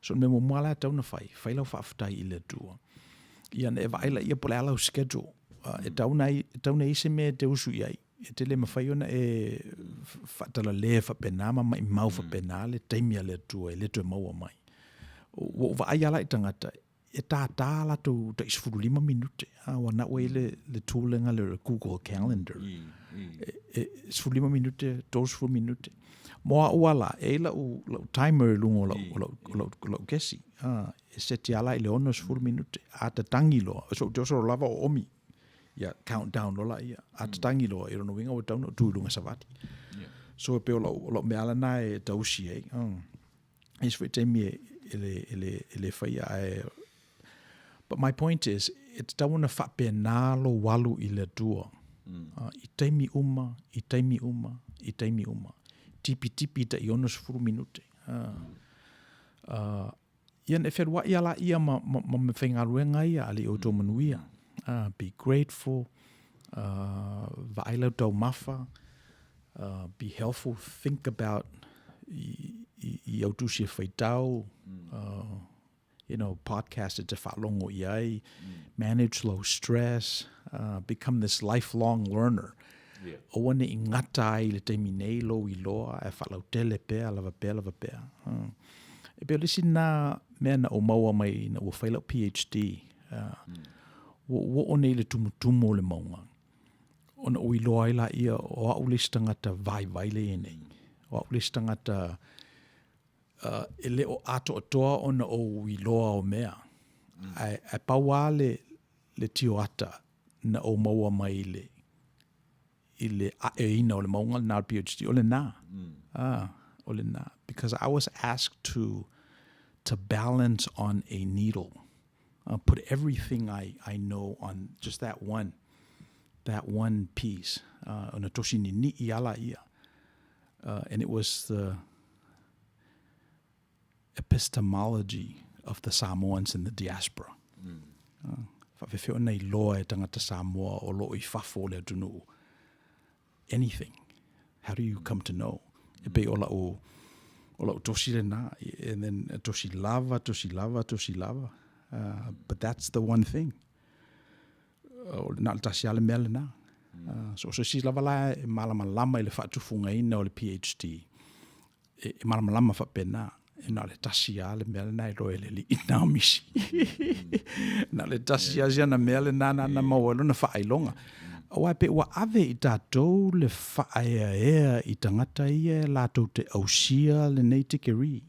So le mea muamua la e tatau ona fai, fai lau faafetai i le Atua. Ia ona e vaai laia po o le a lau schedule. E tatau ona e tatau ona i ai se mea e te usu i ai. E te le mafai ona e faatalale faapena ma maimau faapena le taimi a le Atua e le toe maua mai. Ua ou vaai lava la i tagata, e tātā latou tai 15 minute, a ua na ua i le, le tool lenga le Google Calendar. E, e, 15 minute, 30 minute. Mo au ala, e i lau, lau timer i luga o lau, o lau, o lau, o lau kesi. A, e seti ala i le 60 minute. A tatangi loa, so te oso lava o omi. Ia, countdown loa la ia. A tatangi loa, i lona uiga ua tatau ona ou tu i luga savali. So e pei o lau, o lau mea ala na e tausi ai. Isi foi taimi e, e le, e le, e le faia ae But my point is, e tatau ona faapena lou alu i le Atua. I taimi uma, i taimi uma, i taimi uma. Tipitipi tai 60 minute. Ia na e feluai a laia ma, ma, ma me faigaluega ia, alii o outou manuia. Be grateful, vaai lau taumafa, be helpful, think about i, i, i au tusi e faitau, you know, podcast e te faalogo i ai, manage low stress, become this lifelong learner. Yeah. Aua ne i gata ai i le taimi nei lou iloa ae faalautele pea, lava pea, lava pea. E pei o le isi lena mea na ou maua mai ina ua fai lau PhD, ua ou oo nei i le tumutumu o le mauga, ona ou iloa ai laia o au le isi tagata vaivai lea e i ai nei. O au le isi tagata e le o atoatoa ona ou iloa o mea. Ae, ae pau lava le, le tioata na ou maua mai i le, i le aeina o le mauga lena o le PhD, o lena. Ah, o lena. Because I was asked to, to balance on a needle. Put everything I, I know on just that one, that one piece. Ona tosi nini'i ala ia. And it was the epistemology of the Samoans in the diaspora. Faafefea ona iloa e tagata Samoa o lo o i fafo o le atunuu anything? How do you come to know? E pei o lau, o lau tosi lena, and then tosi lava, tosi lava, tosi lava. But that's the one thing. O, na o le tasi lava le mea lena. So, so se isi lava la e malamalama i le faatufugaina o le PhD, e, e malamalama faapena, e na o le tasi lava le mea lena e iloa e le alii na o misi. Na o le tasi lava siana mea lena na na maua ai lona faailoga. Aua e pei ua ave i tatou le faaeaea i tagata ia e latou te ausia lenei tikeri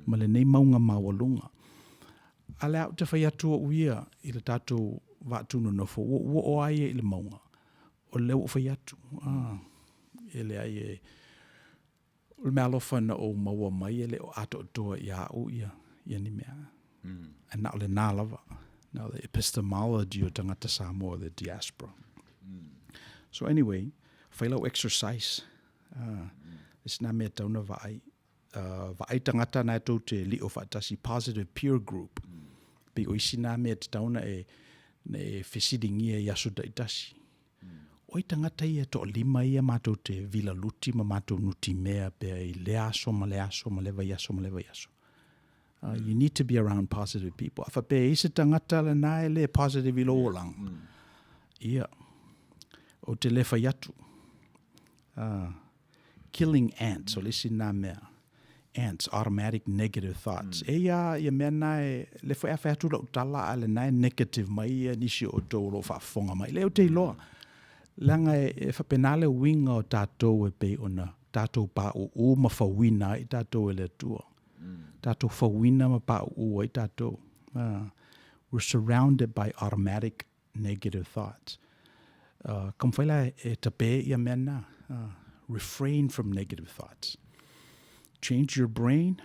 ma lenei mauga maualuga. A lea ou te fai atu au ia i le tatou vaatūnonofo, ua ou oo lava ia i le mauga, o lea ua ou fai atu, ah, e leai e, o le meaalofa na ou maua mai e le o atoatoa ia au ia, ia ni mea. Ae na o lena lava, na o le epistemology o tagata Samoa o le diaspora. So anyway, fai lau exercise, ah, le isi na mea e tatau ona vaai, vaai tagata na e tou te lio faatasi, positive peer group. Pei o isi na mea e tatau ona e, na e fesiligia i aso taitasi. O ai tagata ia e toalima ia matou te vilaluti ma matou nutimea pea i lea aso ma lea aso ma lea vaiaso ma lea vaiaso. You need to be around positive people. A faapea e i ai se tagata lena e le positive i lou olaga, ia, ou te le fai atu. Killing ants, o le isi lena mea. Ants, automatic negative thoughts. E ia ia mea na e, le foi a fai atu lau tala a lena e negative mai ia nisi o outou o lo o faafofoga mai. Lea ou te iloa. Leaga e faapena le uiga o tatou e pei ona tatou pauu ma fauina ai tatou e le Atua. Tatou fauina ma pauu ai tatou. We're surrounded by automatic negative thoughts. Taumafai la e tape ia mea na. Refrain from negative thoughts. Change your brain,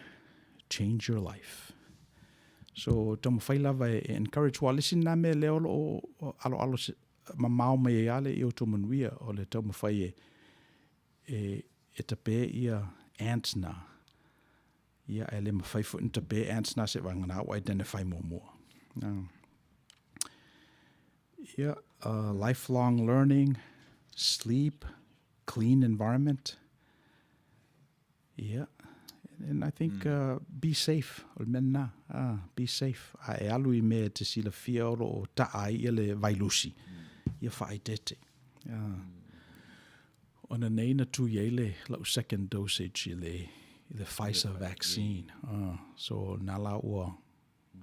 change your life. So taumafai lava e encourage. Aua o le isi lena mea lea o lo o aloalo mamao mai ai lava le i outou manuia, o le taumafai e, e, e tape ia ants na. Ia, ae le mafai foi ona tape ants na seivagana ua identify muamua. Ia, lifelong learning, sleep, clean environment. Ia, and I think be safe, o le mea lena, be safe. A e alu i mea e te silafia o lo o taa ai ia le vailusi, ia faaeteete. Ona nei na tui ai le lau second dosage i le, i le Pfizer vaccine. So na la ua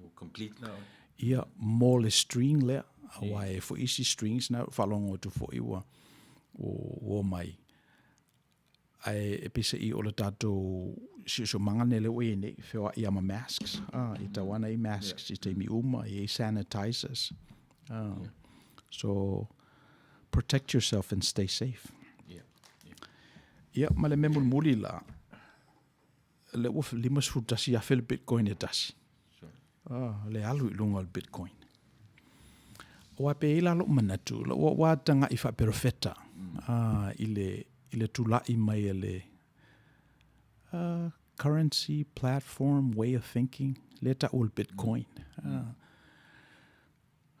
Ua complete la. Ia, mo le string lea, aua e foi isi strings na faalogo atu foi ua, ua omai. Ae e peiseai o le tatou siosiomaga lenei lea ua i ai nei, feoai lava ma masks, e tatau lava ona i ai masks i taimi uma, e i ai sanitizers. So, protect yourself and stay safe. Ia, ma le mea mulimuli la, lea ua $51,000 le bitcoin e tasi. Le alu i luga o le bitcoin. Aua pe i ai la lou manatu, ua ua tagai faaperofeta i le i le tula'i mai e le currency platform way of thinking lea ta'u o le bitcoin.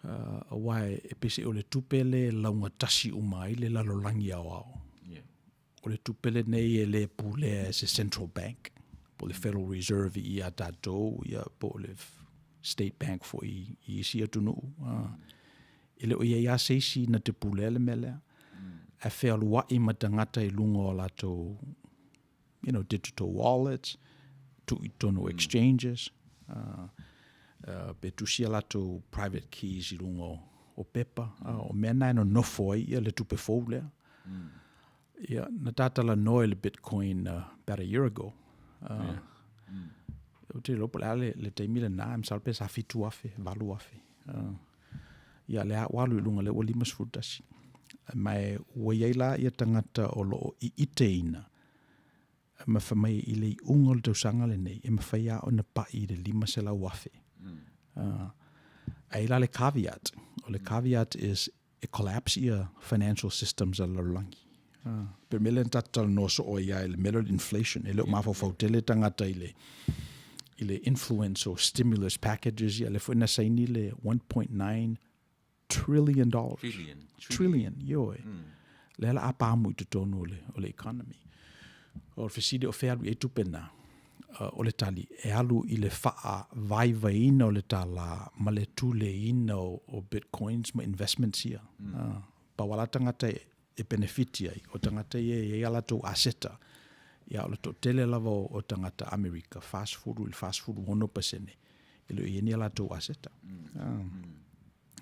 Aua e peiseai o le tupe lea e laugatasi uma ai le lalolagi aoao. O le tupe lenei e le pulea e se Central Bank po o le Federal Reserve i a tatou ia po o le State Bank foi i isi atunuu. E le o i ai lava se isi na te pulea le mea lea. Ae fealuai ma tagata i luga o latou you know, digital wallets, tuu i totonu o exchanges, pe tusi a latou private keys i luga o pepa. O mea na e nonofo ai ia le tupe fou lea. Ia, na ta talanoa i le Bitcoin about a year ago. Ou te iloa po o le a le, le taimi lena, masalo pe sa 7,000, 8,000. Ia, lea ua alu i luga, lea ua 51. Ma e ua i ai la ia tagata o lo o iteina, ma fai mai i le iuga o le tausaga lenei, e mafai lava ona pai i le 500,000. Ae i ai la le caveat, o le caveat is e collapse ia financial systems a le lalolagi. Pe mea lea na tatou talanoa soo ai lava i le mea lea o le inflation, e le o mafaufau tele tagata i le i le influence o stimulus packages ia, lea foi na saini le 1.9 trillion dollars. Trillion. Trillion, ioe. Lea la a pamu i totonu o le, o le economy. O le fesili o fea alu i ai tupe na, o le tali, e alu i le faavaivaiina o le tālā ma le tuleina o, o bitcoins ma investments ia. Pau lava la tagata e, e penefiti ai, o tagata ia e i ai a latou aseta. Ia, o le toatele lava o, o tagata Amerika, 40 i le 46%, e le o i ai ni a latou aseta.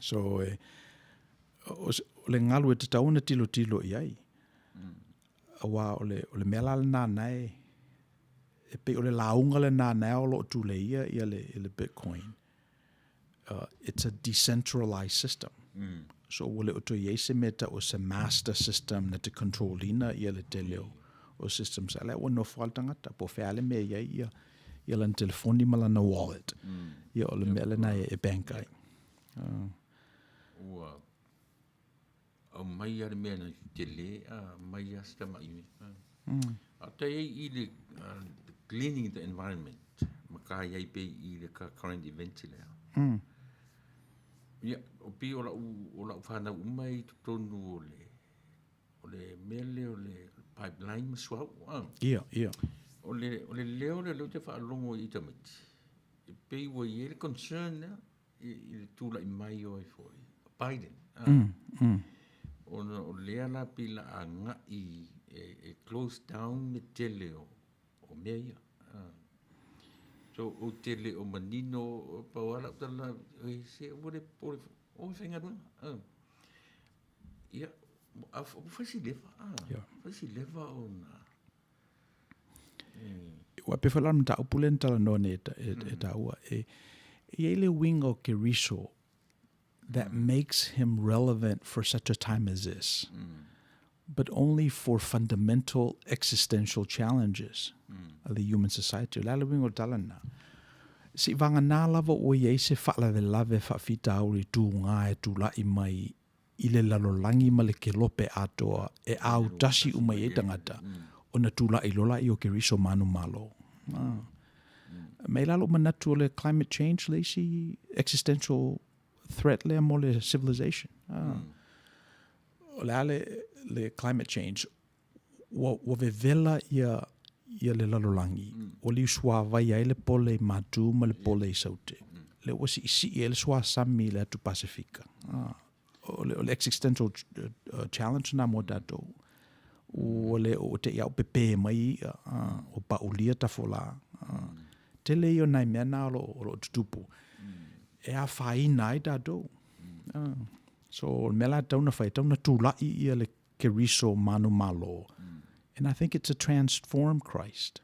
So, e, o, o le galu e tatau ona tilotilo i ai. Aua o le, o le mea la lena na e, e pei o le lauga lena na o lo o tuleia ia le, le Bitcoin. It's a decentralized system. So ua le o toe i ai se mea tau o se master system na te control ina ia le tele o, o systems. A lea ua nofo lava le tagata, po o fea lava le mea e i ai ia, ia lana telefoni ma lana wallet. Ia o le mea lena e, e bank ai. Ua aumai lava le mea na tele, a aumai lava si tamai mea. A o tai ai i le cleaning the environment, ma ka i ai pea i le current event lea. Ia, o pei o lau, o lau fanau uma e i totonu o le, o le mea lea o le pipeline ma suauu. Ia, ia. O le, o le leo lea lea ou te faalogo i tamaiti, e pei ua i ai le concern lea, i le tulai mai o ai foi, Biden. Ona o lea la pei la agai e close down le tele o mea ia. So ou te le o manino, pau lava lau tala, se ua le popole foi, o e faigaluega. Ia. Ua fai si leva, fai si leva ona. Ua pei foi la o le mataupu lea na talanoa nei e taua, e i ai le uiga o Keriso that makes him relevant for such a time as this, but only for fundamental existential challenges of the human society. O le a le uiga o le tala lena? Seivagana lava ua i ai se faalavelave faafitauli tuga e tulai mai i le lalolagi ma le kelope atoa e autasi uma i ai tagata, ona tulai loa lea o Keriso manumalo. Ma i lalo manatu o le climate change le isi existential threat lea mo le civilization. O le a le climate change, ua vevela ia ia le lalolagi, ua liusuāvai ai le pole i Matu ma le pole i Saute. Lea ua siisii ai le suasami i le atu Pasefika. O le existential challenge lena mo tatou. Ua le o te i a ua pepē mai i'a, ua paulia tafolā. Tele ia o nai mea na o lo o tutupu e afaina ai tatou. So o le mea la e tatau ona fai, e tatau ona tulai ia le Keriso manumalo. And I think it's a transformed Christ.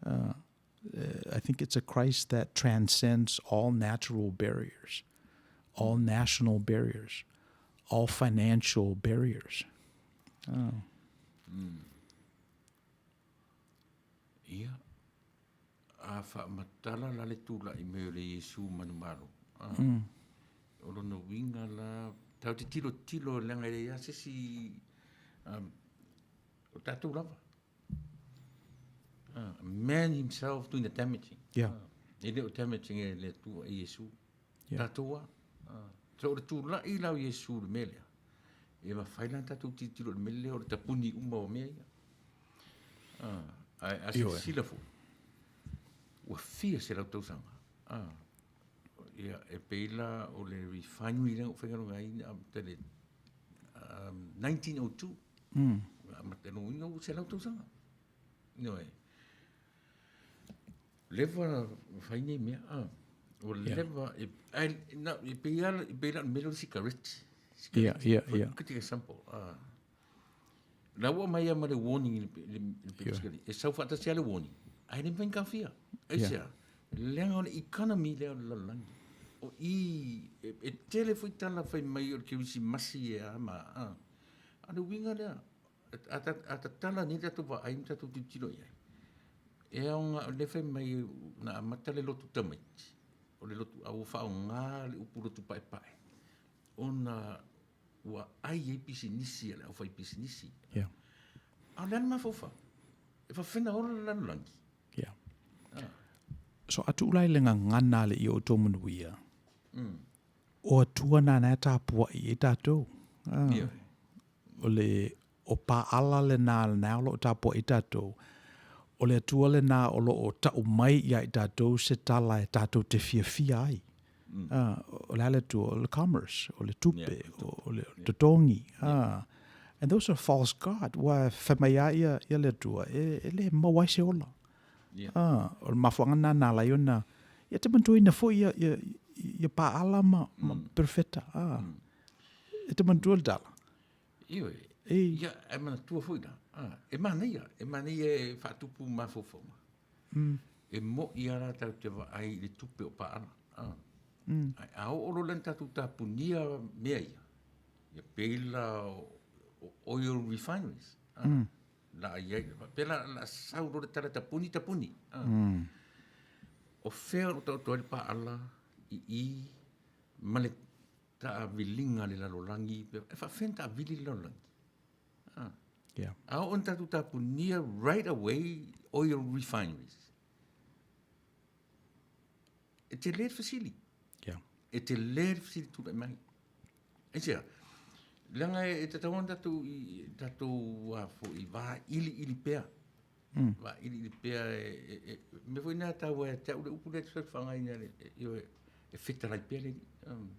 I think it's a Christ that transcends all natural barriers, all national barriers, all financial barriers. Ia, a faamatala la le tula'i mai o le Iesu manumalo, a, o lona uiga la, tatou te tilotilo leaga e leai lava se isi, o tatou lava. Man himself doing the damaging. E le o damaging e le Atua e Iesu. Tatou lava. So o le tula'i la o Iesu i le mea lea, e mafai la ona tatou tilotilo i le mea lea o le tapuni uma o mea ia. Ae a silasila foi, ua fia selau tausaga. Ia, e pei la o le refinery lea na ou faigaluega ai na amata i le 1902. Na amata i lona uiga ua selau tausaga. Ioe. Leva na fai nei mea. Ua leva, ae e pei lava e pei la o le mea lea o le sikareti. Good example. La ua aumai lava ma le warning i le pepesekali. E sau faatasi lava le warning, ae le mafai ona taofia. Aisea? Leaga o le economy lea o le lalolagi. O i, e tele foi tala fai mai o le kerisimasi e a ma a. A o le uiga lea, a tatala nei tatou vaai ma tatou tilotilo i ai, e aoga, o lea fai mai na amata le lotu tamaiti, o le lotu, a ua faaaoga le upu lotu paepae, ona ua ai ai pisinisi a le aufaipisinisi. Yeah. A o le a le mafaufau? E faafefea ona ola le lalolagi? Yeah. Ah. So a tuula i le gagana a le i o outou manuia, o Atua nana e tapuai i ai tatou. Ah. Yeah. O le o paala lena lena o lo o tapuai i tatou, o le Atua lena o lo o tau mai ia i tatou se tala e tatou te fiafia ai. O le a le Atua? O le commerce, o le tupe, o le totogi. And those are false god. Ua fai mai lava ia le Atua, e le maua ai se ola. O le mafuaaga lena na ala ai ona, ia te manatua foi ia paala ma perofeta. E te manatua le tala? Ioe. Ia, ae manatua foi la, e manaia, e manaia e faatupu mafaufauga. E mo'i lava la tatou te vaai i le tupe o paala. Ae a oo loa la ina tatou tapunia mea ia, ia pei la o oil refineries, la i ai, faapea la o le a sau loa le tala tapuni, tapuni. O fea o lo o taoto ai le paala i i ma le taaviliga a le lalolagi, e faafefea ona taavili le lalolagi? Ah. Yeah. A oo ina tatou tapunia right away oil refineries. E tele le fesili. Yeah. E tele le fesili tulai mai. Aisea? Leaga e tatau ona tatou i tatou a foi vailiili pea. Vailiili pea e mea foi lena e taua ia te au le upu lea e te faaaogaina le ioe e fetalai pea le Alii.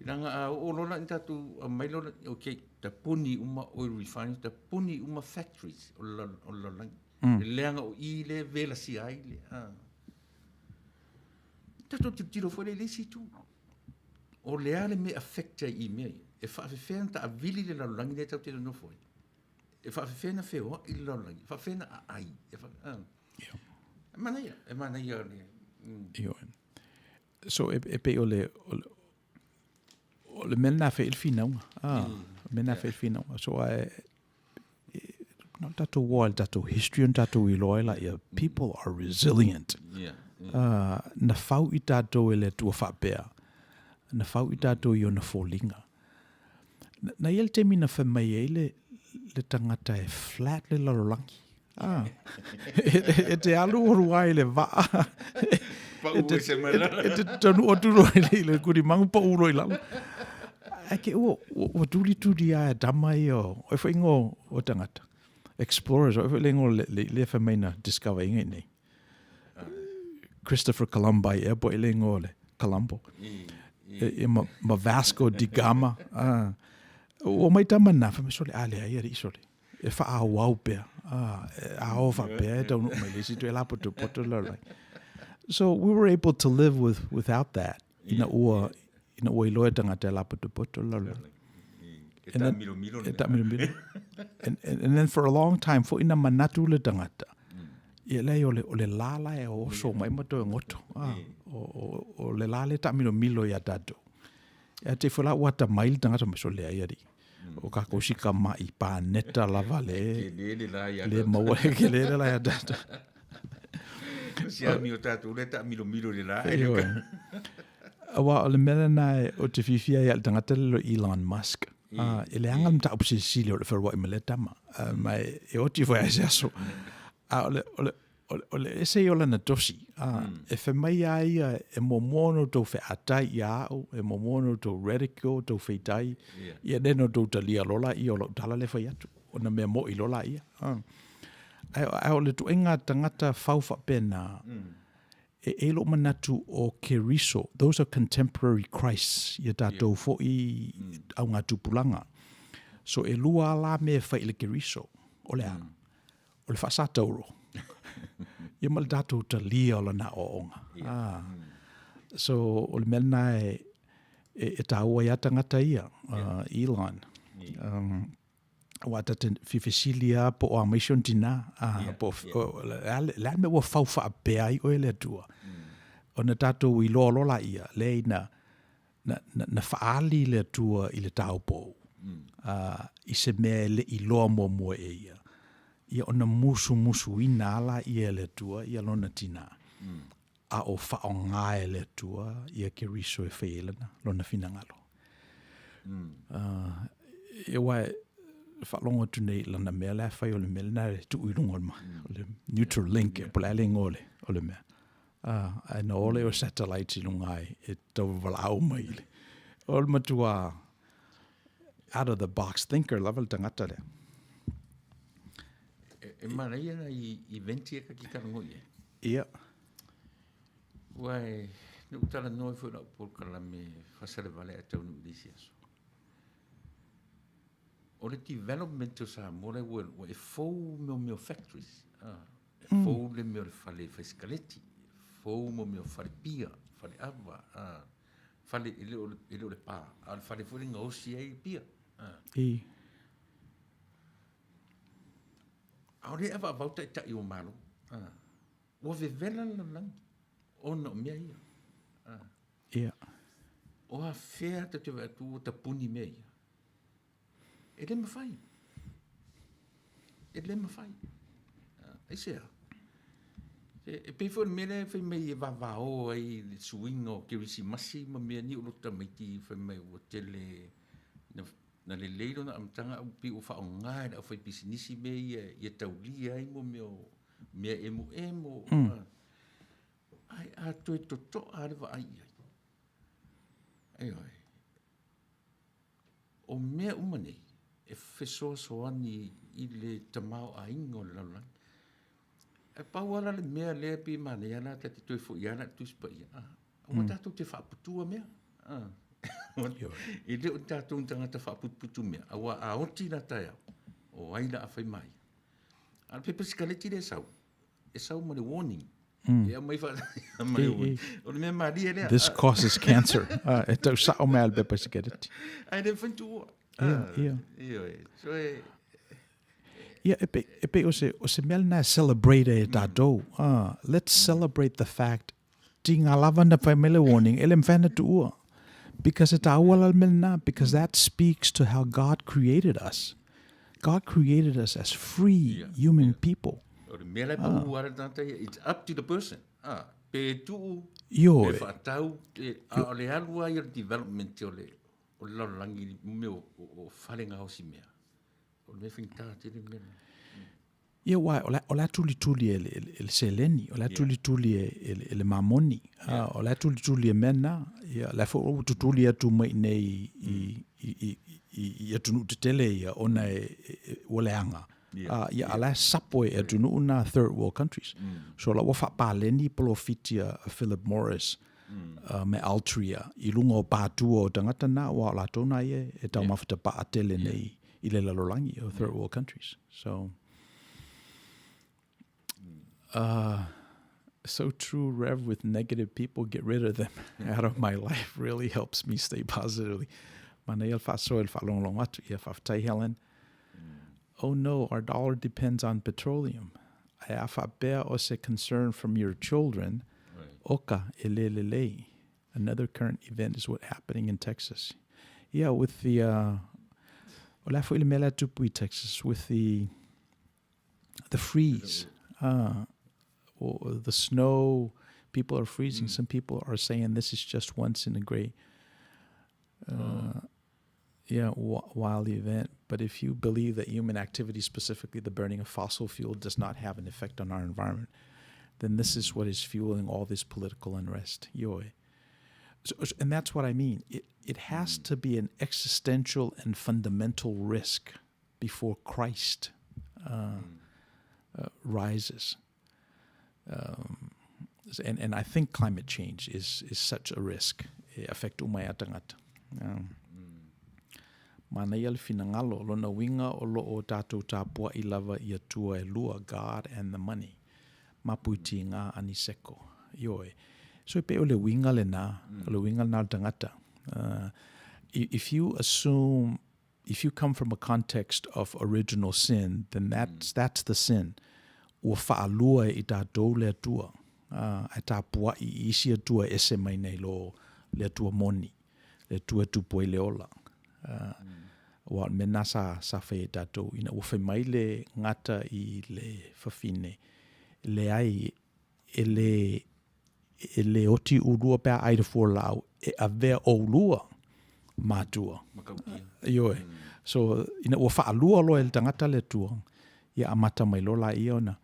Leaga a oo loa la ina tatou aumai loa okay tapuni uma oil refineries, tapuni uma factories o le lalolagi. Leaga o i lea e velasia ai le tatou tilotilo foi lea i le isi itu. O le a le mea e affect ai i mea ia? E faafefea ona taavili le lalolagi lea tatou te nonofo ai? E faafefea ona feoai le lalolagi? E faafefea ona aai? E fa, ah. E manaia, e manaia le... Ioe. So, e, e pei o le, o le, o le mea lena e fai ai le finauga. Ah, o le mea lena e fai ai le finauga. So, ae, na o tatou o i le tatou history ona tatou iloa ai laia, people are resilient. Yeah. Na fau i tatou e le Atua faapea, na fau i tatou i ona foliga. Na, na i ai le taimi na fai mai ai le, le tagata e flat le lalolagi. Ah. e, e te alu oru ai le vaa. E te, e, e te taunuu atu loa i le, i le kulimangu pau loa i lalo. Ae ke ua, ua, ua tulituli lava e tama ia o, o foi ingoa o tagata. Explorers, o foi le ingoa le, le, le fai mai na discover inga i nei. Christopher Columbi ea po o le ingoa o le Columbo. E, e ma, ma Vasco da Gama. Ah. Ua mai tama na, fai mai sole, a leai alii sole. E faaauau pea. Ah, e ao faapea e taunuu mai le isi toe lapotopoto le lalolagi. So we were able to live with, without that. Ina ua, ina ua iloa e tagata e lapotopoto le lalolagi. E taamilomilo E taamilomilo. And, and, and then for a long time, foi na manatu le tagata. Ia leai o le, o le la la e oso mai ma toe goto. Ah, o, o, o le la le taamilomilo ia tatou. Ia te foi la ua atamai le tagata mai so leai alii. O kākou si kamaʻi paneta lava le Kele le la ia le maua e kele le la ia tatou. Si ami o tatou le taamilomilo le la. Ioe. Aua o le mea lena e ou te fiafia ai i le tagata lea o Elon Musk. Ah, e leaga le mataupu silisili o le feoai ma lea tama. Ah, ma e, e oti foi lava i se aso. A o le, o le, o le, o le ese ia o lana tosi. Ah, E fai mai lava ia e muamua ona outou featai ia au, e muamua ona outou ridicule, outou feitai, ia then outou talia loa laia o lau tala lea e fai atu, ona mea moi loa laia. Ah. Ae, ae o le ituaiga tagata fau faapena, E i ai lou manatu o Keriso, those are contemporary Christs, ia tatou foi augatupulaga. So e lua lava la mea e fai i le Keriso, o le a? O le faasatauro, ia ma le tatou talia o lana aoaoga. Ah. So o le mea lena e, e, e taua ai lava tagata ia, Elon. Um, Aua ta te fefesili lava po o a mai si ona tinā, a, po o, o, le a le a le mea ua fau faapea ai oe le Atua. Ona tatou iloa loa laia, leai na, na, na, na faaali le Atua i le taupou, a, i se mea e le i iloa muamua e ia, ia ona musumusuina lava laia e le Atua ia lona tinā, a o faaaoga e le Atua ia Keriso e fai ai lana, lona finagalo. Aua e faalogo atu nei i lana mea la e fai o le mea lena e tuu i luga o le, o le neutral link, po o le a le igoa o le, o le mea. Ae na o lea o satellites i luga ai e tau valaau mai i le. O le matua out of the box thinker lava le tagata lea. E, e manaia nai event ia ka ki talanoa i ai. Ia. Ua e, na ou talanoa ai foi i lau polokalame faasalevale ae taunuu i le isi aso. O le development o Samoa lea ua, ua e fou mea o mea o factories. Ah, e fou le mea o le fale fai sikaleti, fou mo mea o fale pia, fale ava, ah, fale e le o, e le o le pa, a o le fale foi lea e gaosi ai pia. Ah. I. A o lea e avaavau taitai o Malo. Ah. Ua vevela le lalolagi ona o mea ia. Ah. Ia. O afea tatou te vaai atu ua tapuni mea ia? E le mafai. E le mafai. Ah, aisea? E, e pei foi o le mea lea e fai mai e vavao ai le suiga o Kerisimasi ma mea ni o lo tamaiti fai mai ua tele na, na lelei lona amataga a ua pei ua faaaoga e le aufaipisinisi mea ia ia taulia ai mo mea o mea emoemo, ae a toe totoa le vaai i ai. Ioe. O mea uma nei, e fesoasoani i le tamaoaiga o le lalolagi. Ae pau lava la le mea lea e pei e manaia la ta te toe foi lava la i le Tusi Paia, aua tatou te faaputua mea. E le o tatou ni tagata faaputuputu mea, aua a oti la taeao, o ai la a fai ma ia? A o le pepa sikaleti lea e sau, e sau ma le warning. E aumai faatasi ma le warning. O le mea malie lea. This causes cancer. E tau sao mai lava le pepa sikareti. Ae le mafai ona tuua. Ia, ia. Ioe. So e... Ia, e pei, e pei o se, o se mea lena e celebrate ai e tatou. Let's celebrate the fact tiga lava na fai mai le warning, e le mafai ona tuua. Because e taua la le mea lena, because that speaks to how God created us. God created us as free human people. O le mea la e pau lava le tagata ia, it's up to the person. Ah, pe tuu, Ioe. pe faatau, pe, a o le alu lava ia o le development o le, o le lalolagi i mea o, o fale gaosi mea. O le mea faigata tele le mea lena. Ia, aua o le, o le a tulituli e le, e le seleni, o le a tulituli e, e, e le mamoni, o le a tulituli e mea na. Ia, o le a foi ua tutuli atu mai iinei i, i, i, i, i atunuu tetele ia, ona e, e, ua leaga. Ia, a o la e sapo e atunuu na third world countries. So o la ua faapaleni polofiti a Philip Morris me Altria i luga o pātua o tagata na, aua o latou na ia e taumafa tapaa tele nei i le lalolagi o third world countries. So, so true, Rev, with negative people, get rid of them out of my life really helps me stay positively. Manaia le faasoa i le faalogologo atu. Ia, faafetai Helen. Oh no, our dollar depends on petroleum. Ae a faapea o se concern from your children, oka, e le lelei. Another current event is what happening in Texas. Yeah, with the, o le a foi le mea la e tupu i Texas, with the freeze, the snow, people are freezing. Some people are saying this is just once in a great, yeah, wild event. But if you believe that human activity, specifically the burning of fossil fuel, does not have an effect on our environment, then this is what is fueling all this political unrest. Ioe. So, and that's what I mean. It has to be an existential and fundamental risk before Christ rises. And I think climate change is such a risk. E affect uma ai a tagata. Manaia le finagalo, lona uiga o lo o tatou tapua'i lava i Atua e lua, God and the money. Mapuitiga Aniseko. Ioe. So e pei o le uiga lena, o le uiga lena o le tagata. If you assume, if you come from a context of original sin, then that's the sin. Ua faalua e i tatou le Atua, ae tapua'i i isi Atua e ese mai nei lo le Atua moni, le Atua e tupu ai le ola. Aua o le mea lena sa, sa faia e i tatou, ina ua fai mai le gata i le fafine, leai, e le, e le oti ulua pe a ai le fualaau e avea oulua matua. Ioe. So, ina ua faalua loa e le tagata le Atua, ia amata mai loa laia ona,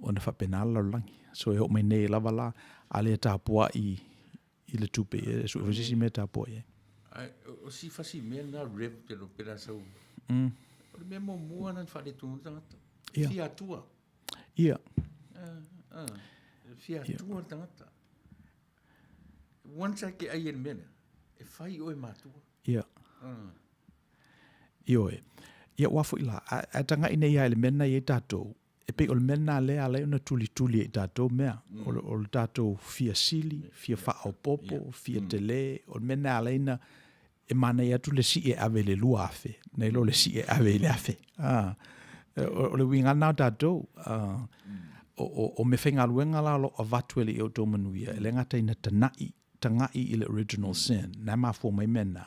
ona faapena le lalolagi. So, e oo mai nei lava la, a le tapuai i le tupe, e sue foi se isi mea e tapuai ai. Ae, o si fasi mea lena Rev, pe lo, pe la sau. O le mea muamua lena na faaletonu le tagata. Ia. Fia Atua. Ia. E fia Atua le tagata. Once a ke ai e le mea lea, e fai oe ma Atua. Ia. Ioe. Ia, ua foi la, a taga'i nei lava i le mea lena e i ai tatou, e pei o le mea lena lea e ala ai ona tulituli e i tatou mea, o le tatou fia sili, fia faaopoopo, fia tele, o le mea lena e ala ai ona e manaia atu le sii e ave i le 2000, nai lo le sii e ave i le 1000. O le uiga lena o tatou, o meafaigaluega la o lo o avatu e le i outou manuia, e le gata ina tana'i, taga'i i le original sin, na e mafua mai mea na,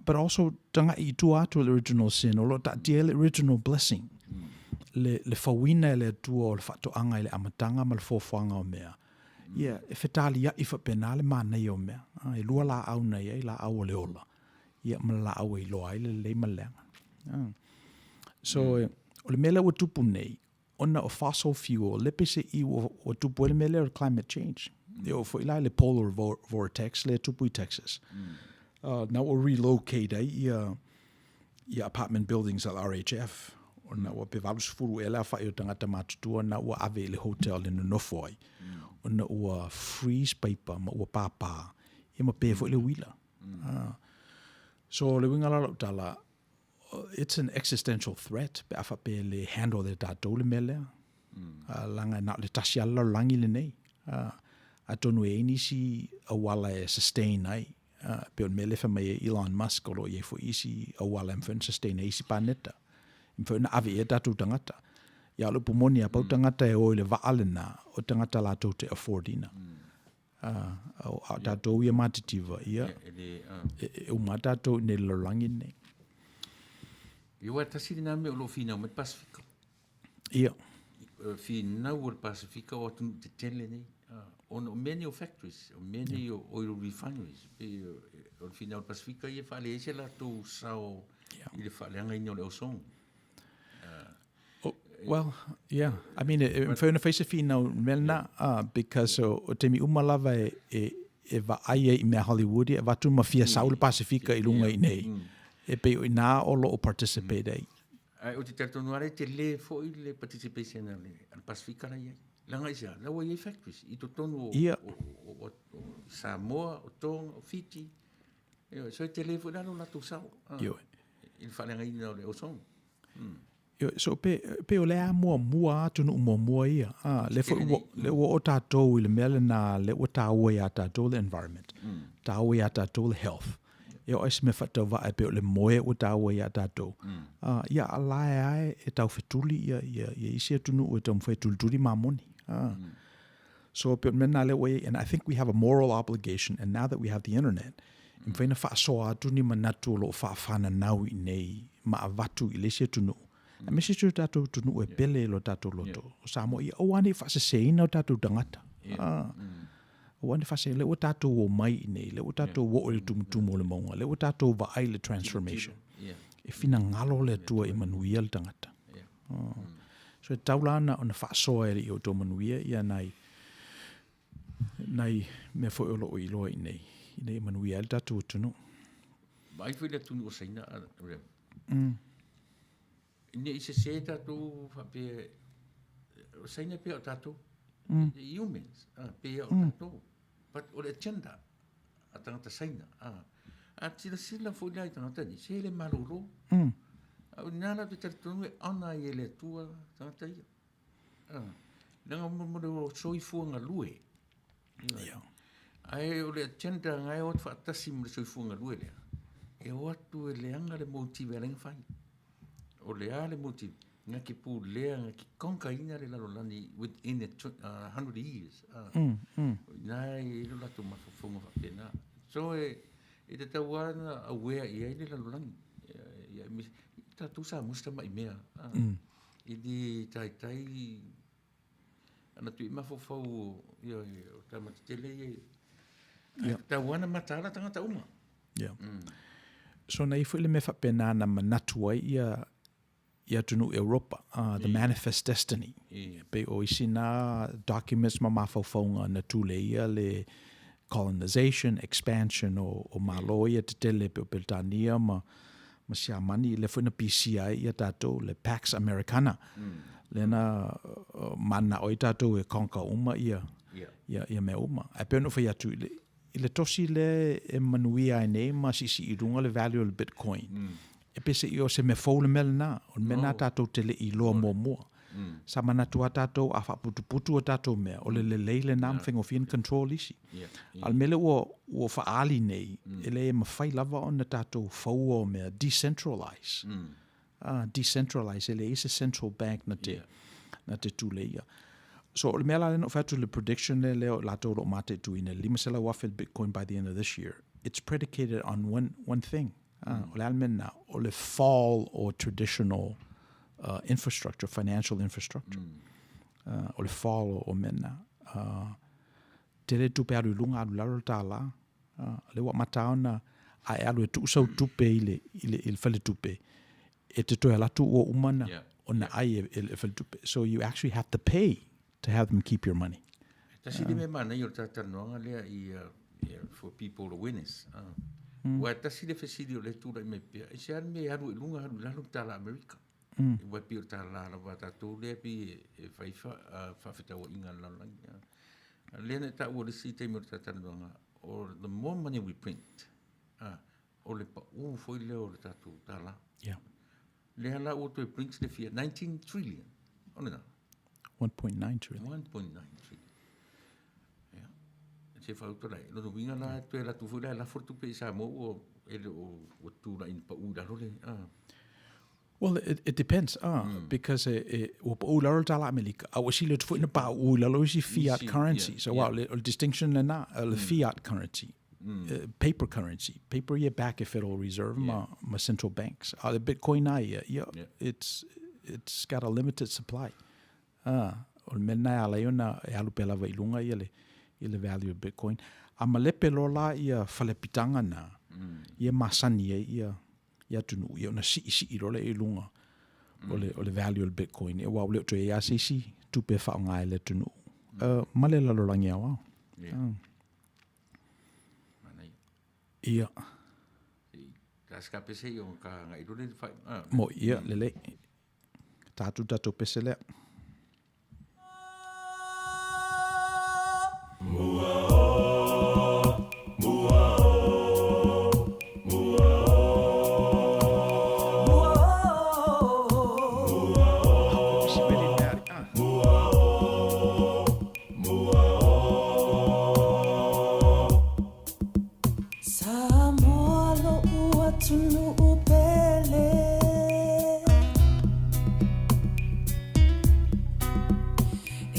but also taga'i i tua atu o le original sin, o lo o taatia ai le original blessing, le fauina e le Atua o le faatoaga i le amataga ma le fuafuaga o mea. Ia, e fetaliai faapena le manaia o mea. E lua laau na i ai, laau o le ola, ia ma le laau e iloa ai le lelei ma le leaga. So, o le mea lea ua tupu nei, ona o fossil fuel, le pei se i ua tupu ai le mea lea o le climate change. E oo foi la i le polar vortex lea e tupu i Texas. Na ua relocate ai ia ia apartment buildings a le RHF, ona ua pe 80 ea le aofai o tagata matutua na ua ave i le hotel e nonofo ai, ona ua freeze paipa ma ua pāpā, ia ma pe foi le uila. So o le uiga la o lau tala, it's an existential threat pe a faapea e le handle e tatou le mea lea. Leaga e na o le tasi lava le lalolagi lenei. Atonu e i ai nisi auala e sustain ai, e pei o le mea lea e fai mai ai Elon Musk o lo o i ai foi isi auala e mafai ona sustain ai isi paneta, e mafai ona ave i ai o tatou tagata. Ia o le upu moni, a pau tagata e o i le vaa lena, o tagata latou te afford ina. A o tatou ia matitiva, ia, e uma lava tatou i inei i le lalolagi lenei. Ia aua e tasi lena mea o lo o finau mai le Pasefika. Ia. Finau o le Pasefika o atunuu tetele nei, ona o mea nei o factories, o mea nei o oil refineries, pei o le finau o le Pasefika ia e faaleai se latou sao i le faaleagaina o le ozone. Well, yeah. I mean, e mafai ona fai se finau i le mea lena, because o taimi uma lava e vaai ai i mea Hollywood ia, e avatu ma fia sau le Pasefika i luga i inei, e pei o i ina o lo o participate ai. Ae ou te talitonu lava e tele foi le participation a le Pasefika la i ai. Leaga i se a? La ua i ai factories i totonu o, Ia. o, o, o, o Samoa, o Tonga, o Fiti. Ioe, so e tele foi la lo latou sao Ioe. i le faaleagaina o le ozone. Ioe, so pe, pe o le a muamua atunuu muamua ia. Ah, le foi ua, le ua oo tatou i le mea lena le ua taua iā tatou le environment. Taua iā tatou le health. E oo ai se mea faatauvaa e pei o le moe ua taua iā tatou. Ah, ia a la e lava e taufetuli ia, ia, ia isi atunuu e taumafai e tulituli mamoni. Ah. So e pei o le mea lena lea ua i ai, and I think we have a moral obligation, and now that we have the internet, e mafai ona faasoa atu ni manatu o lo o faafananau i inei ma avatu i le isi atunuu, aemaise si o tatou atunuu e pele i lo tatou loto, o Samoa, ia aua ne i faaseseina o tatou tagata. Ah. Aua ne i faaseseina, lea ua tatou omai i inei, lea ua tatou oo i le tumutumu o le mauga, lea ua tatou vaai i le transformation. E finagalo le Atua ia manuia le tagata. So e tatau la ona faasoa e le i outou manuia ia nai nai mea foi o lo o iloa i inei, ina ia manuia ai le tatou atunuu. Vaai foi le atunuu o Saina, Rev. Ne i sese tatou faapea, o Saina pei o tatou, the humans, pei o tatou. But o le agenda a tagata Saina, a silasila foi la i tagata nei, se le malolo. A o ina la te talitonu e honour ai e le Atua tagata ia. Leaga mo le soifua galue. Ia. Ae o le agenda na e o atu faatasi ma le soifua galue lea, e o atu e leaga le motive e ala ai ona fai. O le a le motive? Na te pulea, na te conquer-ina le lalolagi within a 100 years. O i ina e i ai lo latou mafaufauga faapena. So e tatau lava ona aware i ai le lalolagi. Ia, tatou Samoa si tamai mea. I le taitai ana tui mafaufau o, o tama tetele ia. Ae tatau lava ona mataala tagata uma. Yeah. So na i ai foi le mea faapena na manatu ai ia i atunuu Europa, The Manifest Destiny. E pei o isi na documents ma mafaufauga na tuleia le colonization, expansion o Malo ia tetele e pei o Peretania ma Siamani, lea foi na pisia ai ia tatou, le Pax Americana. Lea na mananao ai tatou e conquer uma ia mea uma. Ae pei ona ou fai atu, i le tosi lea e manuia ai nei ma siisii i luga le value o le Bitcoin, e peiseai o se mea fou le mea lena, o le mea lena tatou te le i iloa muamua. Sa manatu lava tatou a faaputuputu a tatou mea, o le lelei lena ma faigofie ona control isi. A o le mea lea ua faaali nei, e le mafai lava ona tatou faua o mea, decentralize. Decentralize, e leai se central bank na te, na te tuleia. So o le mea la lea na ou fai atu i le prediction lea, lea o latou o lo o mataituina, le $500,000 le Bitcoin by the end of this year, it's predicated on one thing. O le a le mea lena? O le fall o traditional infrastructure, financial infrastructure. O le fall o mea na. Tele tupe alu i luga, alu i lalo le $. Lea ua amata ona a e alu e tuu sau tupe i le, i le, i le faletupe, e te toe alu atu ua uma ona, ona ai e le faletupe. So you actually have to pay to have them keep your money. Tasi le mea manaia o le talatalanoaga lea i for people awareness. Aua e tasi le fesili o lea e tulai mai pea, aisea le mea e alu i luga alu i lalo le tala Amerika? Aua e pei o le tala lava a tatou lea pei e fai faafetauaiga a le lalolagi. A lea na e taua i le isi taimi o le talatalanoaga, o the more money we print, o le pau foi lea o le tatou tala. Lea la ua toe print le fia, 19 trillion. O lena. 1.9 trillion. 1.9 trillion. Ia. Se fauta lai. Lona uiga la e toe alu atu foi la e lafo le tupe i Samoa ua e le o ua tulai ina pau i lalo le a. Well, it depends, ah, because e, e, ua pau i lalo le tala Amelika, a ua sili atu foi na pauu i lalo isi fiat Isi, currency. yeah, So, yeah. wow, le, o le distinction lena, le fiat currency, paper currency, paper ia back e Federal Reserve ma, ma central banks. A le Bitcoin a ia, ia, it's got a limited supply. Ah, o le mea lena e ala ai ona e alu pea lava i luga ia le, ia le value o Bitcoin. A malepe loa la ia falepitaga na, ia masani ai ia, ia atunuu, ia ona siisii loa lea i luga o le, o le value o le Bitcoin. Ia, aua ua le o toe i ai lava se isi tupe e faaaoga e le atunuu. Ma le lalolagi aoao. Yeah. Manaia. Ia. Se i pese i o ka ngai lole le whai. Ah. Mo, ia, lelei. Tātou tatou pese lea. Samoa lo'u atunuu pele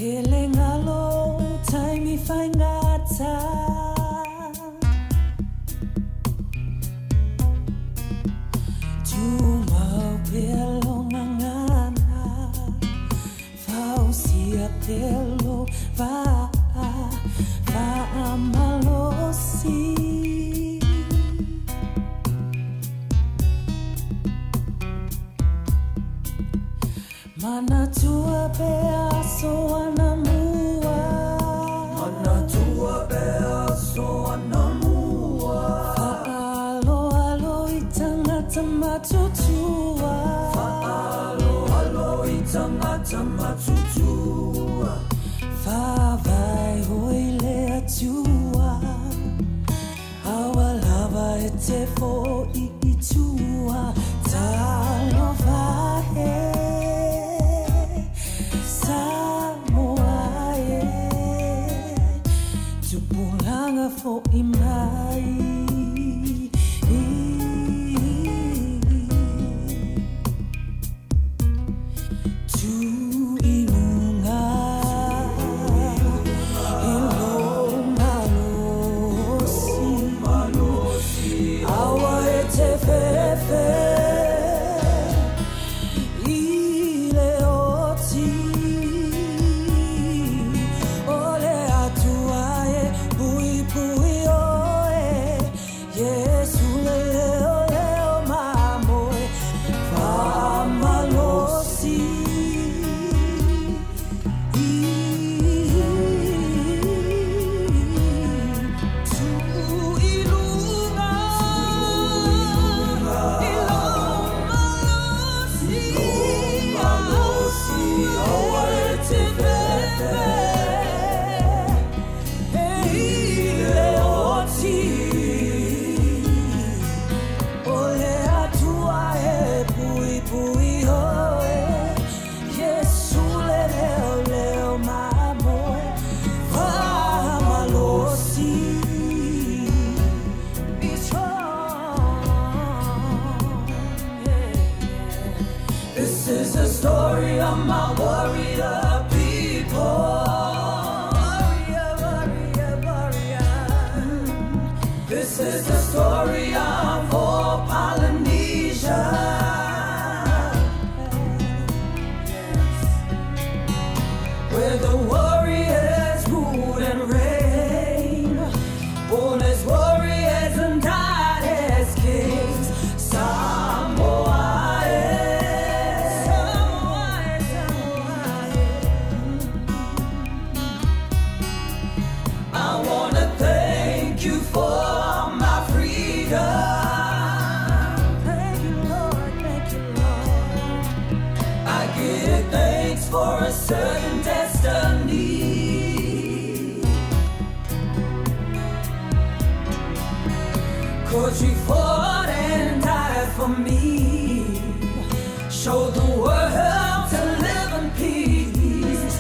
E le galo ou taimi faigata Tumau pea lou gagana Fausia pea lou vaa Faamalosi Manatua pea aso anamua Manatua pea aso anamua Faaaloalo i tangata matutua Faaaloalo i tangata matutua Faavae hoi le Atua Aua lava e te fo'i i tua Talofa e Samoa e Tupulaga fo'i mai. Tū i luga i lou malosi, Aua e te fefe i le oti, O le Atua e puipui oe, Iesu le leoleo mamoe Faamalosi. Tu i luga i lou malosi, Aua e te fefe i le oti, O le Atua e puipui oe, Iesu le leoleo mamoe Faamalosi. Be strong, yeah. This is the story of my warrior people. Warrior, warrior, warrior. This is the story of all Polynesia. Yes. Where the warriors rule and reign. Born as warriors and died as kings. Samoa, eh. Samoa, Samoa, I wanna thank you for my freedom. Thank you, Lord, thank you, Lord. I give thanks for a certain destiny. Cause you fought and died for me. Showed the world to live in peace.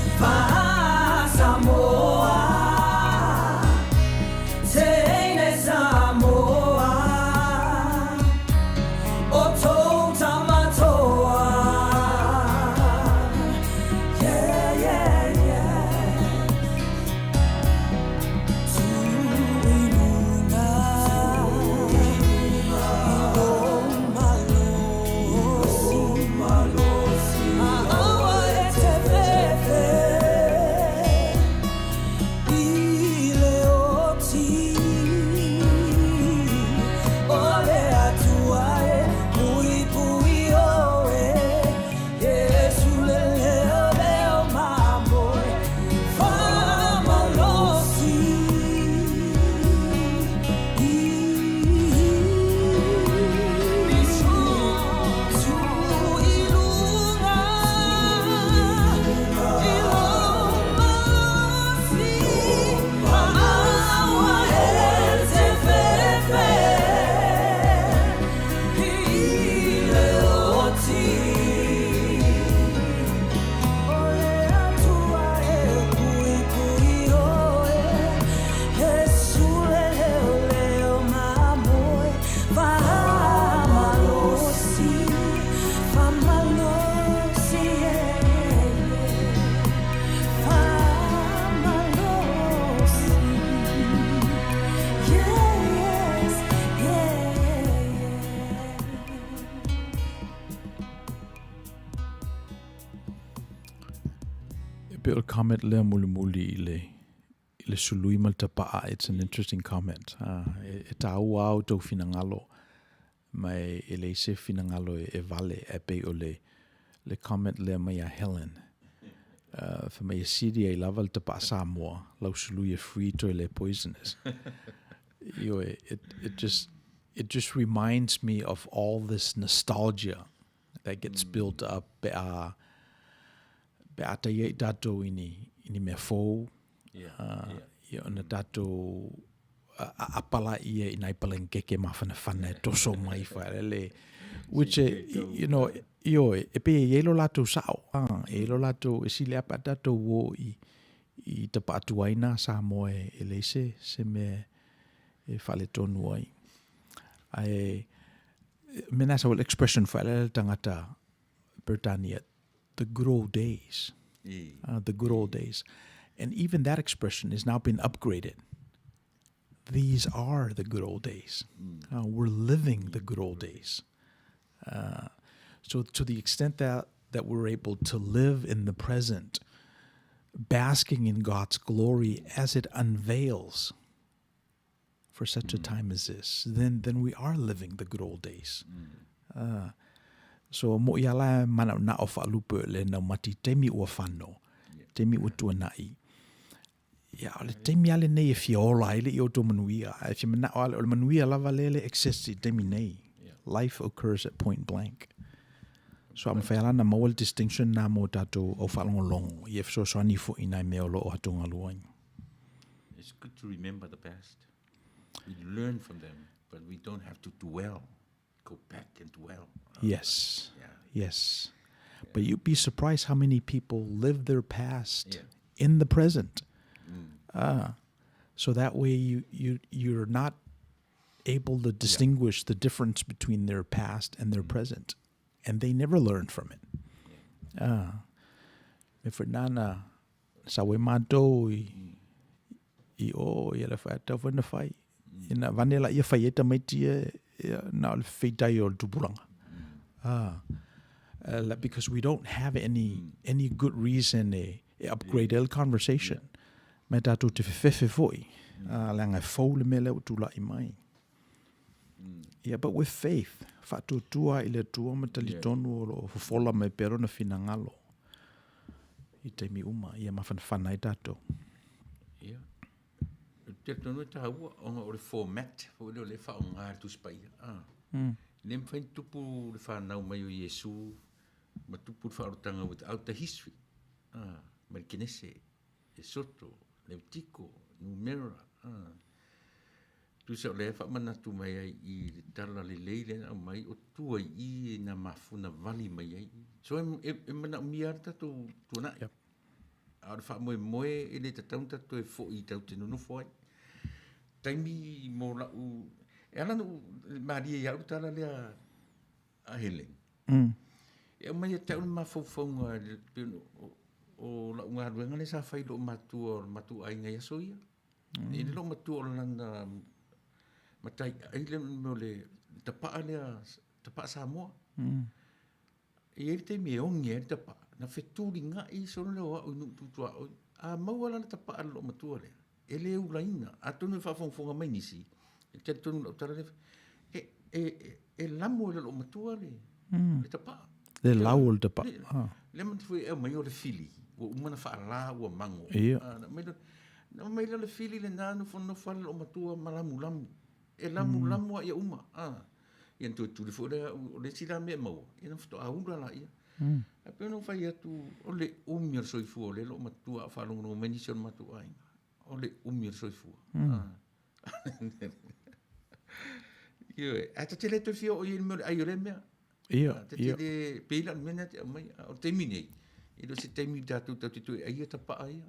pei o le comment lea mulimuli i le, i le sului ma le tapaa, it's an interesting comment. Ah, e, e tāua au tau finagalo, ma e, e leai se finagalo e, e vale, ae pei o le, le comment lea mai a Helen. Uh, fai mai e sili ai lava le tapaa Samoa, lau sului e free toe le poisonous. Ioe, it, it just, it just reminds me of all this nostalgia that gets mm. built up pe a pe a tai ai tātou i ni, i ni mea fou. Yeah, uh, yeah. Ia ona tātou a apala ia i nai palenkeke mafanafana e toso mai whaelele. Which, you know, ioe, e pe e lo lātou sao, ah, e lo lātou, e sile apa tātou o i, i tapa atu ai nā Samoa e, e leai se, se mea e faaletonu ai. Ae, mena sa expression whaelele tangata Britannia, the good old days. The good old days. And even that expression has now been upgraded. These are the good old days. We're living the good old days. So to the extent that, that we're able to live in the present, basking in God's glory as it unveils for such a time as this, then, then we are living the good old days. So mo ia la mana na o whaalupe le nau mati taimi ua whano, taimi ua tuanai. Ia, o le taimi ale nei e fia ola ai le i o tō manuia. Ae fia manao ale, o le manuia lava lea le exists i taimi nei. Life occurs at point blank. So a mawhai ala na maua le distinction nā mō tātou au whaalongolongo. I e fesoasoani fo'i nai mea o lo o hatongalua ai. It's good to remember the past. We learn from them, but we don't have to dwell. Go back and dwell. Yes. Yeah. Yes. But you'd be surprised how many people live their past Yeah. in the present. So that way you, you, you're not able to distinguish the difference between their past and their present. And they never learn from it. Me foi nana sa we mātou i, i o i le whaatau foi na whai. Ina vane la ia whai e tamaiti e, e na o le whitai o le tupuranga. Ah. Because we don't have any, any good reason e, e upgrade el conversation. Me tātou te whewhewhe foi. Ah, le anga e fou le mea lea ua tula'i mai. Yeah, but with faith, whaatuatua i le Atua ma talitonu o lo o fofola mai pea lona finagalo i taimi uma, ia mafanafana ai tātou. Ia. Ou te talitonu e tāua, ona o le format foi lea o lea e faaaoga e le Tusi Paia. Ah. E le mafai ona tupu le fanau mai o Iesu ma tupu le faaolotaga without the history. Ah, mai le Kenese, Esoto, Leutiko, Numera. Ah. Tusa o lea e faamanatu mai ai i le tala lelei lea na aumai o tua i i na mafuna vali mai ai. So e, e, e manaomia lava le tatou tuanai. Yep. A o le faamoemoe e le tatau ona tatou toe foi i tatou te nonofo ai. Taimi mo lau, e ala ona ou malie ia au le tala lea a Helen. E aumai ia te au le mafaufauga pei ona o, o lau galuega lea sa fai i lou matua o le matou aiga i aso ia. E le lou matua o lana matai ai le mea o le tapaa lea, tapaa Samoa. E i ai le taimi e ogi ai le tapaa, na fetuligai solo lea o au i nuu tu tuaoi. A maua la le tapaa a le loomatua lea, e le ulaina. Atonu e faafogafoga mai nisi, e talitonu i lau tala lea, e, e, e lamo e le loomatua le, le tapaa. Le lau o le tapaa. Le, le manatua foi e aumai o le fili, ua uma ona faala ua mago. Ia. A, na aumai lea, na aumai lea o le fili lena, nofonofo lava le loomatua ma lamulamu. E lamulamu lava ia uma. A. Ia na toe tuli foi lea, o le isi la mea e maua, ia na faatoa ula laia. Ae pei ona ou fai atu, o le umi o le soifua o lea loomatua a o faalogologo mai nisi o le matou aiga, o le umi o le soifua. Ioe, ae ta te le toe fia oo i ai i le mea o le ai o lea mea. Ia, Ta te ia. le, pei la o le mea lena e te aumai, a o le taimi nei, e le o se taimi tatou tatou te toe aia tapaa ia.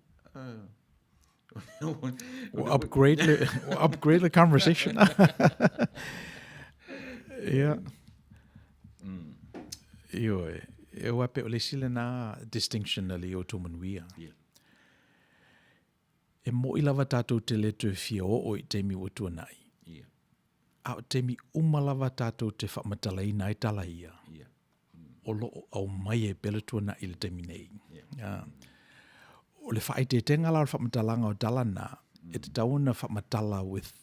Ua upgrade le, ua upgrade le conversation. Ia. Ioe, e ua pe o le isi lena distinction a le i o tō manuia. Yeah. E mo'i lava tātou te le toe fia oo i taimi ua tuanai. Yeah. A o taimi uma lava tātou te whaamatalaina ai tala ia. Yeah. O lo o aumai e pea le tuanai i le taimi nei. Yeah. o le faaeteetega la o le faamatalaga o tala na, e tatau ona faamatala with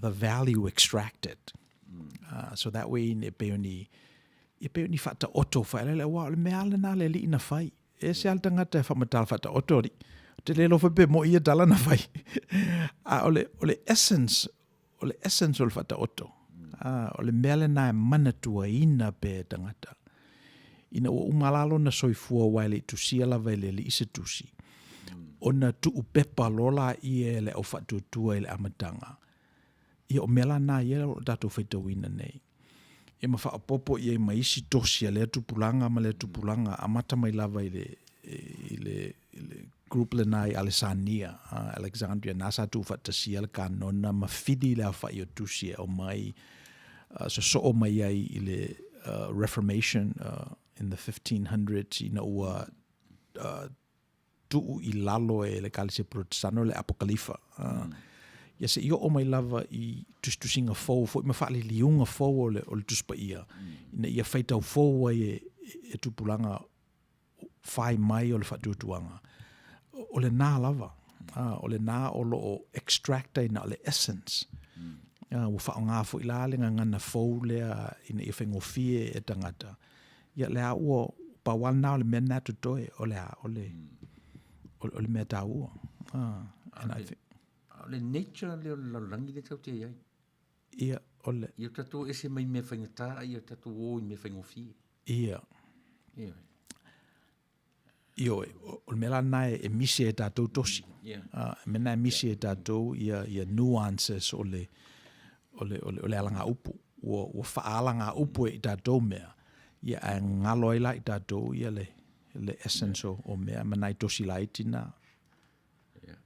the value extracted. So that way e pei o ni, e pei o ni faataoto faeleele, aua o le mea lava lena a le Alii na fai. E ese lava le tagata e faamatala faataoto alii. Ou te le iloa foi pe moi ia tala na fai. A o le, o le essence, o le essence o le faataoto, o le mea lena e manatuaina pea e tagata. Ina ua uma la lona soifua aua e le i tusia lava e le Alii se tusi, ona tuupepa loa laia e le au faatuatua i le amataga, ia o mea la na ia o lo o tatou faitauina nei. Ia ma faaopoopo i ai ma isi tosi a lea tupulaga ma lea tupulaga, amata mai lava i le, i le, i le group lena i Alesania, Alexandria, na sa tuufaatasia le kanona ma fili le aofai o tusi e aumai sosoo mai ai i le Reformation in the 1500s ina ua tuu i lalo e le Ekalesia Porotesano le Apokalifa. Ia se'i oo mai lava i tusitusiga fou foi ma faaliliuga fou o le, o le Tusi Paia, ina ia faitau fou ai e, e tupulaga fai mai o le faatuatuaga, o lena lava, o lena o lo o extract ai na o le essence. Ua faaaoga foi la le gagana fou lea ina ia faigofie e tagata. Ia lea ua pau lava lena o le mea lena e totoe, o le a, o le, o le mea taua. And I think, A o le nature lea o le lalolagi lea tatou te i ai. Ia, o le... Ia tatou ese mai mea faigata, a ia tatou o i mea faigofie. Ia. Ioe. Ioe, o le mea la lena e misi ai e tatou tosi. Yeah. E mea lena e misi ai e tatou ia, ia nuances o le, o le, o le, o le alagaupu. Ua, ua faalagaupu e i tatou mea, ia ae galo ai la i tatou ia le, le essence o, o mea ma nai tosi laiti na. Yeah.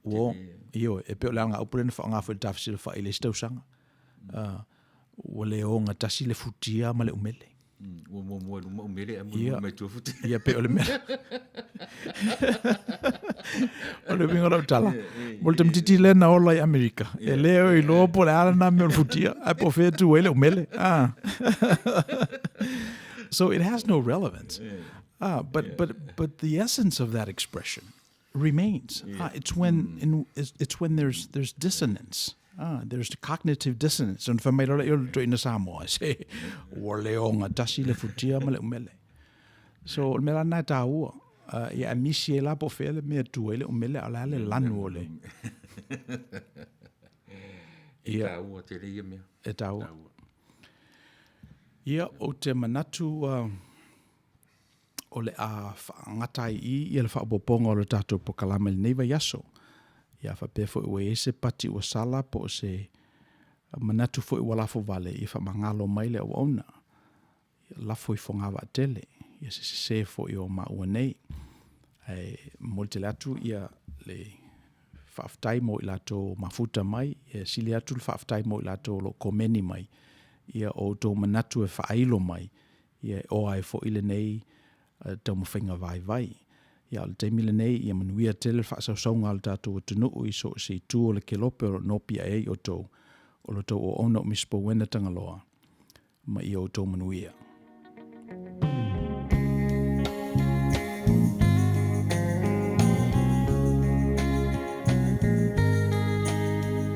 Ua, ioe, e pei o le alagaupu lea na faaaoga foi i le tafesilafai i le isi tausaga. Ua le ogatasi le futia ma le umele. Ua muamua i luma umele ae mulimuli mai tua futia. Ia, pei o le mea. O le uiga o lau tala, mo le tamaitiiti lea na ola i Amerika, e le o iloa po o le a lena mea o le futia, ae po o fea e tu ai le umele. Ah. So it has no relevance. Ah, but, but, but the essence of that expression remains. Yeah. It's when mm. in, it's, it's when there's there's dissonance. Ah, there's the cognitive dissonance. Ona fai mai loa lea o le toeaina Samoa, se ua le ogatasi le futia ma le umele. So o le mea la lena e taua. Uh, ia e misi ai la po o fea le mea e tu ai le umele, a o le a le lanu o le... E taua tele ia mea. E taua. Ia, ou te manatu... Uh, o le a faagata ai i i le faaopoopoga o le tatou polokalame i lenei vaiaso. Ia faapea foi ua i ai se pati ua sala po o se manatu foi ua lafo vale, ia faamagalo mai le auauna. Ia lafo i fogavaatele, ia se sese foi o maua nei. Ae momoli tele atu ia le faafetai mo i latou o mafuta mai, ia sili atu le faafetai mo i latou o lo o komeni mai, ia o outou manatu e faailo mai, Ia e oa ai foi lenei taumafaiga vaivai. Ia, o le taimi lenei, ia manuia tele le faasausauga a le tatou atunuu i so o se itu o le kelope o lo o nopiai ai outou, o lo outou auauna o Misipo Uena Tagaloa, ma ia outou manuia.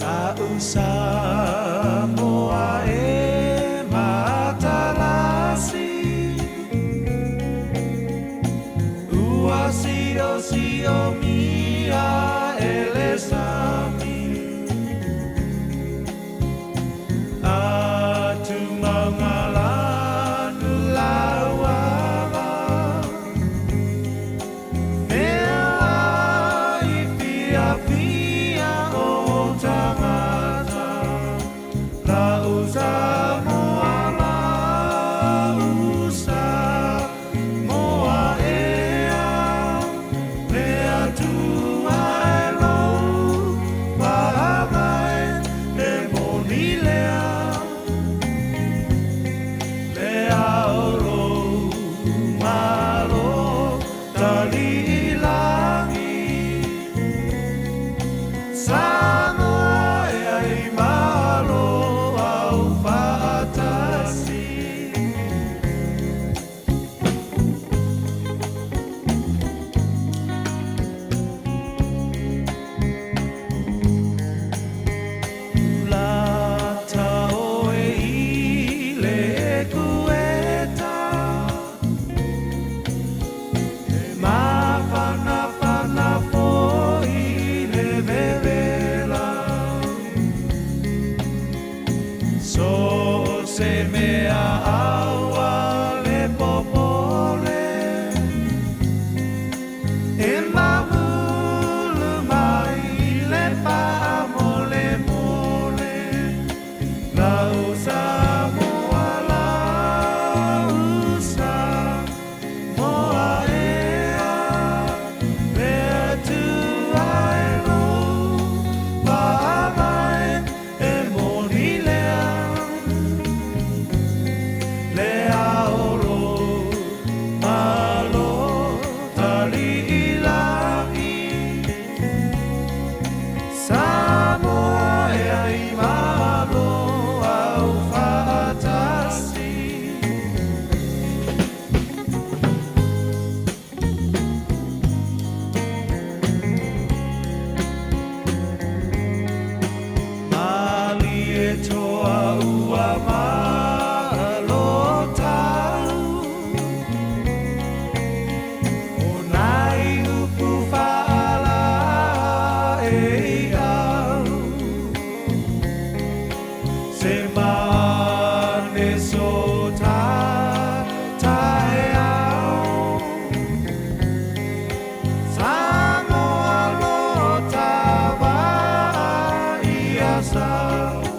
A'u Samoa e matalasi Ua siosiomia e le sami Atu maunga lanu lauala Mea i fiafia o tagata. EFKS.